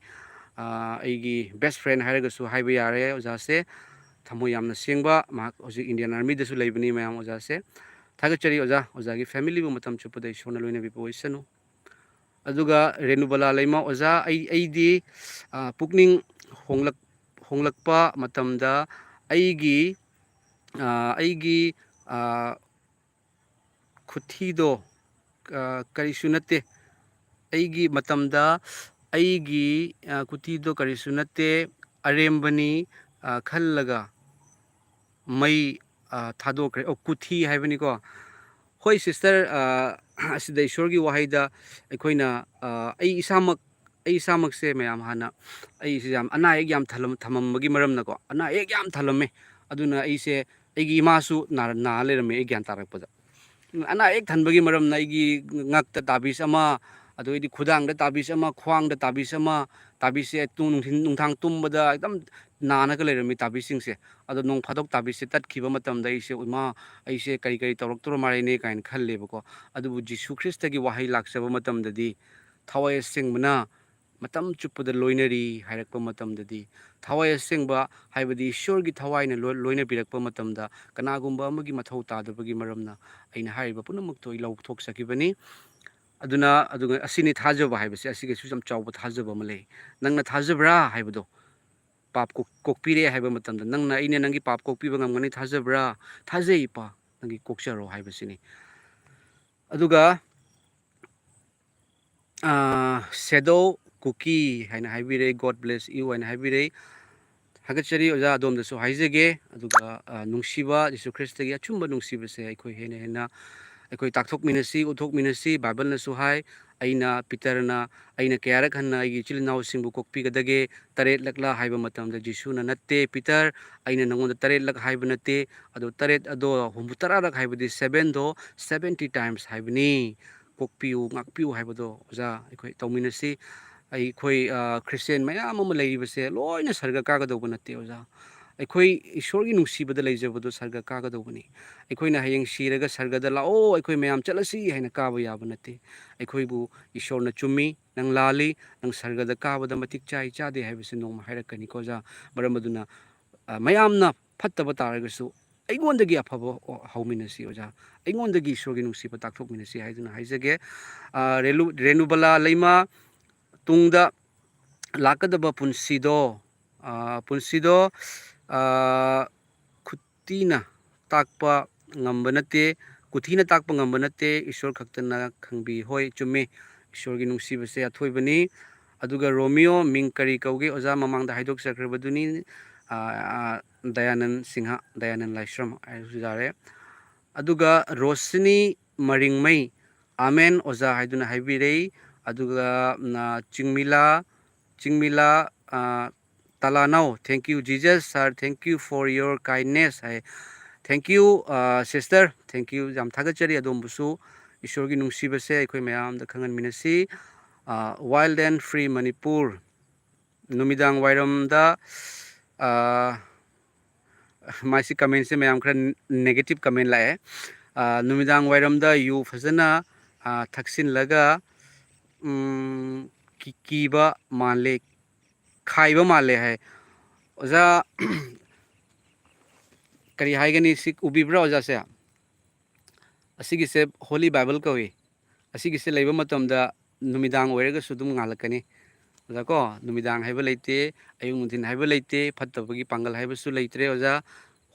ꯑ, ꯑꯩꯒꯤ best friend ꯍꯥꯏꯔꯒꯁꯨ ꯍꯥꯏꯕ ꯌꯥꯔꯦ ꯑꯣꯖꯥꯁꯦ꯫ ꯊꯃꯣꯏ ꯌꯥꯝꯅ ꯁꯦꯡꯕ, ꯃꯍꯥꯛ ꯍꯧꯖꯤꯛ Indian Armyꯗꯁꯨ ꯂꯩꯕꯅꯤ ꯃꯌꯥꯝ ꯑꯣꯖꯥꯁꯦ꯫ ꯊꯥꯒꯠꯆꯔꯤ ꯑꯣꯖꯥ, ꯑꯣꯖꯥꯒꯤ familyꯕꯨ ꯃꯇꯝ ꯆꯨꯞꯄꯗ ꯏꯁꯣꯔꯅ ꯂꯣꯏꯅꯕꯤꯕ ꯑꯣꯏꯁꯅꯨ꯫ ꯑꯗꯨꯒ ꯔꯦꯅꯨꯕꯂꯥ ꯂꯩꯃ ꯑꯣꯖꯥ, ꯑꯩ, ꯑꯩꯗꯤ, ꯑ, ꯄꯨꯛꯅꯤꯡ ꯍꯣꯡꯂꯛ-, ꯍꯣꯡꯂꯛꯄ ꯃꯇꯝꯗ ꯑꯩꯒꯤ, ꯑ, ꯑꯩꯒꯤ, ꯑ, ꯈꯨꯊꯤꯗꯣ, ꯑ, ꯀꯔꯤꯁꯨ ꯅꯠꯇꯦ꯫ ꯑꯩꯒꯤ ꯃꯇꯝꯗ ꯑꯩꯒꯤ, ꯑ, ꯈꯨꯊꯤꯗꯣ ꯀꯔꯤꯁꯨ ꯅꯠꯇꯦ, ꯑꯔꯦꯝꯕꯅꯤ, ꯑ, ꯈꯜꯂꯒ ꯃꯩ, ꯑ, ꯊꯥꯗꯣꯛꯈ꯭ꯔꯦ꯫ ꯑꯣ, ꯀꯨꯊꯤ ꯍꯥꯏꯕꯅꯤꯀꯣ꯫ ꯍꯣꯏ, sister, ꯑ, ꯑꯁꯤꯗ ꯏꯁꯣꯔꯒꯤ ꯋꯥꯍꯩꯗ ꯑꯩꯈꯣꯏꯅ, ꯑ, ꯑꯩ ꯏꯁꯥꯃꯛ, ꯑꯩ ꯏꯁꯥꯃꯛꯁꯦ ꯃꯌꯥꯝ ꯍꯥꯟꯅ ꯑꯩꯁꯦ ꯌꯥꯝ ꯑꯅꯥ ꯑꯌꯦꯛ ꯌꯥꯝ ꯊꯜꯂꯝ-, ꯊꯝꯃꯝꯕꯒꯤ ꯃꯔꯝꯅꯀꯣ, ꯑꯅꯥ ꯑꯌꯦꯛ ꯌꯥꯝ ꯊꯜꯂꯝꯃꯦ꯫ ꯑꯗꯨꯅ ꯑꯩꯁꯦ, ꯑꯩꯒꯤ ꯏꯃꯥꯁꯨ ꯅꯥꯔ-, ꯅꯥꯔ ꯂꯩꯔꯝꯃꯦ ꯑꯩ ꯒ꯭ꯌꯥꯟ ꯇꯥꯔꯛꯄꯗ꯫ ꯑꯅꯥ ꯑꯌꯦꯛ ꯊꯟꯕꯒꯤ ꯃꯔꯝꯅ ꯑꯩꯒꯤ ꯉꯛꯇ ꯇꯥꯕꯤꯁ ꯑꯃ, ꯑꯗꯨꯗꯩꯗꯤ ꯈꯨꯗꯥꯡꯗ ꯇꯥꯕꯤꯁ ꯑꯃ, ꯈ꯭ꯋꯥꯡꯗ ꯇꯥꯕꯤꯁ ꯑꯃ, ꯇꯥꯕꯤꯁꯁꯦ ꯇꯨ-, ꯅꯨꯡꯊꯤꯟ, ꯅꯨꯡꯗꯥꯡ ꯇꯨꯝꯕꯗ ꯑꯗꯨꯝ ꯅꯥꯔꯒ ꯂꯩꯔꯝꯃꯤ ꯇꯥꯕꯤꯁꯁꯤꯡꯁꯦ꯫ ꯑꯗꯣ ꯅꯣꯡ ꯐꯥꯗꯣꯛ ꯇꯥꯕꯤꯁꯁꯦ ꯇꯠꯈꯤꯕ ꯃꯇꯝꯗ ꯑꯩꯁꯦ, "ꯏꯃꯥ, ꯑꯩꯁꯦ ꯀꯔꯤ ꯀꯔꯤ ꯇꯧꯔꯛꯇꯣꯔ ꯃꯥꯜꯂꯦꯅꯦ" ꯀꯥꯏꯅ ꯈꯜꯂꯦꯕꯀꯣ꯫ ꯑꯗꯨꯕꯨ ꯖꯤꯁꯨ ꯈ꯭ꯔꯤꯁꯇꯒꯤ ꯋꯥꯍꯩ ꯂꯥꯛꯆꯕ ꯃꯇꯝꯗꯗꯤ, ꯊꯋꯥꯏ ꯑꯁꯦꯡꯕꯅ ꯃꯇꯝ ꯆꯨꯞꯄꯗ ꯂꯣꯏꯅꯔꯤ ꯍꯥꯏꯔꯛꯄ ꯃꯇꯝꯗꯗꯤ, ꯊꯋꯥꯏ ꯑꯁꯦꯡꯕ ꯍꯥꯏꯕꯗꯤ ꯏꯁꯣꯔꯒꯤ ꯊꯋꯥꯏꯅ ꯂꯣꯏ-, ꯂꯣꯏꯅꯕꯤꯔꯛꯄ ꯃꯇꯝꯗ, ꯀꯅꯥꯒꯨꯝꯕ ꯑꯃꯒꯤ ꯃꯊꯧ ꯇꯥꯗꯕꯒꯤ ꯃꯔꯝꯅ ꯑꯩꯅ ꯍꯥꯏꯔꯤꯕ ꯄꯨꯝꯅꯃꯛꯇꯣ ꯑꯩ ꯂꯧꯊꯣꯛꯆꯈꯤꯕꯅꯤ꯫ ꯑꯗꯨꯅ, ꯑꯗꯨꯒ ꯑꯁꯤꯅꯤ ꯊꯥꯖꯕ ꯍꯥꯏꯕꯁꯦ, ꯑꯁꯤꯒꯤꯁꯨ ꯌꯥꯝ ꯆꯥꯎꯕ ꯊꯥꯖꯕ ꯑꯃ ꯂꯩ꯫ "ꯅꯪꯅ ꯊꯥꯖꯕ꯭ꯔꯥ?" ꯍꯥꯏꯕꯗꯣ꯫ ꯄꯥꯞ ꯀꯣꯛ-, ꯀꯣꯛꯄꯤꯔꯦ ꯍꯥꯏꯕ ꯃꯇꯝꯗ, "ꯅꯪꯅ ꯑꯩꯅ ꯅꯪꯒꯤ ꯄꯥꯞ ꯀꯣꯛꯄꯤꯕ ꯉꯝꯒꯅꯤ ꯊꯥꯖꯕ꯭ꯔꯥ?" "ꯊꯥꯖꯩ, ꯏꯄꯥ, ꯅꯪꯒꯤ ꯀꯣꯛꯆꯔꯣ" ꯍꯥꯏꯕꯁꯤꯅꯤ꯫ ꯑꯗꯨꯒ, ꯑꯥ, ꯁꯦꯗꯣ ꯀꯨꯀꯤ ꯍꯥꯏꯅ ꯍꯥꯏꯕꯤꯔꯦ, "God bless you" ꯍꯥꯏꯅ ꯍꯥꯏꯕꯤꯔꯦ꯫ ꯊꯥꯒꯠꯆꯔꯤ ꯑꯣꯖꯥ, ꯑꯗꯣꯝꯗꯁꯨ ꯍꯥꯏꯖꯒꯦ꯫ ꯑꯗꯨꯒ, ꯑ, ꯅꯨꯡꯁꯤꯕ ꯖꯤꯁꯨ ꯈ꯭ꯔꯤꯁꯇꯒꯤ ꯑꯆꯨꯝꯕ ꯅꯨꯡꯁꯤꯕꯁꯦ ꯑꯩꯈꯣꯏ ꯍꯦꯟꯅ ꯍꯦꯟꯅ ꯑꯩꯈꯣꯏ ꯇꯥꯛꯊꯣꯛꯃꯤꯟꯅꯁꯤ, ꯎꯠꯊꯣꯛꯃꯤꯟꯅꯁꯤ꯫ ꯕꯥꯏꯕꯜꯅꯁꯨ ꯍꯥꯏ, ꯑꯩꯅ, ꯄꯤꯇꯔꯅ, "ꯑꯩꯅ ꯀꯌꯥꯔꯛ ꯍꯟꯅ ꯑꯩꯒꯤ ꯏꯆꯤꯜ ꯏꯅꯥꯎꯁꯤꯡꯕꯨ ꯀꯣꯛꯄꯤꯒꯗꯒꯦ? ꯇꯔꯦꯠꯂꯛꯂꯥ?" ꯍꯥꯏꯕ ꯃꯇꯝꯗ ꯖꯤꯁꯨꯅ, "ꯅꯠꯇꯦ, ꯄꯤꯇꯔ, ꯑꯩꯅ ꯅꯉꯣꯟꯗ ꯇꯔꯦꯠꯂꯛ ꯍꯥꯏꯕ ꯅꯠꯇꯦ꯫ ꯑꯗꯣ ꯇꯔꯦꯠ ꯑꯗꯣ ꯍꯨꯝꯐꯨ ꯇꯔꯥꯔꯛ ꯍꯥꯏꯕꯗꯤ sevenꯗꯣ seventy times ꯍꯥꯏꯕꯅꯤ꯫ ꯀꯣꯛꯄꯤꯌꯨ, ꯉꯥꯛꯄꯤꯌꯨ" ꯍꯥꯏꯕꯗꯣ, ꯑꯣꯖꯥ, ꯑꯩꯈꯣꯏ ꯇꯧꯃꯤꯟꯅꯁꯤ꯫ ꯑꯩꯈꯣꯏ, ꯑ, ꯈ꯭ꯔꯤꯁꯇꯤꯌꯥꯟ ꯃꯌꯥꯝ ꯑꯃ ꯂꯩꯔꯤꯕꯁꯦ ꯂꯣꯏꯅ ꯁꯔꯒ ꯀꯥꯒꯗꯧꯕ ꯅꯠꯇꯦ, ꯑꯣꯖꯥ꯫ ꯑꯩꯈꯣꯏ ꯏꯁꯣꯔꯒꯤ ꯅꯨꯡꯁꯤꯕꯗ ꯂꯩꯖꯕꯗꯣ ꯁꯔꯒ ꯀꯥꯒꯗꯧꯕꯅꯤ꯫ ꯑꯩꯈꯣꯏꯅ ꯍꯌꯦꯡ ꯁꯤꯔꯒ ꯁꯔꯒꯗ "ꯂꯥꯛꯑꯣ, ꯑꯩꯈꯣꯏ ꯃꯌꯥꯝ ꯆꯠꯂꯁꯤ" ꯍꯥꯏꯅ ꯀꯥꯕ ꯌꯥꯕ ꯅꯠꯇꯦ꯫ ꯑꯩꯈꯣꯏꯕꯨ ꯏꯁꯣꯔꯅ "ꯆꯨꯝꯃꯤ, ꯅꯪ ꯂꯥꯜꯂꯤ, ꯅꯪ ꯁꯔꯒꯗ ꯀꯥꯕꯗ ꯃꯇꯤꯛ ꯆꯥꯏ, ꯆꯥꯗꯦ" ꯍꯥꯏꯕꯁꯤ ꯅꯣꯡꯃ ꯍꯥꯏꯔꯛꯀꯅꯤꯀꯣ, ꯑꯣꯖꯥ꯫ ꯃꯔꯝ ꯑꯗꯨꯅ, ꯑ, ꯃꯌꯥꯝꯅ ꯐꯠꯇꯕ ꯇꯥꯔꯒꯁꯨ ꯑꯩꯉꯣꯟꯗꯒꯤ ꯑꯐꯕ ꯍꯧꯃꯤꯟꯅꯁꯤ, ꯑꯣꯖꯥ꯫ ꯑꯩꯉꯣꯟꯗꯒꯤ ꯏꯁꯣꯔꯒꯤ ꯅꯨꯡꯁꯤꯕ ꯇꯥꯛꯊꯣꯛꯃꯤꯟꯅꯁꯤ ꯍꯥꯏꯗꯨꯅ ꯍꯥꯏꯖꯒꯦ꯫ ꯑ, ꯔꯦꯂꯨ-, ꯔꯦꯅꯨꯕꯂꯥ ꯂꯩꯃ, ꯇꯨꯡꯗ ꯂꯥꯛꯀꯗꯕ ꯄꯨꯟꯁꯤꯗꯣ, ꯑ, ꯄꯨꯟꯁꯤꯗꯣ, ꯑ, ꯈꯨꯠꯇꯤꯅ ꯇꯥꯛꯄ ꯉꯝꯕ ꯅꯠꯇꯦ, ꯀꯨꯊꯤꯅ ꯇꯥꯛꯄ ꯉꯝꯕ ꯅꯠꯇꯦ, ꯏꯁꯣꯔ ꯈꯛꯇꯅ ꯈꯪꯕꯤ꯫ ꯍꯣꯏ, ꯆꯨꯝꯃꯤ, ꯏꯁꯣꯔꯒꯤ ꯅꯨꯡꯁꯤꯕꯁꯦ ꯑꯊꯣꯏꯕꯅꯤ꯫ ꯑꯗꯨꯒ ꯔꯣꯃꯤꯌꯣ, ꯃꯤꯡ ꯀꯔꯤ ꯀꯧꯒꯦ, ꯑꯣꯖꯥ? ꯃꯃꯥꯡꯗ ꯍꯥꯏꯗꯣꯛꯆꯈ꯭ꯔꯕꯗꯨꯅꯤ, ꯑ, ꯑ, ꯗꯌꯥꯅꯟ ꯁꯤꯡꯍ, ꯗꯌꯥꯅꯟ ꯂꯥꯏꯁ꯭ꯔꯝ ꯍꯥꯏꯔꯁꯨ ꯌꯥꯔꯦ꯫ ꯑꯗꯨꯒ ꯔꯣꯁꯤꯅꯤ ꯃꯔꯤꯡꯃꯩ, "ꯑꯥꯃꯦꯟ ꯑꯣꯖꯥ" ꯍꯥꯏꯗꯨꯅ ꯍꯥꯏꯕꯤꯔꯩ꯫ ꯑꯗꯨꯒ, ꯎꯝ, ꯑ, ꯆꯤꯡꯃꯤꯂꯥ, ꯆꯤꯡꯃꯤꯂꯥ, ꯑ, ꯇꯂꯥꯅꯧ, "Thank you, Jesus, sir. Thank you for your kindness" high. Thank you, ꯑ, sister. Thank you. ꯌꯥꯝ ꯊꯥꯒꯠꯆꯔꯤ ꯑꯗꯣꯝꯕꯨꯁꯨ꯫ ꯏꯁꯣꯔꯒꯤ ꯅꯨꯡꯁꯤꯕꯁꯦ ꯑꯩꯈꯣꯏ ꯃꯌꯥꯝꯗ ꯈꯪꯍꯟꯃꯤꯟꯅꯁꯤ꯫ ꯑ, Wild and Free ꯃꯅꯤꯄꯨꯔ, ꯅꯨꯃꯤꯗꯥꯡ ꯋꯥꯏꯔꯝꯗ, ꯑ, ꯃꯥꯏꯁꯤ comment ꯁꯦ ꯃꯌꯥꯝ ꯈꯔ negative comment ꯂꯥꯛꯑꯦ꯫ ꯑ, ꯅꯨꯃꯤꯗꯥꯡ ꯋꯥꯏꯔꯝꯗ ꯌꯨ ꯐꯖꯅ, ꯑ, ꯊꯛꯆꯤꯜꯂꯒ, ꯎꯝ, ꯀꯤ-, ꯀꯤꯕ ꯃꯥꯜꯂꯦ, ꯈꯥꯏꯕ ꯃꯥꯜꯂꯦ ꯍꯥꯏ꯫ ꯑꯣꯖꯥ, ꯀꯔꯤ ꯍꯥꯏꯒꯅꯤ? ꯁꯤ ꯎꯕꯤꯕ꯭ꯔꯥ ꯑꯣꯖꯥꯁꯦ? ꯑꯁꯤꯒꯤꯁꯦ Holy Bible ꯀꯧꯏ꯫ ꯑꯁꯤꯒꯤꯁꯦ ꯂꯩꯕ ꯃꯇꯝꯗ ꯅꯨꯃꯤꯗꯥꯡ ꯑꯣꯏꯔꯒꯁꯨ ꯑꯗꯨꯝ ꯉꯥꯜꯂꯛꯀꯅꯤ꯫ ꯑꯣꯖꯥ ꯀꯣ, ꯅꯨꯃꯤꯗꯥꯡ ꯍꯥꯏꯕ ꯂꯩꯇꯦ, ꯑꯌꯨꯛ ꯅꯨꯡꯊꯤꯟ ꯍꯥꯏꯕ ꯂꯩꯇꯦ, ꯐꯠꯇꯕꯒꯤ ꯄꯥꯡꯒꯜ ꯍꯥꯏꯕꯁꯨ ꯂꯩꯇ꯭ꯔꯦ ꯑꯣꯖꯥ꯫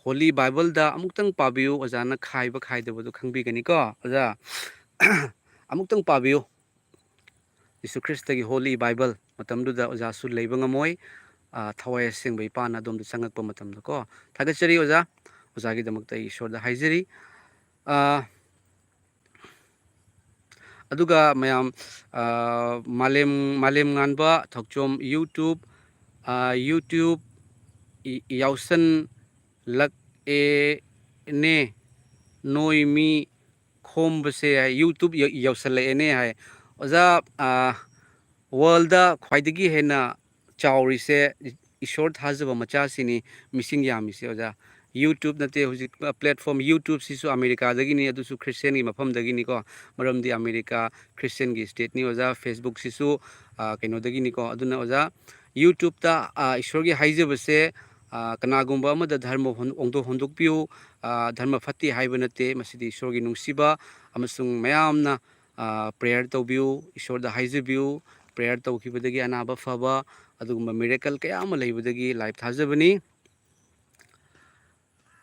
ꯍꯣꯂꯤ ꯕꯥꯏꯕꯜꯗ ꯑꯃꯨꯛꯇꯪ ꯄꯥꯕꯤꯌꯨ, ꯑꯣꯖꯥꯅ ꯈꯥꯏꯕ ꯈꯥꯏꯗꯕꯗꯨ ꯈꯪꯕꯤꯒꯅꯤꯀꯣ ꯑꯣꯖꯥ꯫ ꯑꯃꯨꯛꯇꯪ ꯄꯥꯕꯤꯌꯨ꯫ ꯖꯤꯁꯨ ꯈ꯭ꯔꯤꯁꯇꯒꯤ ꯍꯣꯂꯤ ꯕꯥꯏꯕꯜ ꯃꯇꯝꯗꯨꯗ ꯑꯣꯖꯥꯁꯨ ꯂꯩꯕ ꯉꯝꯃꯣꯏ꯫ ꯑ, ꯊꯋꯥꯏ ꯑꯁꯦꯡꯕ ꯏꯄꯥꯅ ꯑꯗꯣꯝꯗ ꯆꯪꯉꯛꯄ ꯃꯇꯝꯗꯀꯣ꯫ ꯊꯥꯒꯠꯆꯔꯤ ꯑꯣꯖꯥ꯫ ꯑꯣꯖꯥꯒꯤꯗꯃꯛꯇ ꯑꯩ ꯏꯁꯣꯔꯗ ꯍꯥꯏꯖꯔꯤ꯫ ꯑ, ꯑꯗꯨꯒ ꯃꯌꯥꯝ, ꯑ, ꯃꯥꯂꯦꯝ, ꯃꯥꯂꯦꯝ ꯉꯥꯟꯕ ꯊꯧꯆꯣꯝ YouTube, ꯑ, YouTube ꯏ-, ꯌꯥꯎꯁꯟꯂꯛꯑꯦꯅꯦ꯫ ꯅꯣꯏ ꯃꯤ ꯈꯣꯝꯕꯁꯦ ꯍꯥꯏ, YouTube ꯌꯧ-, ꯌꯧꯁꯜꯂꯛꯑꯦꯅꯦ ꯍꯥꯏ꯫ ꯑꯣꯖꯥ, ꯑ, worldꯗ ꯈ꯭ꯋꯥꯏꯗꯒꯤ ꯍꯦꯟꯅ ꯆꯥꯎꯔꯤꯁꯦ ꯏꯁꯣꯔ ꯊꯥꯖꯕ ꯃꯆꯥꯁꯤꯅꯤ, ꯃꯤꯁꯤꯡ ꯌꯥꯝꯃꯤꯁꯦ ꯑꯣꯖꯥ꯫ YouTube ꯅꯠꯇꯦ, ꯍꯧꯖꯤꯛ platform YouTubeꯁꯤꯁꯨ ꯑꯃꯦꯔꯤꯀꯥꯗꯒꯤꯅꯤ, ꯑꯗꯨꯁꯨ ꯈ꯭ꯔꯤꯁꯇꯤꯌꯥꯟꯒꯤ ꯃꯐꯝꯗꯒꯤꯅꯤꯀꯣ, ꯃꯔꯝꯗꯤ ꯑꯃꯦꯔꯤꯀꯥ ꯈ꯭ꯔꯤꯁꯇꯤꯌꯥꯟꯒꯤ stateꯅꯤ ꯑꯣꯖꯥ꯫ Facebookꯁꯤꯁꯨ, ꯑ, ꯀꯩꯅꯣꯗꯒꯤꯅꯤꯀꯣ꯫ ꯑꯗꯨꯅ ꯑꯣꯖꯥ, YouTubeꯇ, ꯑ, ꯏꯁꯣꯔꯒꯤ ꯍꯥꯏꯖꯕꯁꯦ, ꯑ, ꯀꯅꯥꯒꯨꯝꯕ ꯑꯃꯗ ꯙꯔꯃ ꯍꯣꯟ-, ꯍꯣꯡꯗꯣꯛ ꯍꯣꯟꯗꯣꯛꯄꯤꯌꯨ, ꯑ, ꯙꯔꯃ ꯐꯠꯇꯦ ꯍꯥꯏꯕ ꯅꯠꯇꯦ, ꯃꯁꯤꯗꯤ ꯏꯁꯣꯔꯒꯤ ꯅꯨꯡꯁꯤꯕ ꯑꯃꯁꯨꯡ ꯃꯌꯥꯝꯅ, ꯑ, prayer ꯇꯧꯕꯤꯌꯨ, ꯏꯁꯣꯔꯗ ꯍꯥꯏꯖꯕꯤꯌꯨ꯫ Prayer ꯇꯧꯈꯤꯕꯗꯒꯤ ꯑꯅꯥꯕ ꯐꯕ, ꯑꯗꯨꯒꯨꯝꯕ miracle ꯀꯌꯥ ꯑꯃ ꯂꯩꯕꯗꯒꯤ live ꯊꯥꯖꯕꯅꯤ꯫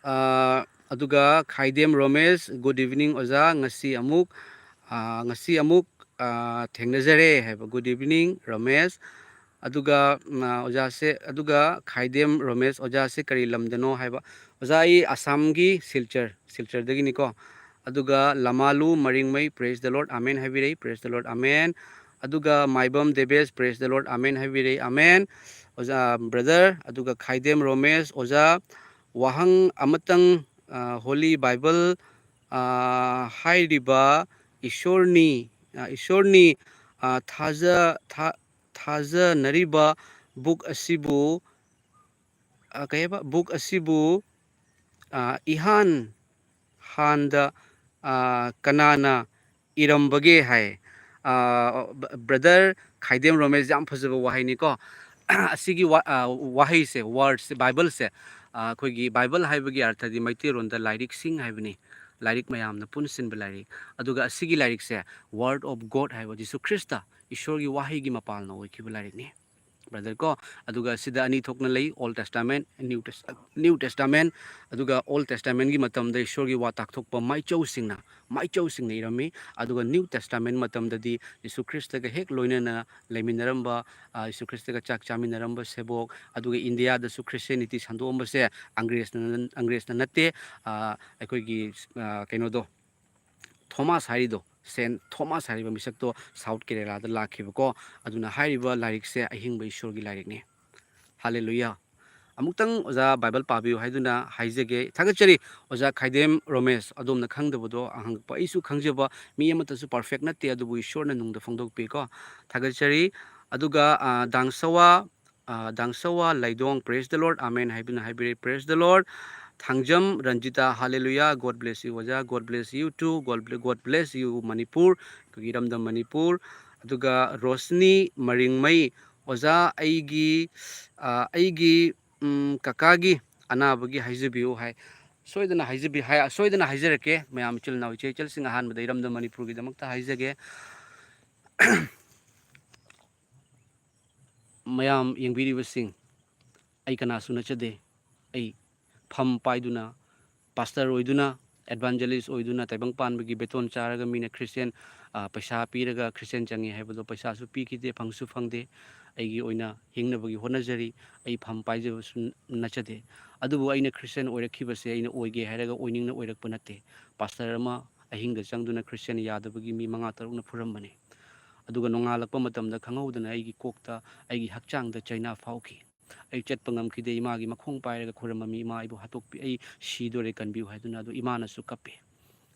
ꯑ, ꯑꯗꯨꯒ ꯈꯥꯏꯗꯦꯝ ꯔꯣꯃꯦꯁ, good evening ꯑꯣꯖꯥ, ꯉꯁꯤ ꯑꯃꯨꯛ, ꯑ, ꯉꯁꯤ ꯑꯃꯨꯛ, ꯑ, ꯊꯦꯡꯅꯖꯔꯦ ꯍꯥꯏꯕ꯫ Good evening ꯔꯣꯃꯦꯁ꯫ ꯑꯗꯨꯒ, ꯎꯝ, ꯑ, ꯑꯣꯖꯥꯁꯦ, ꯑꯗꯨꯒ ꯈꯥꯏꯗꯦꯝ ꯔꯣꯃꯦꯁ, ꯑꯣꯖꯥꯁꯦ ꯀꯔꯤ ꯂꯝꯗꯅꯣ ꯍꯥꯏꯕ꯫ ꯑꯣꯖꯥ, ꯑꯩ ꯑꯁꯥꯝꯒꯤ ꯁꯤꯜꯆꯔ, ꯁꯤꯜꯆꯔꯗꯒꯤꯅꯤꯀꯣ꯫ ꯑꯗꯨꯒ ꯂꯃꯥꯂꯨ ꯃꯔꯤꯡꯃꯩ, praise the Lord, amen ꯍꯥꯏꯕꯤꯔꯛꯏ, praise the Lord, amen꯫ ꯑꯗꯨꯒ ꯃꯥꯏꯕꯝ ꯗꯦꯕꯦꯁ, praise the Lord, amen ꯍꯥꯏꯕꯤꯔꯛꯏ, amen꯫ ꯑꯣꯖꯥ, brother, ꯑꯗꯨꯒ ꯈꯥꯏꯗꯦꯝ ꯔꯣꯃꯦꯁ, ꯑꯣꯖꯥ, ꯋꯥꯍꯪ ꯑꯃꯇꯪ, ꯑ, Holy Bible, ꯑ, ꯍꯥꯏꯔꯤꯕ ꯏꯁꯣꯔꯅꯤ, ꯑ, ꯏꯁꯣꯔꯅꯤ, ꯑ, ꯊꯥꯖ-, ꯊꯥ-, ꯊꯥꯖꯅꯔꯤꯕ book ꯑꯁꯤꯕꯨ, ꯑ, ꯀꯩ ꯍꯥꯏꯕ? Book ꯑꯁꯤꯕꯨ, ꯑ, ꯏꯍꯥꯟ ꯍꯥꯟꯗ, ꯑ, ꯀꯅꯥꯅ ꯏꯔꯝꯕꯒꯦ ꯍꯥꯏ꯫ ꯑ, ꯕ-, brother ꯈꯥꯏꯗꯦꯝ ꯔꯣꯃꯦꯁ, ꯌꯥꯝ ꯐꯖꯕ ꯋꯥꯍꯩꯅꯤꯀꯣ꯫ ꯑꯁꯤꯒꯤ ꯋꯥ-, ꯑ, ꯋꯥꯍꯩꯁꯦ, wordꯁꯦ, Bibleꯁꯦ, ꯑ, ꯑꯩꯈꯣꯏꯒꯤ Bible ꯍꯥꯏꯕꯒꯤ ꯑꯔꯊꯗꯤ ꯃꯩꯇꯩꯂꯣꯟꯗ ꯂꯥꯏꯔꯤꯛꯁꯤꯡ ꯍꯥꯏꯕꯅꯤ꯫ ꯂꯥꯏꯔꯤꯛ ꯃꯌꯥꯝꯅ ꯄꯨꯟꯁꯤꯟꯕ ꯂꯥꯏꯔꯤꯛ꯫ ꯑꯗꯨꯒ ꯑꯁꯤꯒꯤ ꯂꯥꯏꯔꯤꯛꯁꯦ Word of God ꯍꯥꯏꯕ ꯖꯤꯁꯨ ꯈ꯭ꯔꯤꯁꯇ, ꯏꯁꯣꯔꯒꯤ ꯋꯥꯍꯩꯒꯤ ꯃꯄꯥꯜꯅ ꯑꯣꯏꯈꯤꯕ ꯂꯥꯏꯔꯤꯛꯅꯤ꯫ Brother ꯀꯣ, ꯑꯗꯨꯒ ꯁꯤꯗ ꯑꯅꯤ ꯊꯣꯛꯅ ꯂꯩ, Old Testament, New Test-, New Testament꯫ ꯑꯗꯨꯒ Old Testamentꯀꯤ ꯃꯇꯝꯗ ꯏꯁꯣꯔꯒꯤ ꯋꯥ ꯇꯥꯛꯊꯣꯛꯄ ꯃꯥꯏꯆꯧꯁꯤꯡꯅ, ꯃꯥꯏꯆꯧꯁꯤꯡꯅ ꯏꯔꯝꯃꯤ꯫ ꯑꯗꯨꯒ New Testament ꯃꯇꯝꯗꯗꯤ ꯖꯤꯁꯨ ꯈ꯭ꯔꯤꯁꯇꯒ ꯍꯦꯛ ꯂꯣꯏꯅꯅ ꯂꯩꯃꯤꯟꯅꯔꯝꯕ, ꯑ, ꯖꯤꯁꯨ ꯈ꯭ꯔꯤꯁꯇꯒ ꯆꯥꯛ ꯆꯥꯃꯤꯟꯅꯔꯝꯕ ꯁꯦꯕꯣꯛ, ꯑꯗꯨꯒ ꯏꯟꯗꯤꯌꯥꯗꯁꯨ Christianity ꯁꯟꯗꯣꯛꯑꯝꯕꯁꯦ ꯑꯪꯒ꯭ꯔꯦꯖꯅ, ꯑꯪꯒ꯭ꯔꯦꯖꯅ ꯅꯠꯇꯦ, ꯑ, ꯑꯩꯈꯣꯏꯒꯤ, ꯑ, ꯀꯩꯅꯣꯗꯣ, ꯊꯣꯃꯥꯁ ꯍꯥꯏꯔꯤꯗꯣ, ꯁꯦꯟ ꯊꯣꯃꯥꯁ ꯍꯥꯏꯔꯤꯕ ꯃꯤꯁꯛꯇꯣ ꯁꯥꯎꯠ ꯀꯦꯔꯦꯂꯥꯗ ꯂꯥꯛꯈꯤꯕꯀꯣ꯫ ꯑꯗꯨꯅ ꯍꯥꯏꯔꯤꯕ ꯂꯥꯏꯔꯤꯛꯁꯦ ꯑꯍꯤꯡꯕ ꯏꯁꯣꯔꯒꯤ ꯂꯥꯏꯔꯤꯛꯅꯤ꯫ ꯍꯥꯂꯦꯂꯨꯌꯥ꯫ ꯑꯃꯨꯛꯇꯪ ꯑꯣꯖꯥ ꯕꯥꯏꯕꯜ ꯄꯥꯕꯤꯌꯨ ꯍꯥꯏꯗꯨꯅ ꯍꯥꯏꯖꯒꯦ꯫ ꯊꯥꯒꯠꯆꯔꯤ ꯑꯣꯖꯥ ꯈꯥꯏꯗꯦꯝ ꯔꯣꯃꯦꯁ, ꯑꯗꯣꯝꯅ ꯈꯪꯗꯕꯗꯣ ꯍꯪꯉꯛꯄ꯫ ꯑꯩꯁꯨ ꯈꯪꯖꯕ ꯃꯤ ꯑꯃꯠꯇꯁꯨ perfect ꯅꯠꯇꯦ, ꯑꯗꯨꯕꯨ ꯏꯁꯣꯔꯅ ꯅꯨꯡꯗ ꯐꯣꯡꯗꯣꯛꯄꯤꯀꯣ꯫ ꯊꯥꯒꯠꯆꯔꯤ꯫ ꯑꯗꯨꯒ, ꯑ, ꯗꯥꯡꯁꯋꯥ, ꯑ, ꯗꯥꯡꯁꯋꯥ ꯂꯩꯗꯣꯡ, "Praise the Lord, Amen" ꯍꯥꯏꯗꯨꯅ ꯍꯥꯏꯕꯤꯔꯦ꯫ Praise the Lord꯫ Thangjam Ranjita, "Hallelujah, God bless you ꯑꯣꯖꯥ, God bless you too, God ble-, God bless you Manipur", ꯑꯩꯈꯣꯏꯒꯤ ꯏꯔꯝꯗꯝ ꯃꯅꯤꯄꯨꯔ꯫ ꯑꯗꯨꯒ ꯔꯣꯁꯅꯤ ꯃꯔꯤꯡꯃꯩ, "ꯑꯣꯖꯥ, ꯑꯩꯒꯤ, ꯑ, ꯑꯩꯒꯤ, ꯎꯝ, ꯀꯀꯥꯒꯤ ꯑꯅꯥꯕꯒꯤ ꯍꯥꯏꯖꯕꯤꯌꯨ" ꯍꯥꯏ꯫ ꯁꯣꯏꯗꯅ ꯍꯥꯏꯖꯕꯤ-, ꯍꯥꯏ-, ꯁꯣꯏꯗꯅ ꯍꯥꯏꯖꯔꯛꯀꯦ꯫ ꯃꯌꯥꯝ ꯏꯆꯤꯜ ꯏꯅꯥꯎ ꯏꯆꯦ ꯏꯆꯜꯁꯤꯡ, ꯑꯍꯥꯟꯕꯗ ꯏꯔꯝꯗꯝ ꯃꯅꯤꯄꯨꯔꯒꯤꯗꯃꯛꯇ ꯍꯥꯏꯖꯒꯦ꯫ ꯃꯌꯥꯝ ꯌꯦꯡꯕꯤꯔꯤꯕꯁꯤꯡ, ꯑꯩ ꯀꯅꯥꯁꯨ ꯅꯠꯆꯗꯦ꯫ ꯑꯩ ꯐꯝ ꯄꯥꯏꯗꯨꯅ, ꯄꯥꯁꯇꯔ ꯑꯣꯏꯗꯨꯅ, ꯑꯦꯚꯥꯟꯖꯦꯂꯤꯁ ꯑꯣꯏꯗꯨꯅ, ꯇꯥꯏꯕꯪ ꯄꯥꯟꯕꯒꯤ ꯕꯦꯇꯣꯟ ꯆꯥꯔꯒ ꯃꯤꯅ ꯈ꯭ꯔꯤꯁꯇꯤꯌꯥꯟ, ꯑ, ꯄꯩꯁꯥ ꯄꯤꯔꯒ ꯈ꯭ꯔꯤꯁꯇꯤꯌꯥꯟ ꯆꯪꯉꯤ ꯍꯥꯏꯕꯗꯣ ꯄꯩꯁꯥꯁꯨ ꯄꯤꯈꯤꯗꯦ, ꯐꯪꯁꯨ ꯐꯪꯗꯦ꯫ ꯑꯩꯒꯤ ꯑꯣꯏꯅ ꯍꯤꯡꯅꯕꯒꯤ ꯍꯣꯠꯅꯖꯔꯤ꯫ ꯑꯩ ꯐꯝ ꯄꯥꯏꯖꯕꯁꯨ ꯅꯠꯆꯗꯦ꯫ ꯑꯗꯨꯕꯨ ꯑꯩꯅ ꯈ꯭ꯔꯤꯁꯇꯤꯌꯥꯟ ꯑꯣꯏꯔꯛꯈꯤꯕꯁꯦ ꯑꯩꯅ ꯑꯣꯏꯒꯦ ꯍꯥꯏꯔꯒ ꯑꯣꯏꯅꯤꯡꯅ ꯑꯣꯏꯔꯛꯄ ꯅꯠꯇꯦ꯫ ꯄꯥꯁꯇꯔ ꯑꯃ ꯑꯍꯤꯡꯗ ꯆꯪꯗꯨꯅ ꯈ꯭ꯔꯤꯁꯇꯤꯌꯥꯟ ꯌꯥꯗꯕꯒꯤ ꯃꯤ ꯃꯉꯥ ꯇꯔꯨꯛꯅ ꯐꯨꯔꯝꯕꯅꯤ꯫ ꯑꯗꯨꯒ ꯅꯣꯡꯉꯥꯜꯂꯛꯄ ꯃꯇꯝꯗ ꯈꯪꯍꯧꯗꯅ ꯑꯩꯒꯤ ꯀꯣꯛꯇ, ꯑꯩꯒꯤ ꯍꯛꯆꯥꯡꯗ ꯆꯩꯅꯥ ꯐꯥꯎꯈꯤ꯫ ꯑꯩ ꯆꯠꯄ ꯉꯝꯈꯤꯗꯦ꯫ ꯏꯃꯥꯒꯤ ꯃꯈꯣꯡ ꯄꯥꯏꯔꯒ ꯈꯨꯔꯝꯃꯝꯃꯤ, "ꯏꯃꯥ, ꯑꯩꯕꯨ ꯍꯥꯠꯇꯣꯛꯄꯤ-, ꯑꯩ ꯁꯤꯗꯣꯔꯦ, ꯀꯟꯕꯤꯌꯨ" ꯍꯥꯏꯗꯨꯅ꯫ ꯑꯗꯨ ꯏꯃꯥꯅꯁꯨ ꯀꯞꯄꯤ꯫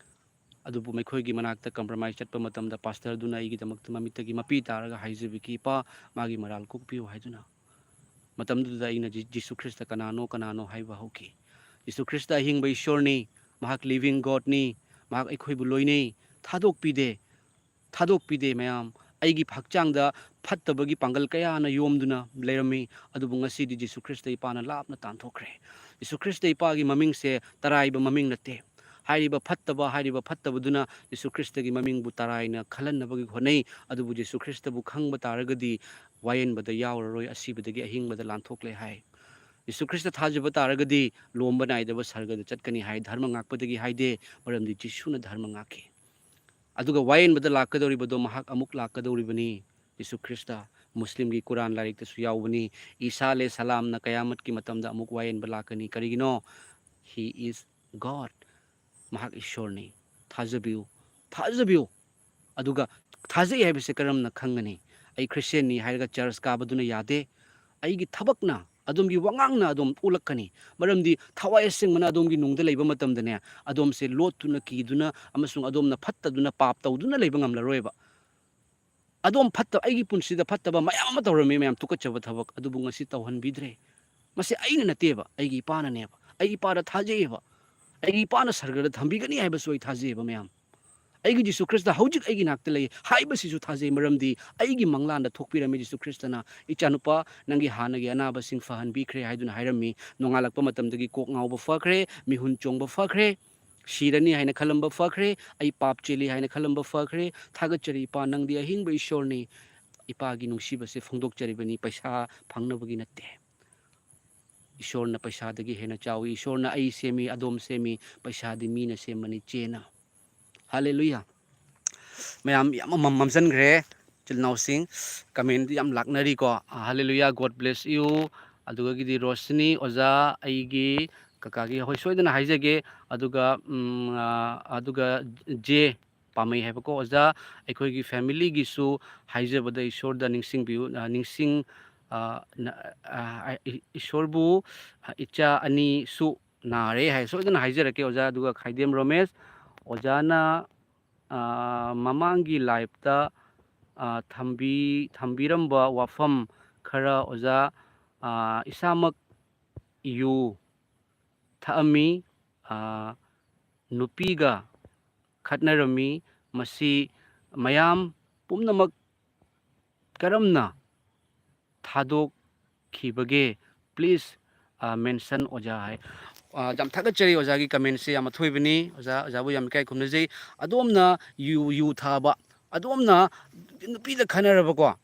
ꯑꯗꯨꯕꯨ ꯃꯈꯣꯏꯒꯤ ꯃꯅꯥꯛꯇ compromise ꯆꯠꯄ ꯃꯇꯝꯗ ꯄꯥꯁꯇꯔꯗꯨꯅ ꯑꯩꯒꯤꯗꯃꯛꯇ ꯃꯃꯤꯠꯇꯒꯤ ꯃꯄꯤ ꯇꯥꯔꯒ ꯍꯥꯏꯖꯕꯤꯈꯤ, "ꯏꯄꯥ, ꯃꯥꯒꯤ ꯃꯔꯥꯜ ꯀꯣꯛꯄꯤꯌꯨ" ꯍꯥꯏꯗꯨꯅ꯫ ꯃꯇꯝꯗꯨꯗ ꯑꯩꯅ ꯖꯤ-, ꯖꯤꯁꯨ ꯈ꯭ꯔꯤꯁꯇ ꯀꯅꯥꯅꯣ, ꯀꯅꯥꯅꯣ ꯍꯥꯏꯕ ꯍꯧꯈꯤ꯫ ꯖꯤꯁꯨ ꯈ꯭ꯔꯤꯁꯇ ꯑꯍꯤꯡꯕ ꯏꯁꯣꯔꯅꯤ, ꯃꯍꯥꯛ living Godꯅꯤ, ꯃꯍꯥꯛ ꯑꯩꯈꯣꯏꯕꯨ ꯂꯣꯏꯅꯩ, ꯊꯥꯗꯣꯛꯄꯤꯗꯦ, ꯊꯥꯗꯣꯛꯄꯤꯗꯦ ꯃꯌꯥꯝ꯫ ꯑꯩꯒꯤ ꯍꯛꯆꯥꯡꯗ ꯐꯠꯇꯕꯒꯤ ꯄꯥꯡꯒꯜ ꯀꯌꯥꯅ ꯌꯣꯝꯗꯨꯅ ꯂꯩꯔꯝꯃꯤ, ꯑꯗꯨꯕꯨ ꯉꯁꯤꯗꯤ ꯖꯤꯁꯨ ꯈ꯭ꯔꯤꯁꯇ ꯏꯄꯥꯅ ꯂꯥꯞꯅ ꯇꯥꯟꯊꯣꯛꯈ꯭ꯔꯦ꯫ ꯖꯤꯁꯨ ꯈ꯭ꯔꯤꯁꯇ ꯏꯄꯥꯒꯤ ꯃꯃꯤꯡꯁꯦ ꯇꯔꯥꯏꯕ ꯃꯃꯤꯡ ꯅꯠꯇꯦ꯫ ꯍꯥꯏꯔꯤꯕ ꯐꯠꯇꯕ, ꯍꯥꯏꯔꯤꯕ ꯐꯠꯇꯕꯗꯨꯅ ꯖꯤꯁꯨ ꯈ꯭ꯔꯤꯁꯇꯒꯤ ꯃꯃꯤꯡꯕꯨ ꯇꯔꯥꯏꯅ ꯈꯜꯍꯟꯅꯕꯒꯤ ꯍꯣꯠꯅꯩ꯫ ꯑꯗꯨꯕꯨ ꯖꯤꯁꯨ ꯈ꯭ꯔꯤꯁꯇꯕꯨ ꯈꯪꯕ ꯇꯥꯔꯒꯗꯤ ꯋꯥꯌꯦꯟꯕꯗ ꯌꯥꯎꯔꯔꯣꯏ, ꯑꯁꯤꯕꯗꯒꯤ ꯑꯍꯤꯡꯕꯗ ꯂꯥꯟꯊꯣꯛꯂꯦ ꯍꯥꯏ꯫ ꯖꯤꯁꯨ ꯈ꯭ꯔꯤꯁꯇ ꯊꯥꯖꯕ ꯇꯥꯔꯒꯗꯤ ꯂꯣꯝꯕ ꯅꯥꯏꯗꯕ ꯁꯔꯒꯗ ꯆꯠꯀꯅꯤ ꯍꯥꯏ꯫ ꯙꯔꯃ ꯉꯥꯛꯄꯗꯒꯤ ꯍꯥꯏꯗꯦ, ꯃꯔꯝꯗꯤ ꯖꯤꯁꯨꯅ ꯙꯔꯃ ꯉꯥꯛꯈꯤ꯫ ꯑꯗꯨꯒ ꯋꯥꯌꯦꯟꯕꯗ ꯂꯥꯛꯀꯗꯧꯔꯤꯕꯗꯣ ꯃꯍꯥꯛ ꯑꯃꯨꯛ ꯂꯥꯛꯀꯗꯧꯔꯤꯕꯅꯤ꯫ ꯖꯤꯁꯨ ꯈ꯭ꯔꯤꯁꯇ ꯃꯨꯁꯂꯤꯝꯒꯤ ꯀꯨꯔꯥꯟ ꯂꯥꯏꯔꯤꯛꯇꯁꯨ ꯌꯥꯎꯕꯅꯤ꯫ ꯏꯁꯥ ꯂꯦ ꯁꯂꯥꯝꯅ ꯀꯌꯥꯃꯠꯀꯤ ꯃꯇꯝꯗ ꯑꯃꯨꯛ ꯋꯥꯌꯦꯟꯕ ꯂꯥꯛꯀꯅꯤ꯫ ꯀꯔꯤꯒꯤꯅꯣ? He is God. ꯃꯍꯥꯛ ꯏꯁꯣꯔꯅꯤ꯫ ꯊꯥꯖꯕꯤꯌꯨ, ꯊꯥꯖꯕꯤꯌꯨ꯫ ꯑꯗꯨꯒ ꯊꯥꯖꯩ ꯍꯥꯏꯕꯁꯦ ꯀꯔꯝꯅ ꯈꯪꯒꯅꯤ? ꯑꯩ ꯈ꯭ꯔꯤꯁꯇꯤꯌꯥꯟꯅꯤ ꯍꯥꯏꯔꯒ ꯆꯔꯆ ꯀꯥꯕꯗꯨꯅ ꯌꯥꯗꯦ꯫ ꯑꯩꯒꯤ ꯊꯕꯛꯅ, ꯑꯗꯣꯝꯒꯤ ꯋꯥꯉꯥꯡꯅ ꯑꯗꯣꯝ ꯎꯠꯂꯛꯀꯅꯤ꯫ ꯃꯔꯝꯗꯤ ꯊꯋꯥꯏ ꯑꯁꯦꯡꯕꯅ ꯑꯗꯣꯝꯒꯤ ꯅꯨꯡꯗ ꯂꯩꯕ ꯃꯇꯝꯗꯅꯦ, ꯑꯗꯣꯝꯁꯦ ꯂꯣꯠꯇꯨꯅ, ꯀꯤꯗꯨꯅ ꯑꯃꯁꯨꯡ ꯑꯗꯣꯝꯅ ꯐꯠꯇꯗꯨꯅ, ꯄꯥꯞ ꯇꯧꯗꯨꯅ ꯂꯩꯕ ꯉꯝꯂꯔꯣꯏꯕ꯫ ꯑꯗꯣꯝ ꯐꯠꯇ-, ꯑꯩꯒꯤ ꯄꯨꯟꯁꯤꯗ ꯐꯠꯇꯕ ꯃꯌꯥꯝ ꯑꯃ ꯇꯧꯔꯝꯃꯤ, ꯃꯌꯥꯝ ꯇꯨꯀꯠꯆꯕ ꯊꯕꯛ, ꯑꯗꯨꯕꯨ ꯉꯁꯤ ꯇꯧꯍꯟꯕꯤꯗ꯭ꯔꯦ꯫ ꯃꯁꯤ ꯑꯩꯅ ꯅꯠꯇꯦꯕ, ꯑꯩꯒꯤ ꯏꯄꯥꯅꯅꯦꯕ꯫ ꯑꯩꯒꯤ ꯏꯄꯥꯗ ꯊꯥꯖꯩꯌꯦꯕ꯫ ꯑꯩꯒꯤ ꯏꯄꯥꯅ ꯁꯔꯒꯗ ꯊꯝꯕꯤꯒꯅꯤ ꯍꯥꯏꯕꯁꯨ ꯑꯩ ꯊꯥꯖꯩꯌꯦꯕ, ꯃꯌꯥꯝ꯫ ꯑꯩꯒꯤ ꯖꯤꯁꯨ ꯈ꯭ꯔꯤꯁꯇ ꯍꯧꯖꯤꯛ ꯑꯩꯒꯤ ꯅꯥꯛꯇ ꯂꯩ ꯍꯥꯏꯕꯁꯤꯁꯨ ꯊꯥꯖꯩ, ꯃꯔꯝꯗꯤ ꯑꯩꯒꯤ ꯃꯪꯂꯥꯟꯗ ꯊꯣꯛꯄꯤꯔꯝꯃꯤ ꯖꯤꯁꯨ ꯈ꯭ꯔꯤꯁꯇꯅ, "ꯏꯆꯥꯅꯨꯄꯥ, ꯅꯪꯒꯤ ꯍꯥꯟꯅꯒꯤ ꯑꯅꯥꯕꯁꯤꯡ ꯐꯍꯟꯕꯤꯈ꯭ꯔꯦ" ꯍꯥꯏꯗꯨꯅ ꯍꯥꯏꯔꯝꯃꯤ꯫ ꯅꯣꯡꯉꯥꯜꯂꯛꯄ ꯃꯇꯝꯗꯒꯤ ꯀꯣꯛ ꯉꯥꯎꯕ ꯐꯈ꯭ꯔꯦ, ꯃꯤꯍꯨꯟ ꯆꯣꯡꯕ ꯐꯈ꯭ꯔꯦ, ꯁꯤꯔꯅꯤ ꯍꯥꯏꯅ ꯈꯜꯂꯝꯕ ꯐꯈ꯭ꯔꯦ, ꯑꯩ ꯄꯥꯞ ꯆꯦꯜꯂꯤ ꯍꯥꯏꯅ ꯈꯜꯂꯝꯕ ꯐꯈ꯭ꯔꯦ꯫ ꯊꯥꯒꯠꯆꯔꯤ ꯏꯄꯥ, ꯅꯪꯗꯤ ꯑꯍꯤꯡꯕ ꯏꯁꯣꯔꯅꯤ꯫ ꯏꯄꯥꯒꯤ ꯅꯨꯡꯁꯤꯕꯁꯦ ꯐꯣꯡꯗꯣꯛꯆꯔꯤꯕꯅꯤ, ꯄꯩꯁꯥ ꯐꯪꯅꯕꯒꯤ ꯅꯠꯇꯦ꯫ ꯏꯁꯣꯔꯅ ꯄꯩꯁꯥꯗꯒꯤ ꯍꯦꯟꯅ ꯆꯥꯎꯏ꯫ ꯏꯁꯣꯔꯅ ꯑꯩ ꯁꯦꯝꯃꯤ, ꯑꯗꯣꯝ ꯁꯦꯝꯃꯤ, ꯄꯩꯁꯥꯗꯤ ꯃꯤꯅ ꯁꯦꯝꯕꯅꯤ, ꯆꯦꯅ꯫ ꯍꯥꯂꯦꯂꯨꯌꯥ꯫ ꯃꯌꯥꯝ ꯌꯥꯝ ꯃꯝ-, ꯃꯝꯖꯟꯈ꯭ꯔꯦ, ꯏꯆꯤꯜ ꯏꯅꯥꯎꯁꯤꯡ꯫ ꯀꯃꯦꯟꯗꯤ ꯌꯥꯝ ꯂꯥꯛꯅꯔꯤꯀꯣ꯫ ꯍꯥꯂꯦꯂꯨꯌꯥ, God bless you꯫ ꯑꯗꯨꯗꯒꯤꯗꯤ ꯔꯣꯁꯅꯤ, ꯑꯣꯖꯥ, ꯑꯩꯒꯤ ꯀꯀꯥꯒꯤ, ꯍꯣꯏ, ꯁꯣꯏꯗꯅ ꯍꯥꯏꯖꯒꯦ꯫ ꯑꯗꯨꯒ, ꯎꯝ, ꯑ, ꯑꯗꯨꯒ ꯖꯦ ꯄꯥꯝꯃꯩ ꯍꯥꯏꯕꯀꯣ, ꯑꯣꯖꯥ, ꯑꯩꯈꯣꯏꯒꯤ ꯐꯦꯃꯤꯂꯤꯒꯤꯁꯨ ꯍꯥꯏꯖꯕꯗ ꯏꯁꯣꯔꯗ ꯅꯤꯡꯁꯤꯡꯕꯤꯌꯨ, ꯑ, ꯅꯤꯡꯁꯤꯡ-, ꯑ, ꯅ-, ꯑ, ꯏ-, ꯏꯁꯣꯔꯕꯨ, ꯑ, ꯏꯆꯥ ꯑꯅꯤꯁꯨ ꯅꯥꯔꯦ ꯍꯥꯏ, ꯁꯣꯏꯗꯅ ꯍꯥꯏꯖꯔꯛꯀꯦ, ꯑꯣꯖꯥ꯫ ꯑꯗꯨꯒ ꯈꯥꯏꯗꯦꯝ ꯔꯣꯃꯦꯁ, ꯑꯣꯖꯥꯅ, ꯑ, ꯃꯃꯥꯡꯒꯤ ꯂꯥꯏꯐꯇ, ꯑ, ꯊꯝꯕꯤ-, ꯊꯝꯕꯤꯔꯝꯕ ꯋꯥꯐꯝ ꯈꯔ, ꯑꯣꯖꯥ, ꯑ, ꯏꯁꯥꯃꯛ ꯌꯨ ꯊꯛꯑꯝꯃꯤ, ꯑ, ꯅꯨꯄꯤꯒ ꯈꯠꯅꯔꯝꯃꯤ꯫ ꯃꯁꯤ ꯃꯌꯥꯝ ꯄꯨꯝꯅꯃꯛ ꯀꯔꯝꯅ ꯊꯥꯗꯣꯛꯈꯤꯕꯒꯦ? Please, ꯑ, mention ꯑꯣꯖꯥ ꯍꯥꯏ꯫ ꯑ, ꯌꯥꯝ ꯊꯥꯒꯠꯆꯔꯤ ꯑꯣꯖꯥꯒꯤ comment ꯁꯦ, ꯌꯥꯝ ꯑꯊꯣꯏꯕꯅꯤ꯫ ꯑꯣꯖꯥ, ꯑꯣꯖꯥꯕꯨ ꯌꯥꯝ ꯏꯀꯥꯏ ꯈꯨꯝꯅꯖꯩ꯫ ꯑꯗꯣꯝꯅ ꯌꯨ, ꯌꯨ ꯊꯛꯑꯕ, ꯑꯗꯣꯝꯅ ꯅꯨꯄꯤꯗ ꯈꯠꯅꯔꯕꯀꯣ,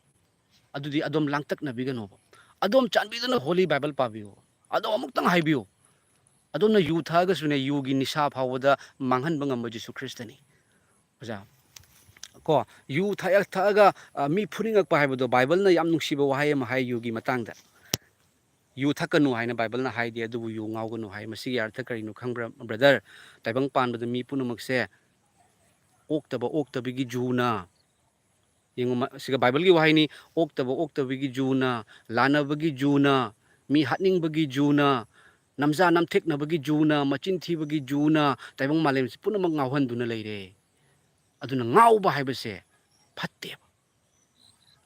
ꯑꯗꯨꯗꯤ ꯑꯗꯣꯝ ꯂꯥꯡꯇꯛꯅꯕꯤꯒꯅꯣꯕ꯫ ꯑꯗꯣꯝ ꯆꯥꯟꯕꯤꯗꯨꯅ Holy Bible ꯄꯥꯕꯤꯌꯨ꯫ ꯑꯗꯣ ꯑꯃꯨꯛꯇꯪ ꯍꯥꯏꯕꯤꯌꯨ꯫ ꯑꯗꯣꯝꯅ ꯌꯨ ꯊꯛꯑꯒꯁꯨꯅꯦ, ꯌꯨꯒꯤ ꯅꯤꯁꯥ ꯐꯥꯎꯕꯗ ꯃꯥꯡꯍꯟꯕ ꯉꯝꯕ ꯖꯤꯁꯨ ꯈ꯭ꯔꯤꯁꯇꯅꯤ꯫ ꯑꯣꯖꯥ, ꯀꯣ, ꯌꯨ ꯊꯛꯑ-, ꯊꯛꯑꯒ, ꯑ, ꯃꯤ ꯐꯨꯅꯤꯡꯉꯛꯄ ꯍꯥꯏꯕꯗꯣ, ꯕꯥꯏꯕꯜꯅ ꯌꯥꯝ ꯅꯨꯡꯁꯤꯕ ꯋꯥꯍꯩ ꯑꯃ ꯍꯥꯏ ꯌꯨꯒꯤ ꯃꯇꯥꯡꯗ꯫ "ꯌꯨ ꯊꯛꯀꯅꯨ" ꯍꯥꯏꯅ ꯕꯥꯏꯕꯜꯅ ꯍꯥꯏꯗꯦ, ꯑꯗꯨꯕꯨ "ꯌꯨ ꯉꯥꯎꯒꯅꯨ" ꯍꯥꯏ꯫ ꯃꯁꯤꯒꯤ ꯑꯔꯊ ꯀꯔꯤꯅꯣ ꯈꯪꯕ꯭ꯔꯥ, ꯕ꯭ꯔꯗꯔ? ꯇꯥꯏꯕꯪ ꯄꯥꯟꯕꯗ ꯃꯤ ꯄꯨꯝꯅꯃꯛꯁꯦ ꯑꯣꯛꯇꯕ ꯑꯣꯛꯇꯕꯒꯤ ꯖꯨꯅ, ꯌꯦꯡꯉꯨ, ꯃ-, ꯁꯤꯒ ꯕꯥꯏꯕꯜꯒꯤ ꯋꯥꯍꯩꯅꯤ, "ꯑꯣꯛꯇꯕ ꯑꯣꯛꯇꯕꯒꯤ ꯖꯨꯅ, ꯂꯥꯟꯅꯕꯒꯤ ꯖꯨꯅ, ꯃꯤ ꯍꯥꯠꯅꯤꯡꯕꯒꯤ ꯖꯨꯅ, ꯅꯝꯖꯥ ꯅꯝꯊꯦꯛꯅꯕꯒꯤ ꯖꯨꯅ, ꯃꯆꯤꯟ ꯊꯤꯕꯒꯤ ꯖꯨꯅ ꯇꯥꯏꯕꯪ ꯃꯥꯂꯦꯝꯁꯤ ꯄꯨꯝꯅꯃꯛ ꯉꯥꯎꯍꯟꯗꯨꯅ ꯂꯩꯔꯦ꯫ ꯑꯗꯨꯅ ꯉꯥꯎꯕ ꯍꯥꯏꯕꯁꯦ ꯐꯠꯇꯦꯕ꯫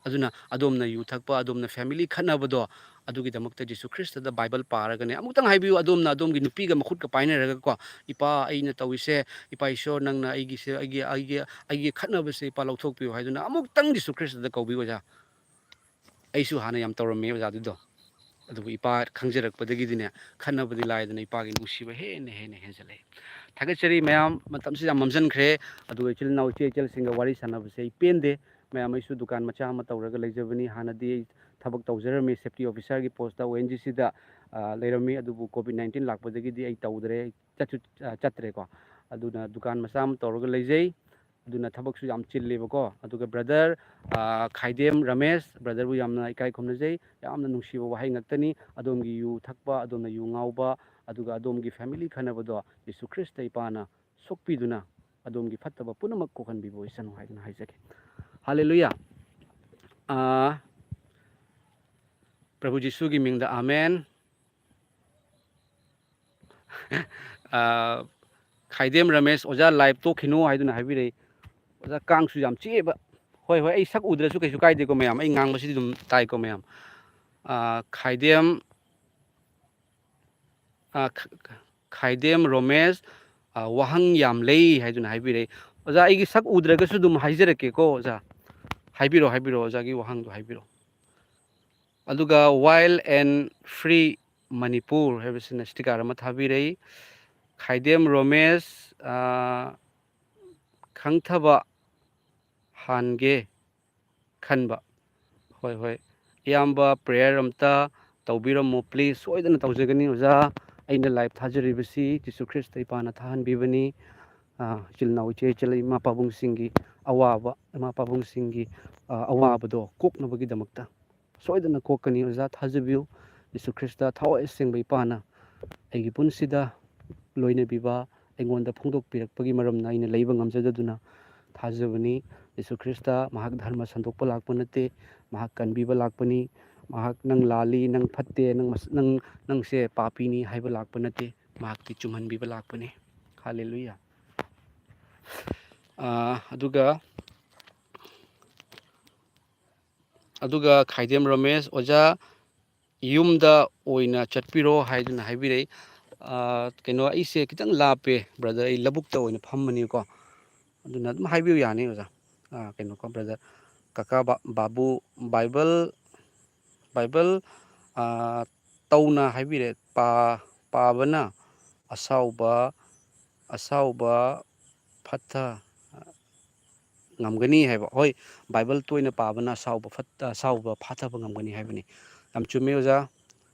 ꯑꯗꯨꯅ ꯑꯗꯣꯝꯅ ꯌꯨ ꯊꯛꯄ, ꯑꯗꯣꯝꯅ ꯐꯦꯃꯤꯂꯤ ꯈꯠꯅꯕꯗꯣ, ꯑꯗꯨꯒꯤꯗꯃꯛꯇ ꯖꯤꯁꯨ ꯈ꯭ꯔꯤꯁꯇꯗ ꯕꯥꯏꯕꯜ ꯄꯥꯔꯒꯅꯦ, ꯑꯃꯨꯛꯇꯪ ꯍꯥꯏꯕꯤꯌꯨ, ꯑꯗꯣꯝꯅ ꯑꯗꯣꯝꯒꯤ ꯅꯨꯄꯤꯒ ꯃꯈꯨꯠꯀ ꯄꯥꯏꯅꯔꯒꯀꯣ, "ꯏꯄꯥ, ꯑꯩꯅ ꯇꯧꯔꯤꯁꯦ, ꯏꯄꯥ ꯏꯁꯣꯔ, ꯅꯪꯅ ꯑꯩꯒꯤꯁꯦ, ꯑꯩꯒꯤ, ꯑꯩꯒꯤ, ꯑꯩꯒꯤ ꯈꯠꯅꯕꯁꯦ, ꯏꯄꯥ, ꯂꯧꯊꯣꯛꯄꯤꯌꯨ" ꯍꯥꯏꯗꯨꯅ ꯑꯃꯨꯛꯇꯪ ꯖꯤꯁꯨ ꯈ꯭ꯔꯤꯁꯇꯗ ꯀꯧꯕꯤꯌꯨ, ꯑꯣꯖꯥ꯫ ꯑꯩꯁꯨ ꯍꯥꯟꯅ ꯌꯥꯝ ꯇꯧꯔꯝꯃꯦ, ꯑꯣꯖꯥ, ꯑꯗꯨꯗꯣ꯫ ꯑꯗꯨꯕꯨ ꯏꯄꯥ ꯈꯪꯖꯔꯛꯄꯗꯒꯤꯗꯤꯅꯦ, ꯈꯠꯅꯕꯗꯤ ꯂꯥꯏꯗꯅ ꯏꯄꯥꯒꯤ ꯅꯨꯡꯁꯤꯕ ꯍꯦꯟꯅ ꯍꯦꯟꯅ ꯍꯦꯟꯖꯜꯂꯛꯑꯦ꯫ ꯊꯥꯒꯠꯆꯔꯤ ꯃꯌꯥꯝ, ꯃꯇꯝꯁꯤ ꯌꯥꯝ ꯃꯝꯖꯟꯈ꯭ꯔꯦ꯫ ꯑꯗꯨꯒ ꯏꯆꯤꯜ ꯏꯅꯥꯎ, ꯏꯆꯦ ꯏꯆꯜꯁꯤꯡꯒ ꯋꯥꯔꯤ ꯁꯥꯟꯅꯕꯁꯦ ꯑꯩ ꯄꯦꯟꯗꯦ꯫ ꯃꯌꯥꯝ, ꯑꯩꯁꯨ ꯗꯨꯀꯥꯟ ꯃꯆꯥ ꯑꯃ ꯇꯧꯔꯒ ꯂꯩꯖꯕꯅꯤ꯫ ꯍꯥꯟꯅꯗꯤ ꯑꯩ ꯊꯕꯛ ꯇꯧꯖꯔꯝꯃꯤ, ꯁꯦꯐꯇꯤ ꯑꯣꯐꯤꯁꯥꯔꯒꯤ ꯄꯣꯁꯇ, ꯑꯣ ꯑꯦꯟ ꯖꯤ ꯁꯤꯗ, ꯑ, ꯂꯩꯔꯝꯃꯤ꯫ ꯑꯗꯨꯕꯨ ꯀꯣꯚꯤꯗ ꯅꯥꯏꯟꯇꯤꯟ ꯂꯥꯛꯄꯗꯒꯤꯗꯤ ꯑꯩ ꯇꯧꯗ꯭ꯔꯦ, ꯑꯩ ꯆꯠꯁꯨ, ꯑ, ꯆꯠꯇ꯭ꯔꯦꯀꯣ꯫ ꯑꯗꯨꯅ ꯗꯨꯀꯥꯟ ꯃꯆꯥ ꯑꯃ ꯇꯧꯔꯒ ꯂꯩꯖꯩ꯫ ꯑꯗꯨꯅ ꯊꯕꯛꯁꯨ ꯌꯥꯝ ꯆꯤꯜꯂꯦꯕꯀꯣ꯫ ꯑꯗꯨꯒ ꯕ꯭ꯔꯗꯔ, ꯑ, ꯈꯥꯏꯗꯦꯝ ꯔꯃꯦꯁ, ꯕ꯭ꯔꯗꯔꯕꯨ ꯌꯥꯝꯅ ꯏꯀꯥꯏ ꯈꯨꯝꯅꯖꯩ꯫ ꯌꯥꯝꯅ ꯅꯨꯡꯁꯤꯕ ꯋꯥꯍꯩ ꯉꯥꯛꯇꯅꯤ꯫ ꯑꯗꯣꯝꯒꯤ ꯌꯨ ꯊꯛꯄ, ꯑꯗꯣꯝꯅ ꯌꯨ ꯉꯥꯎꯕ, ꯑꯗꯨꯒ ꯑꯗꯣꯝꯒꯤ ꯐꯦꯃꯤꯂꯤ ꯈꯠꯅꯕꯗꯣ ꯖꯤꯁꯨ ꯈ꯭ꯔꯤꯁꯇ ꯏꯄꯥꯅ ꯁꯣꯛꯄꯤꯗꯨꯅ ꯑꯗꯣꯝꯒꯤ ꯐꯠꯇꯕ ꯄꯨꯝꯅꯃꯛ ꯀꯣꯛꯍꯟꯕꯤꯕ ꯑꯣꯏꯁꯅꯨ ꯍꯥꯏꯗꯨꯅ ꯍꯥꯏꯖꯒꯦ꯫ ꯍꯥꯂꯦꯂꯨꯌꯥ꯫ ꯑ, ꯄ꯭ꯔꯚꯨ ꯖꯤꯁꯨꯒꯤ ꯃꯤꯡꯗ ꯑꯥꯃꯦꯟ꯫ ꯑ, ꯈꯥꯏꯗꯦꯝ ꯔꯃꯦꯁ, "ꯑꯣꯖꯥ, ꯂꯥꯏꯚ ꯇꯣꯛꯈꯤꯅꯨ" ꯍꯥꯏꯗꯨꯅ ꯍꯥꯏꯕꯤꯔꯛꯏ꯫ ꯑꯣꯖꯥ, ꯀꯥꯡꯁꯨ ꯌꯥꯝ ꯆꯤꯛꯑꯦꯕ꯫ ꯍꯣꯏ, ꯍꯣꯏ, ꯑꯩ ꯁꯛ ꯎꯗ꯭ꯔꯁꯨ ꯀꯩꯁꯨ ꯀꯥꯏꯗꯦꯀꯣ ꯃꯌꯥꯝ, ꯑꯩ ꯉꯥꯡꯕꯁꯤꯗꯤ ꯑꯗꯨꯝ ꯇꯥꯏꯀꯣ ꯃꯌꯥꯝ꯫ ꯑ, ꯈꯥꯏꯗꯦꯝ, ꯑ, ꯈ-, ꯈ-, ꯈꯥꯏꯗꯦꯝ ꯔꯣꯃꯦꯁ, ꯑ, "ꯋꯥꯍꯪ ꯌꯥꯝ ꯂꯩ" ꯍꯥꯏꯗꯨꯅ ꯍꯥꯏꯕꯤꯔꯛꯏ꯫ ꯑꯣꯖꯥ, ꯑꯩꯒꯤ ꯁꯛ ꯎꯗ꯭ꯔꯒꯁꯨ ꯑꯗꯨꯝ ꯍꯥꯏꯖꯔꯛꯀꯦꯀꯣ ꯑꯣꯖꯥ꯫ ꯍꯥꯏꯕꯤꯔꯣ, ꯍꯥꯏꯕꯤꯔꯣ, ꯑꯣꯖꯥꯒꯤ ꯋꯥꯍꯪꯗꯣ ꯍꯥꯏꯕꯤꯔꯣ꯫ ꯑꯗꯨꯒ Wild and Free ꯃꯅꯤꯄꯨꯔ ꯍꯥꯏꯕꯁꯤꯅ sticker ꯑꯃ ꯊꯥꯕꯤꯔꯛꯏ꯫ ꯈꯥꯏꯗꯦꯝ ꯔꯣꯃꯦꯁ, ꯑ, ꯈꯪꯊꯕ ꯍꯥꯟꯒꯦ ꯈꯟꯕ꯫ ꯍꯣꯏ, ꯍꯣꯏ꯫ ꯏꯌꯥꯝꯕ, prayer ꯑꯝꯇ ꯇꯧꯕꯤꯔꯝꯃꯣ, please꯫ ꯁꯣꯏꯗꯅ ꯇꯧꯖꯒꯅꯤ, ꯑꯣꯖꯥ꯫ ꯑꯩꯅ live ꯊꯥꯖꯔꯤꯕꯁꯤ ꯖꯤꯁꯨ ꯈ꯭ꯔꯤꯁꯇ ꯏꯄꯥꯅ ꯊꯥꯍꯟꯕꯤꯕꯅꯤ꯫ ꯑ, ꯏꯆꯤꯜ ꯏꯅꯥꯎ, ꯏꯆꯦ ꯏꯆꯜ, ꯏꯃꯥ ꯄꯥꯕꯨꯡꯁꯤꯡꯒꯤ ꯑꯋꯥꯕ, ꯏꯃꯥ ꯄꯥꯕꯨꯡꯁꯤꯡꯒꯤ, ꯑ, ꯑꯋꯥꯕꯗꯣ ꯀꯣꯛꯅꯕꯒꯤꯗꯃꯛꯇ꯫ ꯁꯣꯏꯗꯅ ꯀꯣꯛꯀꯅꯤ, ꯑꯣꯖꯥ, ꯊꯥꯖꯕꯤꯌꯨ꯫ ꯖꯤꯁꯨ ꯈ꯭ꯔꯤꯁꯇ ꯊꯋꯥꯏ ꯑꯁꯦꯡꯕ ꯏꯄꯥꯅ ꯑꯩꯒꯤ ꯄꯨꯟꯁꯤꯗ ꯂꯣꯏꯅꯕꯤꯕ, ꯑꯩꯉꯣꯟꯗ ꯐꯣꯡꯗꯣꯛꯄꯤꯔꯛꯄꯒꯤ ꯃꯔꯝꯅ ꯑꯩꯅ ꯂꯩꯕ ꯉꯝꯖꯗꯗꯨꯅ ꯊꯥꯖꯕꯅꯤ꯫ ꯖꯤꯁꯨ ꯈ꯭ꯔꯤꯁꯇ ꯃꯍꯥꯛ ꯙꯔꯃ ꯁꯟꯗꯣꯛꯄ ꯂꯥꯛꯄ ꯅꯠꯇꯦ, ꯃꯍꯥꯛ ꯀꯟꯕꯤꯕ ꯂꯥꯛꯄꯅꯤ꯫ ꯃꯍꯥꯛ "ꯅꯪ ꯂꯥꯜꯂꯤ, ꯅꯪ ꯐꯠꯇꯦ, ꯅꯪ ꯃꯁ-, ꯅꯪ, ꯅꯪꯁꯦ ꯄꯥꯄꯤꯅꯤ" ꯍꯥꯏꯕ ꯂꯥꯛꯄ ꯅꯠꯇꯦ, ꯃꯍꯥꯛꯇꯤ ꯆꯨꯝꯍꯟꯕꯤꯕ ꯂꯥꯛꯄꯅꯤ꯫ ꯍꯥꯂꯦꯂꯨꯌꯥ꯫ ꯑꯥ, ꯑꯗꯨꯒ, ꯑꯗꯨꯒ ꯈꯥꯏꯗꯦꯝ ꯔꯣꯃꯦꯁ, "ꯑꯣꯖꯥ, ꯌꯨꯝꯗ ꯑꯣꯏꯅ ꯆꯠꯄꯤꯔꯣ" ꯍꯥꯏꯗꯨꯅ ꯍꯥꯏꯕꯤꯔꯛꯏ꯫ ꯑꯥ, ꯀꯩꯅꯣ, ꯑꯩꯁꯦ ꯈꯤꯇꯪ ꯂꯥꯞꯄꯦ, brother, ꯑꯩ ꯂꯧꯕꯨꯛꯇ ꯑꯣꯏꯅ ꯐꯝꯕꯅꯤꯀꯣ, ꯑꯗꯨꯅ ꯑꯗꯨꯝ ꯍꯥꯏꯕꯤꯌꯨ, ꯌꯥꯅꯤ, ꯑꯣꯖꯥ꯫ ꯑꯥ, ꯀꯩꯅꯣꯀꯣ, brother, ꯀꯀꯥ ꯕꯥ-, ꯕꯥꯕꯨ, ꯕꯥꯏꯕꯜ, ꯕꯥꯏꯕꯜ, ꯑꯥ, ꯇꯧꯅ ꯍꯥꯏꯕꯤꯔꯦ, ꯄꯥ-, ꯄꯥꯕꯅ ꯑꯁꯥꯎꯕ, ꯑꯁꯥꯎꯕ ꯐꯠꯊ ꯉꯝꯒꯅꯤ ꯍꯥꯏꯕ꯫ ꯍꯣꯏ, ꯕꯥꯏꯕꯜ ꯇꯣꯏꯅ ꯄꯥꯕꯅ ꯑꯁꯥꯎꯕ ꯐꯠ-, ꯑꯁꯥꯎꯕ ꯐꯥꯊꯕ ꯉꯝꯒꯅꯤ ꯍꯥꯏꯕꯅꯤ꯫ ꯌꯥꯝ ꯆꯨꯝꯃꯤ, ꯑꯣꯖꯥ꯫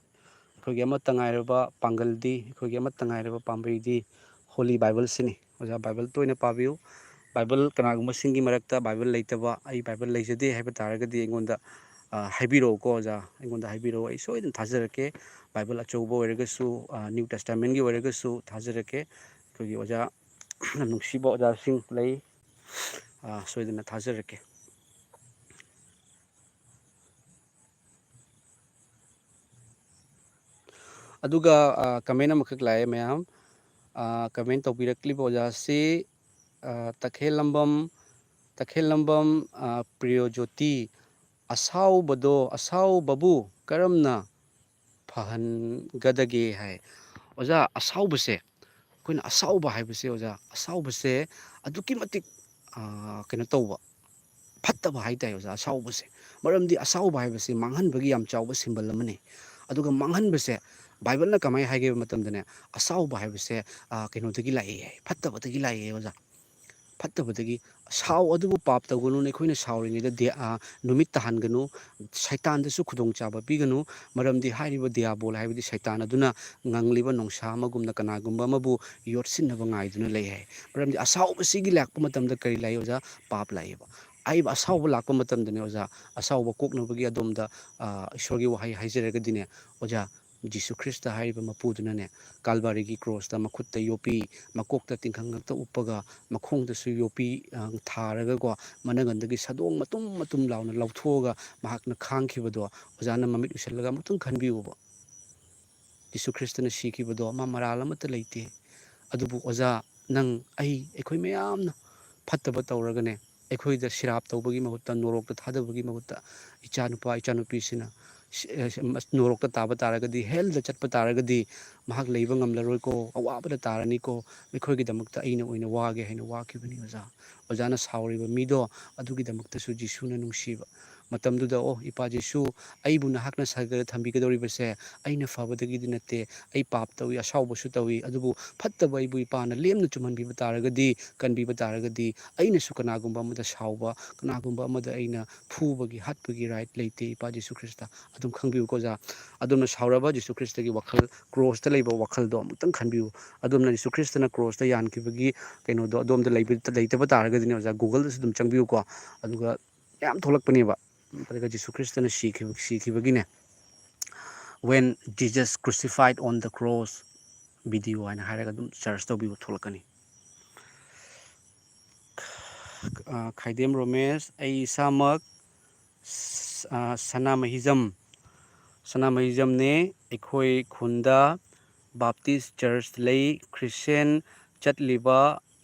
ꯑꯩꯈꯣꯏꯒꯤ ꯑꯃꯠꯇ ꯉꯥꯏꯔꯕ ꯄꯥꯡꯒꯜꯗꯤ, ꯑꯩꯈꯣꯏꯒꯤ ꯑꯃꯠꯇ ꯉꯥꯏꯔꯕ ꯄꯥꯝꯕꯩꯗꯤ Holy Bible ꯁꯤꯅꯤ꯫ ꯑꯣꯖꯥ, ꯕꯥꯏꯕꯜ ꯇꯣꯏꯅ ꯄꯥꯕꯤꯌꯨ꯫ ꯕꯥꯏꯕꯜ ꯀꯅꯥꯒꯨꯝꯕꯁꯤꯡꯒꯤ ꯃꯔꯛꯇ ꯕꯥꯏꯕꯜ ꯂꯩꯇꯕ, "ꯑꯩ ꯕꯥꯏꯕꯜ ꯂꯩꯖꯗꯦ" ꯍꯥꯏꯕ ꯇꯥꯔꯒꯗꯤ ꯑꯩꯉꯣꯟꯗ, ꯑ, ꯍꯥꯏꯕꯤꯔꯛꯎꯀꯣ, ꯑꯣꯖꯥ꯫ ꯑꯩꯉꯣꯟꯗ ꯍꯥꯏꯕꯤꯔꯛꯎ꯫ ꯑꯩ ꯁꯣꯏꯗꯅ ꯊꯥꯖꯔꯛꯀꯦ꯫ ꯕꯥꯏꯕꯜ ꯑꯆꯧꯕ ꯑꯣꯏꯔꯒꯁꯨ, ꯑ, New Testament ꯒꯤ ꯑꯣꯏꯔꯒꯁꯨ ꯊꯥꯖꯔꯛꯀꯦ꯫ ꯑꯩꯈꯣꯏꯒꯤ ꯑꯣꯖꯥ ꯅꯨꯡꯁꯤꯕ ꯑꯣꯖꯥꯁꯤꯡ ꯂꯩ꯫ ꯑ, ꯁꯣꯏꯗꯅ ꯊꯥꯖꯔꯛꯀꯦ꯫ ꯑꯗꯨꯒ, ꯑ, comment ꯑꯃꯈꯛ ꯂꯥꯛꯑꯦ, ꯃꯌꯥꯝ꯫ ꯑ, comment ꯇꯧꯕꯤꯔꯛꯂꯤꯕ ꯑꯣꯖꯥꯁꯤ, ꯑ, ꯇꯈꯦꯜꯂꯝꯕꯝ, ꯇꯈꯦꯜꯂꯝꯕꯝ, ꯑ, ꯄ꯭ꯔꯤꯌꯣꯖꯣꯇꯤ, "ꯑꯁꯥꯎꯕꯗꯣ, ꯑꯁꯥꯎꯕꯕꯨ ꯀꯔꯝꯅ ꯐꯍꯟꯒꯗꯒꯦ?" ꯍꯥꯏ꯫ ꯑꯣꯖꯥ, ꯑꯁꯥꯎꯕꯁꯦ, ꯑꯩꯈꯣꯏꯅ ꯑꯁꯥꯎꯕ ꯍꯥꯏꯕꯁꯦ, ꯑꯣꯖꯥ, ꯑꯁꯥꯎꯕꯁꯦ ꯑꯗꯨꯛꯀꯤ ꯃꯇꯤꯛ, ꯑ, ꯀꯩꯅꯣ ꯇꯧꯕ, ꯐꯠꯇꯕ ꯍꯥꯏ ꯇꯥꯏ, ꯑꯣꯖꯥ, ꯑꯁꯥꯎꯕꯁꯦ꯫ ꯃꯔꯝꯗꯤ ꯑꯁꯥꯎꯕ ꯍꯥꯏꯕꯁꯤ ꯃꯥꯡꯍꯟꯕꯒꯤ ꯌꯥꯝ ꯆꯥꯎꯕ symbol ꯑꯃꯅꯤ꯫ ꯑꯗꯨꯒ ꯃꯥꯡꯍꯟꯕꯁꯦ, ꯕꯥꯏꯕꯜꯅ ꯀꯃꯥꯏꯅ ꯍꯥꯏꯒꯦ ꯍꯥꯏꯕ ꯃꯇꯝꯗꯅꯦ, ꯑꯁꯥꯎꯕ ꯍꯥꯏꯕꯁꯦ, ꯑ, ꯀꯩꯅꯣꯗꯒꯤ ꯂꯥꯛꯑꯦ ꯍꯥꯏ, ꯐꯠꯇꯕꯗꯒꯤ ꯂꯥꯛꯑꯦ ꯑꯣꯖꯥ꯫ ꯐꯠꯇꯕꯗꯒꯤ꯫ "ꯁꯥꯎ ꯑꯗꯨꯕꯨ ꯄꯥꯞ ꯇꯧꯒꯅꯨ, ꯅꯈꯣꯏꯅ ꯁꯥꯎꯔꯤꯉꯩꯗ ꯗꯦ-, ꯑ, ꯅꯨꯃꯤꯠ ꯇꯥꯍꯟꯒꯅꯨ, ꯁꯩꯇꯥꯟꯗꯁꯨ ꯈꯨꯗꯣꯡꯆꯥꯕ ꯄꯤꯒꯅꯨ, ꯃꯔꯝꯗꯤ ꯍꯥꯏꯔꯤꯕ ꯗꯤꯌꯥꯕꯣꯜ ꯍꯥꯏꯕꯗꯤ ꯁꯩꯇꯥꯟ ꯑꯗꯨꯅ ꯉꯪꯂꯤꯕ ꯅꯣꯡꯁꯥ ꯑꯃꯒꯨꯝꯅ ꯀꯅꯥꯒꯨꯝꯕ ꯑꯃꯕꯨ ꯌꯣꯠꯁꯤꯟꯅꯕ ꯉꯥꯏꯗꯨꯅ ꯂꯩ" ꯍꯥꯏ꯫ ꯃꯔꯝꯗꯤ ꯑꯁꯥꯎꯕꯁꯤꯒꯤ ꯂꯥꯛꯄ ꯃꯇꯝꯗ ꯀꯔꯤ ꯂꯥꯛꯏ ꯑꯣꯖꯥ? ꯄꯥꯞ ꯂꯥꯛꯏꯕ꯫ ꯍꯥꯏꯔꯤꯕ ꯑꯁꯥꯎꯕ ꯂꯥꯛꯄ ꯃꯇꯝꯗꯅꯦ ꯑꯣꯖꯥ, ꯑꯁꯥꯎꯕ ꯀꯣꯛꯅꯕꯒꯤ ꯑꯗꯣꯝꯗ, ꯑ, ꯏꯁꯣꯔꯒꯤ ꯋꯥꯍꯩ ꯍꯥꯏꯖꯔꯒꯗꯤꯅꯦ ꯑꯣꯖꯥ, ꯖꯤꯁꯨ ꯈ꯭ꯔꯤꯁꯇ ꯍꯥꯏꯔꯤꯕ ꯃꯄꯨꯗꯨꯅꯅꯦ, ꯀꯥꯜꯕꯥꯔꯤꯒꯤ ꯀ꯭ꯔꯣꯁꯇ ꯃꯈꯨꯠꯇ ꯌꯣꯠꯄꯤ, ꯃꯀꯣꯛꯇ ꯇꯤꯡꯈꯪ ꯉꯛꯇ ꯎꯞꯄꯒ, ꯃꯈꯣꯡꯗꯁꯨ ꯌꯣꯠꯄꯤ, ꯑ, ꯊꯥꯔꯒꯀꯣ, ꯃꯅꯒꯟꯗꯒꯤ ꯁꯥꯗꯣꯡ ꯃꯇꯨꯝ ꯃꯇꯨꯝ ꯂꯥꯎꯅ ꯂꯧꯊꯣꯛꯑꯒ ꯃꯍꯥꯛꯅ ꯈꯥꯡꯈꯤꯕꯗꯣ, ꯑꯣꯖꯥꯅ ꯃꯃꯤꯠ ꯎꯏꯁꯤꯜꯂꯒ ꯑꯃꯨꯛꯇꯪ ꯈꯟꯕꯤꯌꯨꯕ꯫ ꯖꯤꯁꯨ ꯈ꯭ꯔꯤꯁꯇꯅ ꯁꯤꯈꯤꯕꯗꯣ ꯃꯥ ꯃꯔꯥꯜ ꯑꯃꯠꯇ ꯂꯩꯇꯦ꯫ ꯑꯗꯨꯕꯨ ꯑꯣꯖꯥ, ꯅꯪ, ꯑꯩ, ꯑꯩꯈꯣꯏ ꯃꯌꯥꯝꯅ ꯐꯠꯇꯕ ꯇꯧꯔꯒꯅꯦ, ꯑꯩꯈꯣꯏꯗ ꯁꯤꯔꯥꯞ ꯇꯧꯕꯒꯤ ꯃꯍꯨꯠꯇ, ꯅꯣꯔꯣꯛꯇ ꯊꯥꯗꯕꯒꯤ ꯃꯍꯨꯠꯇ, ꯏꯆꯥꯅꯨꯄꯥ, ꯏꯆꯥꯅꯨꯄꯤꯁꯤꯅ ꯁꯤ-, ꯑ, ꯁꯤ-, ꯃꯁ-, ꯅꯣꯔꯣꯛꯇ ꯇꯥꯕ ꯇꯥꯔꯒꯗꯤ, ꯍꯦꯜꯗ ꯆꯠꯄ ꯇꯥꯔꯒꯗꯤ, ꯃꯍꯥꯛ ꯂꯩꯕ ꯉꯝꯂꯔꯣꯏꯀꯣ, ꯑꯋꯥꯕꯗ ꯇꯥꯔꯅꯤꯀꯣ, ꯑꯩꯈꯣꯏꯒꯤꯗꯃꯛꯇ ꯑꯩꯅ ꯑꯣꯏꯅ ꯋꯥꯒꯦ ꯍꯥꯏꯅ ꯋꯥꯈꯤꯕꯅꯤ ꯑꯣꯖꯥ꯫ ꯑꯣꯖꯥꯅ ꯁꯥꯎꯔꯤꯕ ꯃꯤꯗꯣ ꯑꯗꯨꯒꯤꯗꯃꯛꯇꯁꯨ ꯖꯤꯁꯨꯅ ꯅꯨꯡꯁꯤꯕ꯫ ꯃꯇꯝꯗꯨꯗ, "ꯑꯣ, ꯏꯄꯥ ꯖꯤꯁꯨ, ꯑꯩꯕꯨ ꯅꯍꯥꯛꯅ ꯁꯔꯒꯗ ꯊꯝꯕꯤꯒꯗꯧꯔꯤꯕꯁꯦ ꯑꯩꯅ ꯐꯕꯗꯒꯤꯗꯤ ꯅꯠꯇꯦ, ꯑꯩ ꯄꯥꯞ ꯇꯧꯏ, ꯑꯁꯥꯎꯕꯁꯨ ꯇꯧꯏ, ꯑꯗꯨꯕꯨ ꯐꯠꯇꯕ ꯑꯩꯕꯨ ꯏꯄꯥꯅ ꯂꯦꯝꯅ ꯆꯨꯝꯍꯟꯕꯤꯕ ꯇꯥꯔꯒꯗꯤ, ꯀꯟꯕꯤꯕ ꯇꯥꯔꯒꯗꯤ, ꯑꯩꯅꯁꯨ ꯀꯅꯥꯒꯨꯝꯕ ꯑꯃꯗ ꯁꯥꯎꯕ, ꯀꯅꯥꯒꯨꯝꯕ ꯑꯃꯗ ꯑꯩꯅ ꯐꯨꯕꯒꯤ, ꯍꯥꯠꯄꯒꯤ ꯔꯥꯏꯠ ꯂꯩꯇꯦ, ꯏꯄꯥ ꯖꯤꯁꯨ ꯈ꯭ꯔꯤꯁꯇ꯫" ꯑꯗꯨꯝ ꯈꯪꯕꯤꯌꯨꯀꯣ ꯑꯣꯖꯥ꯫ ꯑꯗꯣꯝꯅ ꯁꯥꯎꯔꯕ ꯖꯤꯁꯨ ꯈ꯭ꯔꯤꯁꯇꯒꯤ ꯋꯥꯈꯜ, ꯀ꯭ꯔꯣꯁꯇ ꯂꯩꯕ ꯋꯥꯈꯜꯗꯣ ꯑꯃꯨꯛꯇꯪ ꯈꯟꯕꯤꯌꯨ꯫ ꯑꯗꯣꯝꯅ ꯖꯤꯁꯨ ꯈ꯭ꯔꯤꯁꯇꯅ ꯀ꯭ꯔꯣꯁꯇ ꯌꯥꯟꯈꯤꯕꯒꯤ ꯀꯩꯅꯣꯗꯣ ꯑꯗꯣꯝꯗ ꯂꯩꯕ, ꯂꯩꯇꯕ ꯇꯥꯔꯒꯗꯤꯅꯦ ꯑꯣꯖꯥ, ꯒꯨꯒꯜꯗꯁꯨ ꯑꯗꯨꯝ ꯆꯪꯕꯤꯌꯨꯀꯣ꯫ ꯑꯗꯨꯒ ꯌꯥꯝ ꯊꯣꯛꯂꯛꯄꯅꯦꯕ꯫ ꯑꯗꯨꯒ ꯖꯤꯁꯨ ꯈ꯭ꯔꯤꯁꯇꯅ ꯁꯤꯈꯤꯕ, ꯁꯤꯈꯤꯕꯒꯤꯅꯦ, "When Jesus crucified on the cross" video ꯍꯥꯏꯅ ꯍꯥꯏꯔꯒ ꯑꯗꯨꯝ ꯁꯔꯆ ꯇꯧꯕꯤꯕ ꯊꯣꯛꯂꯛꯀꯅꯤ꯫ ꯑ, ꯈꯥꯏꯗꯦꯝ ꯔꯣꯃꯦꯁ, ꯑꯩ ꯏꯁꯥꯃꯛ ꯁ-, ꯑ, ꯁꯅꯥꯃꯍꯤꯖꯝ, ꯁꯅꯥꯃꯍꯤꯖꯝꯅꯦ꯫ ꯑꯩꯈꯣꯏ ꯈꯨꯟꯗ ꯕꯥꯞꯇꯤꯁ ꯆꯔꯆ ꯂꯩ꯫ ꯈ꯭ꯔꯤꯁꯇꯦꯟ ꯆꯠꯂꯤꯕ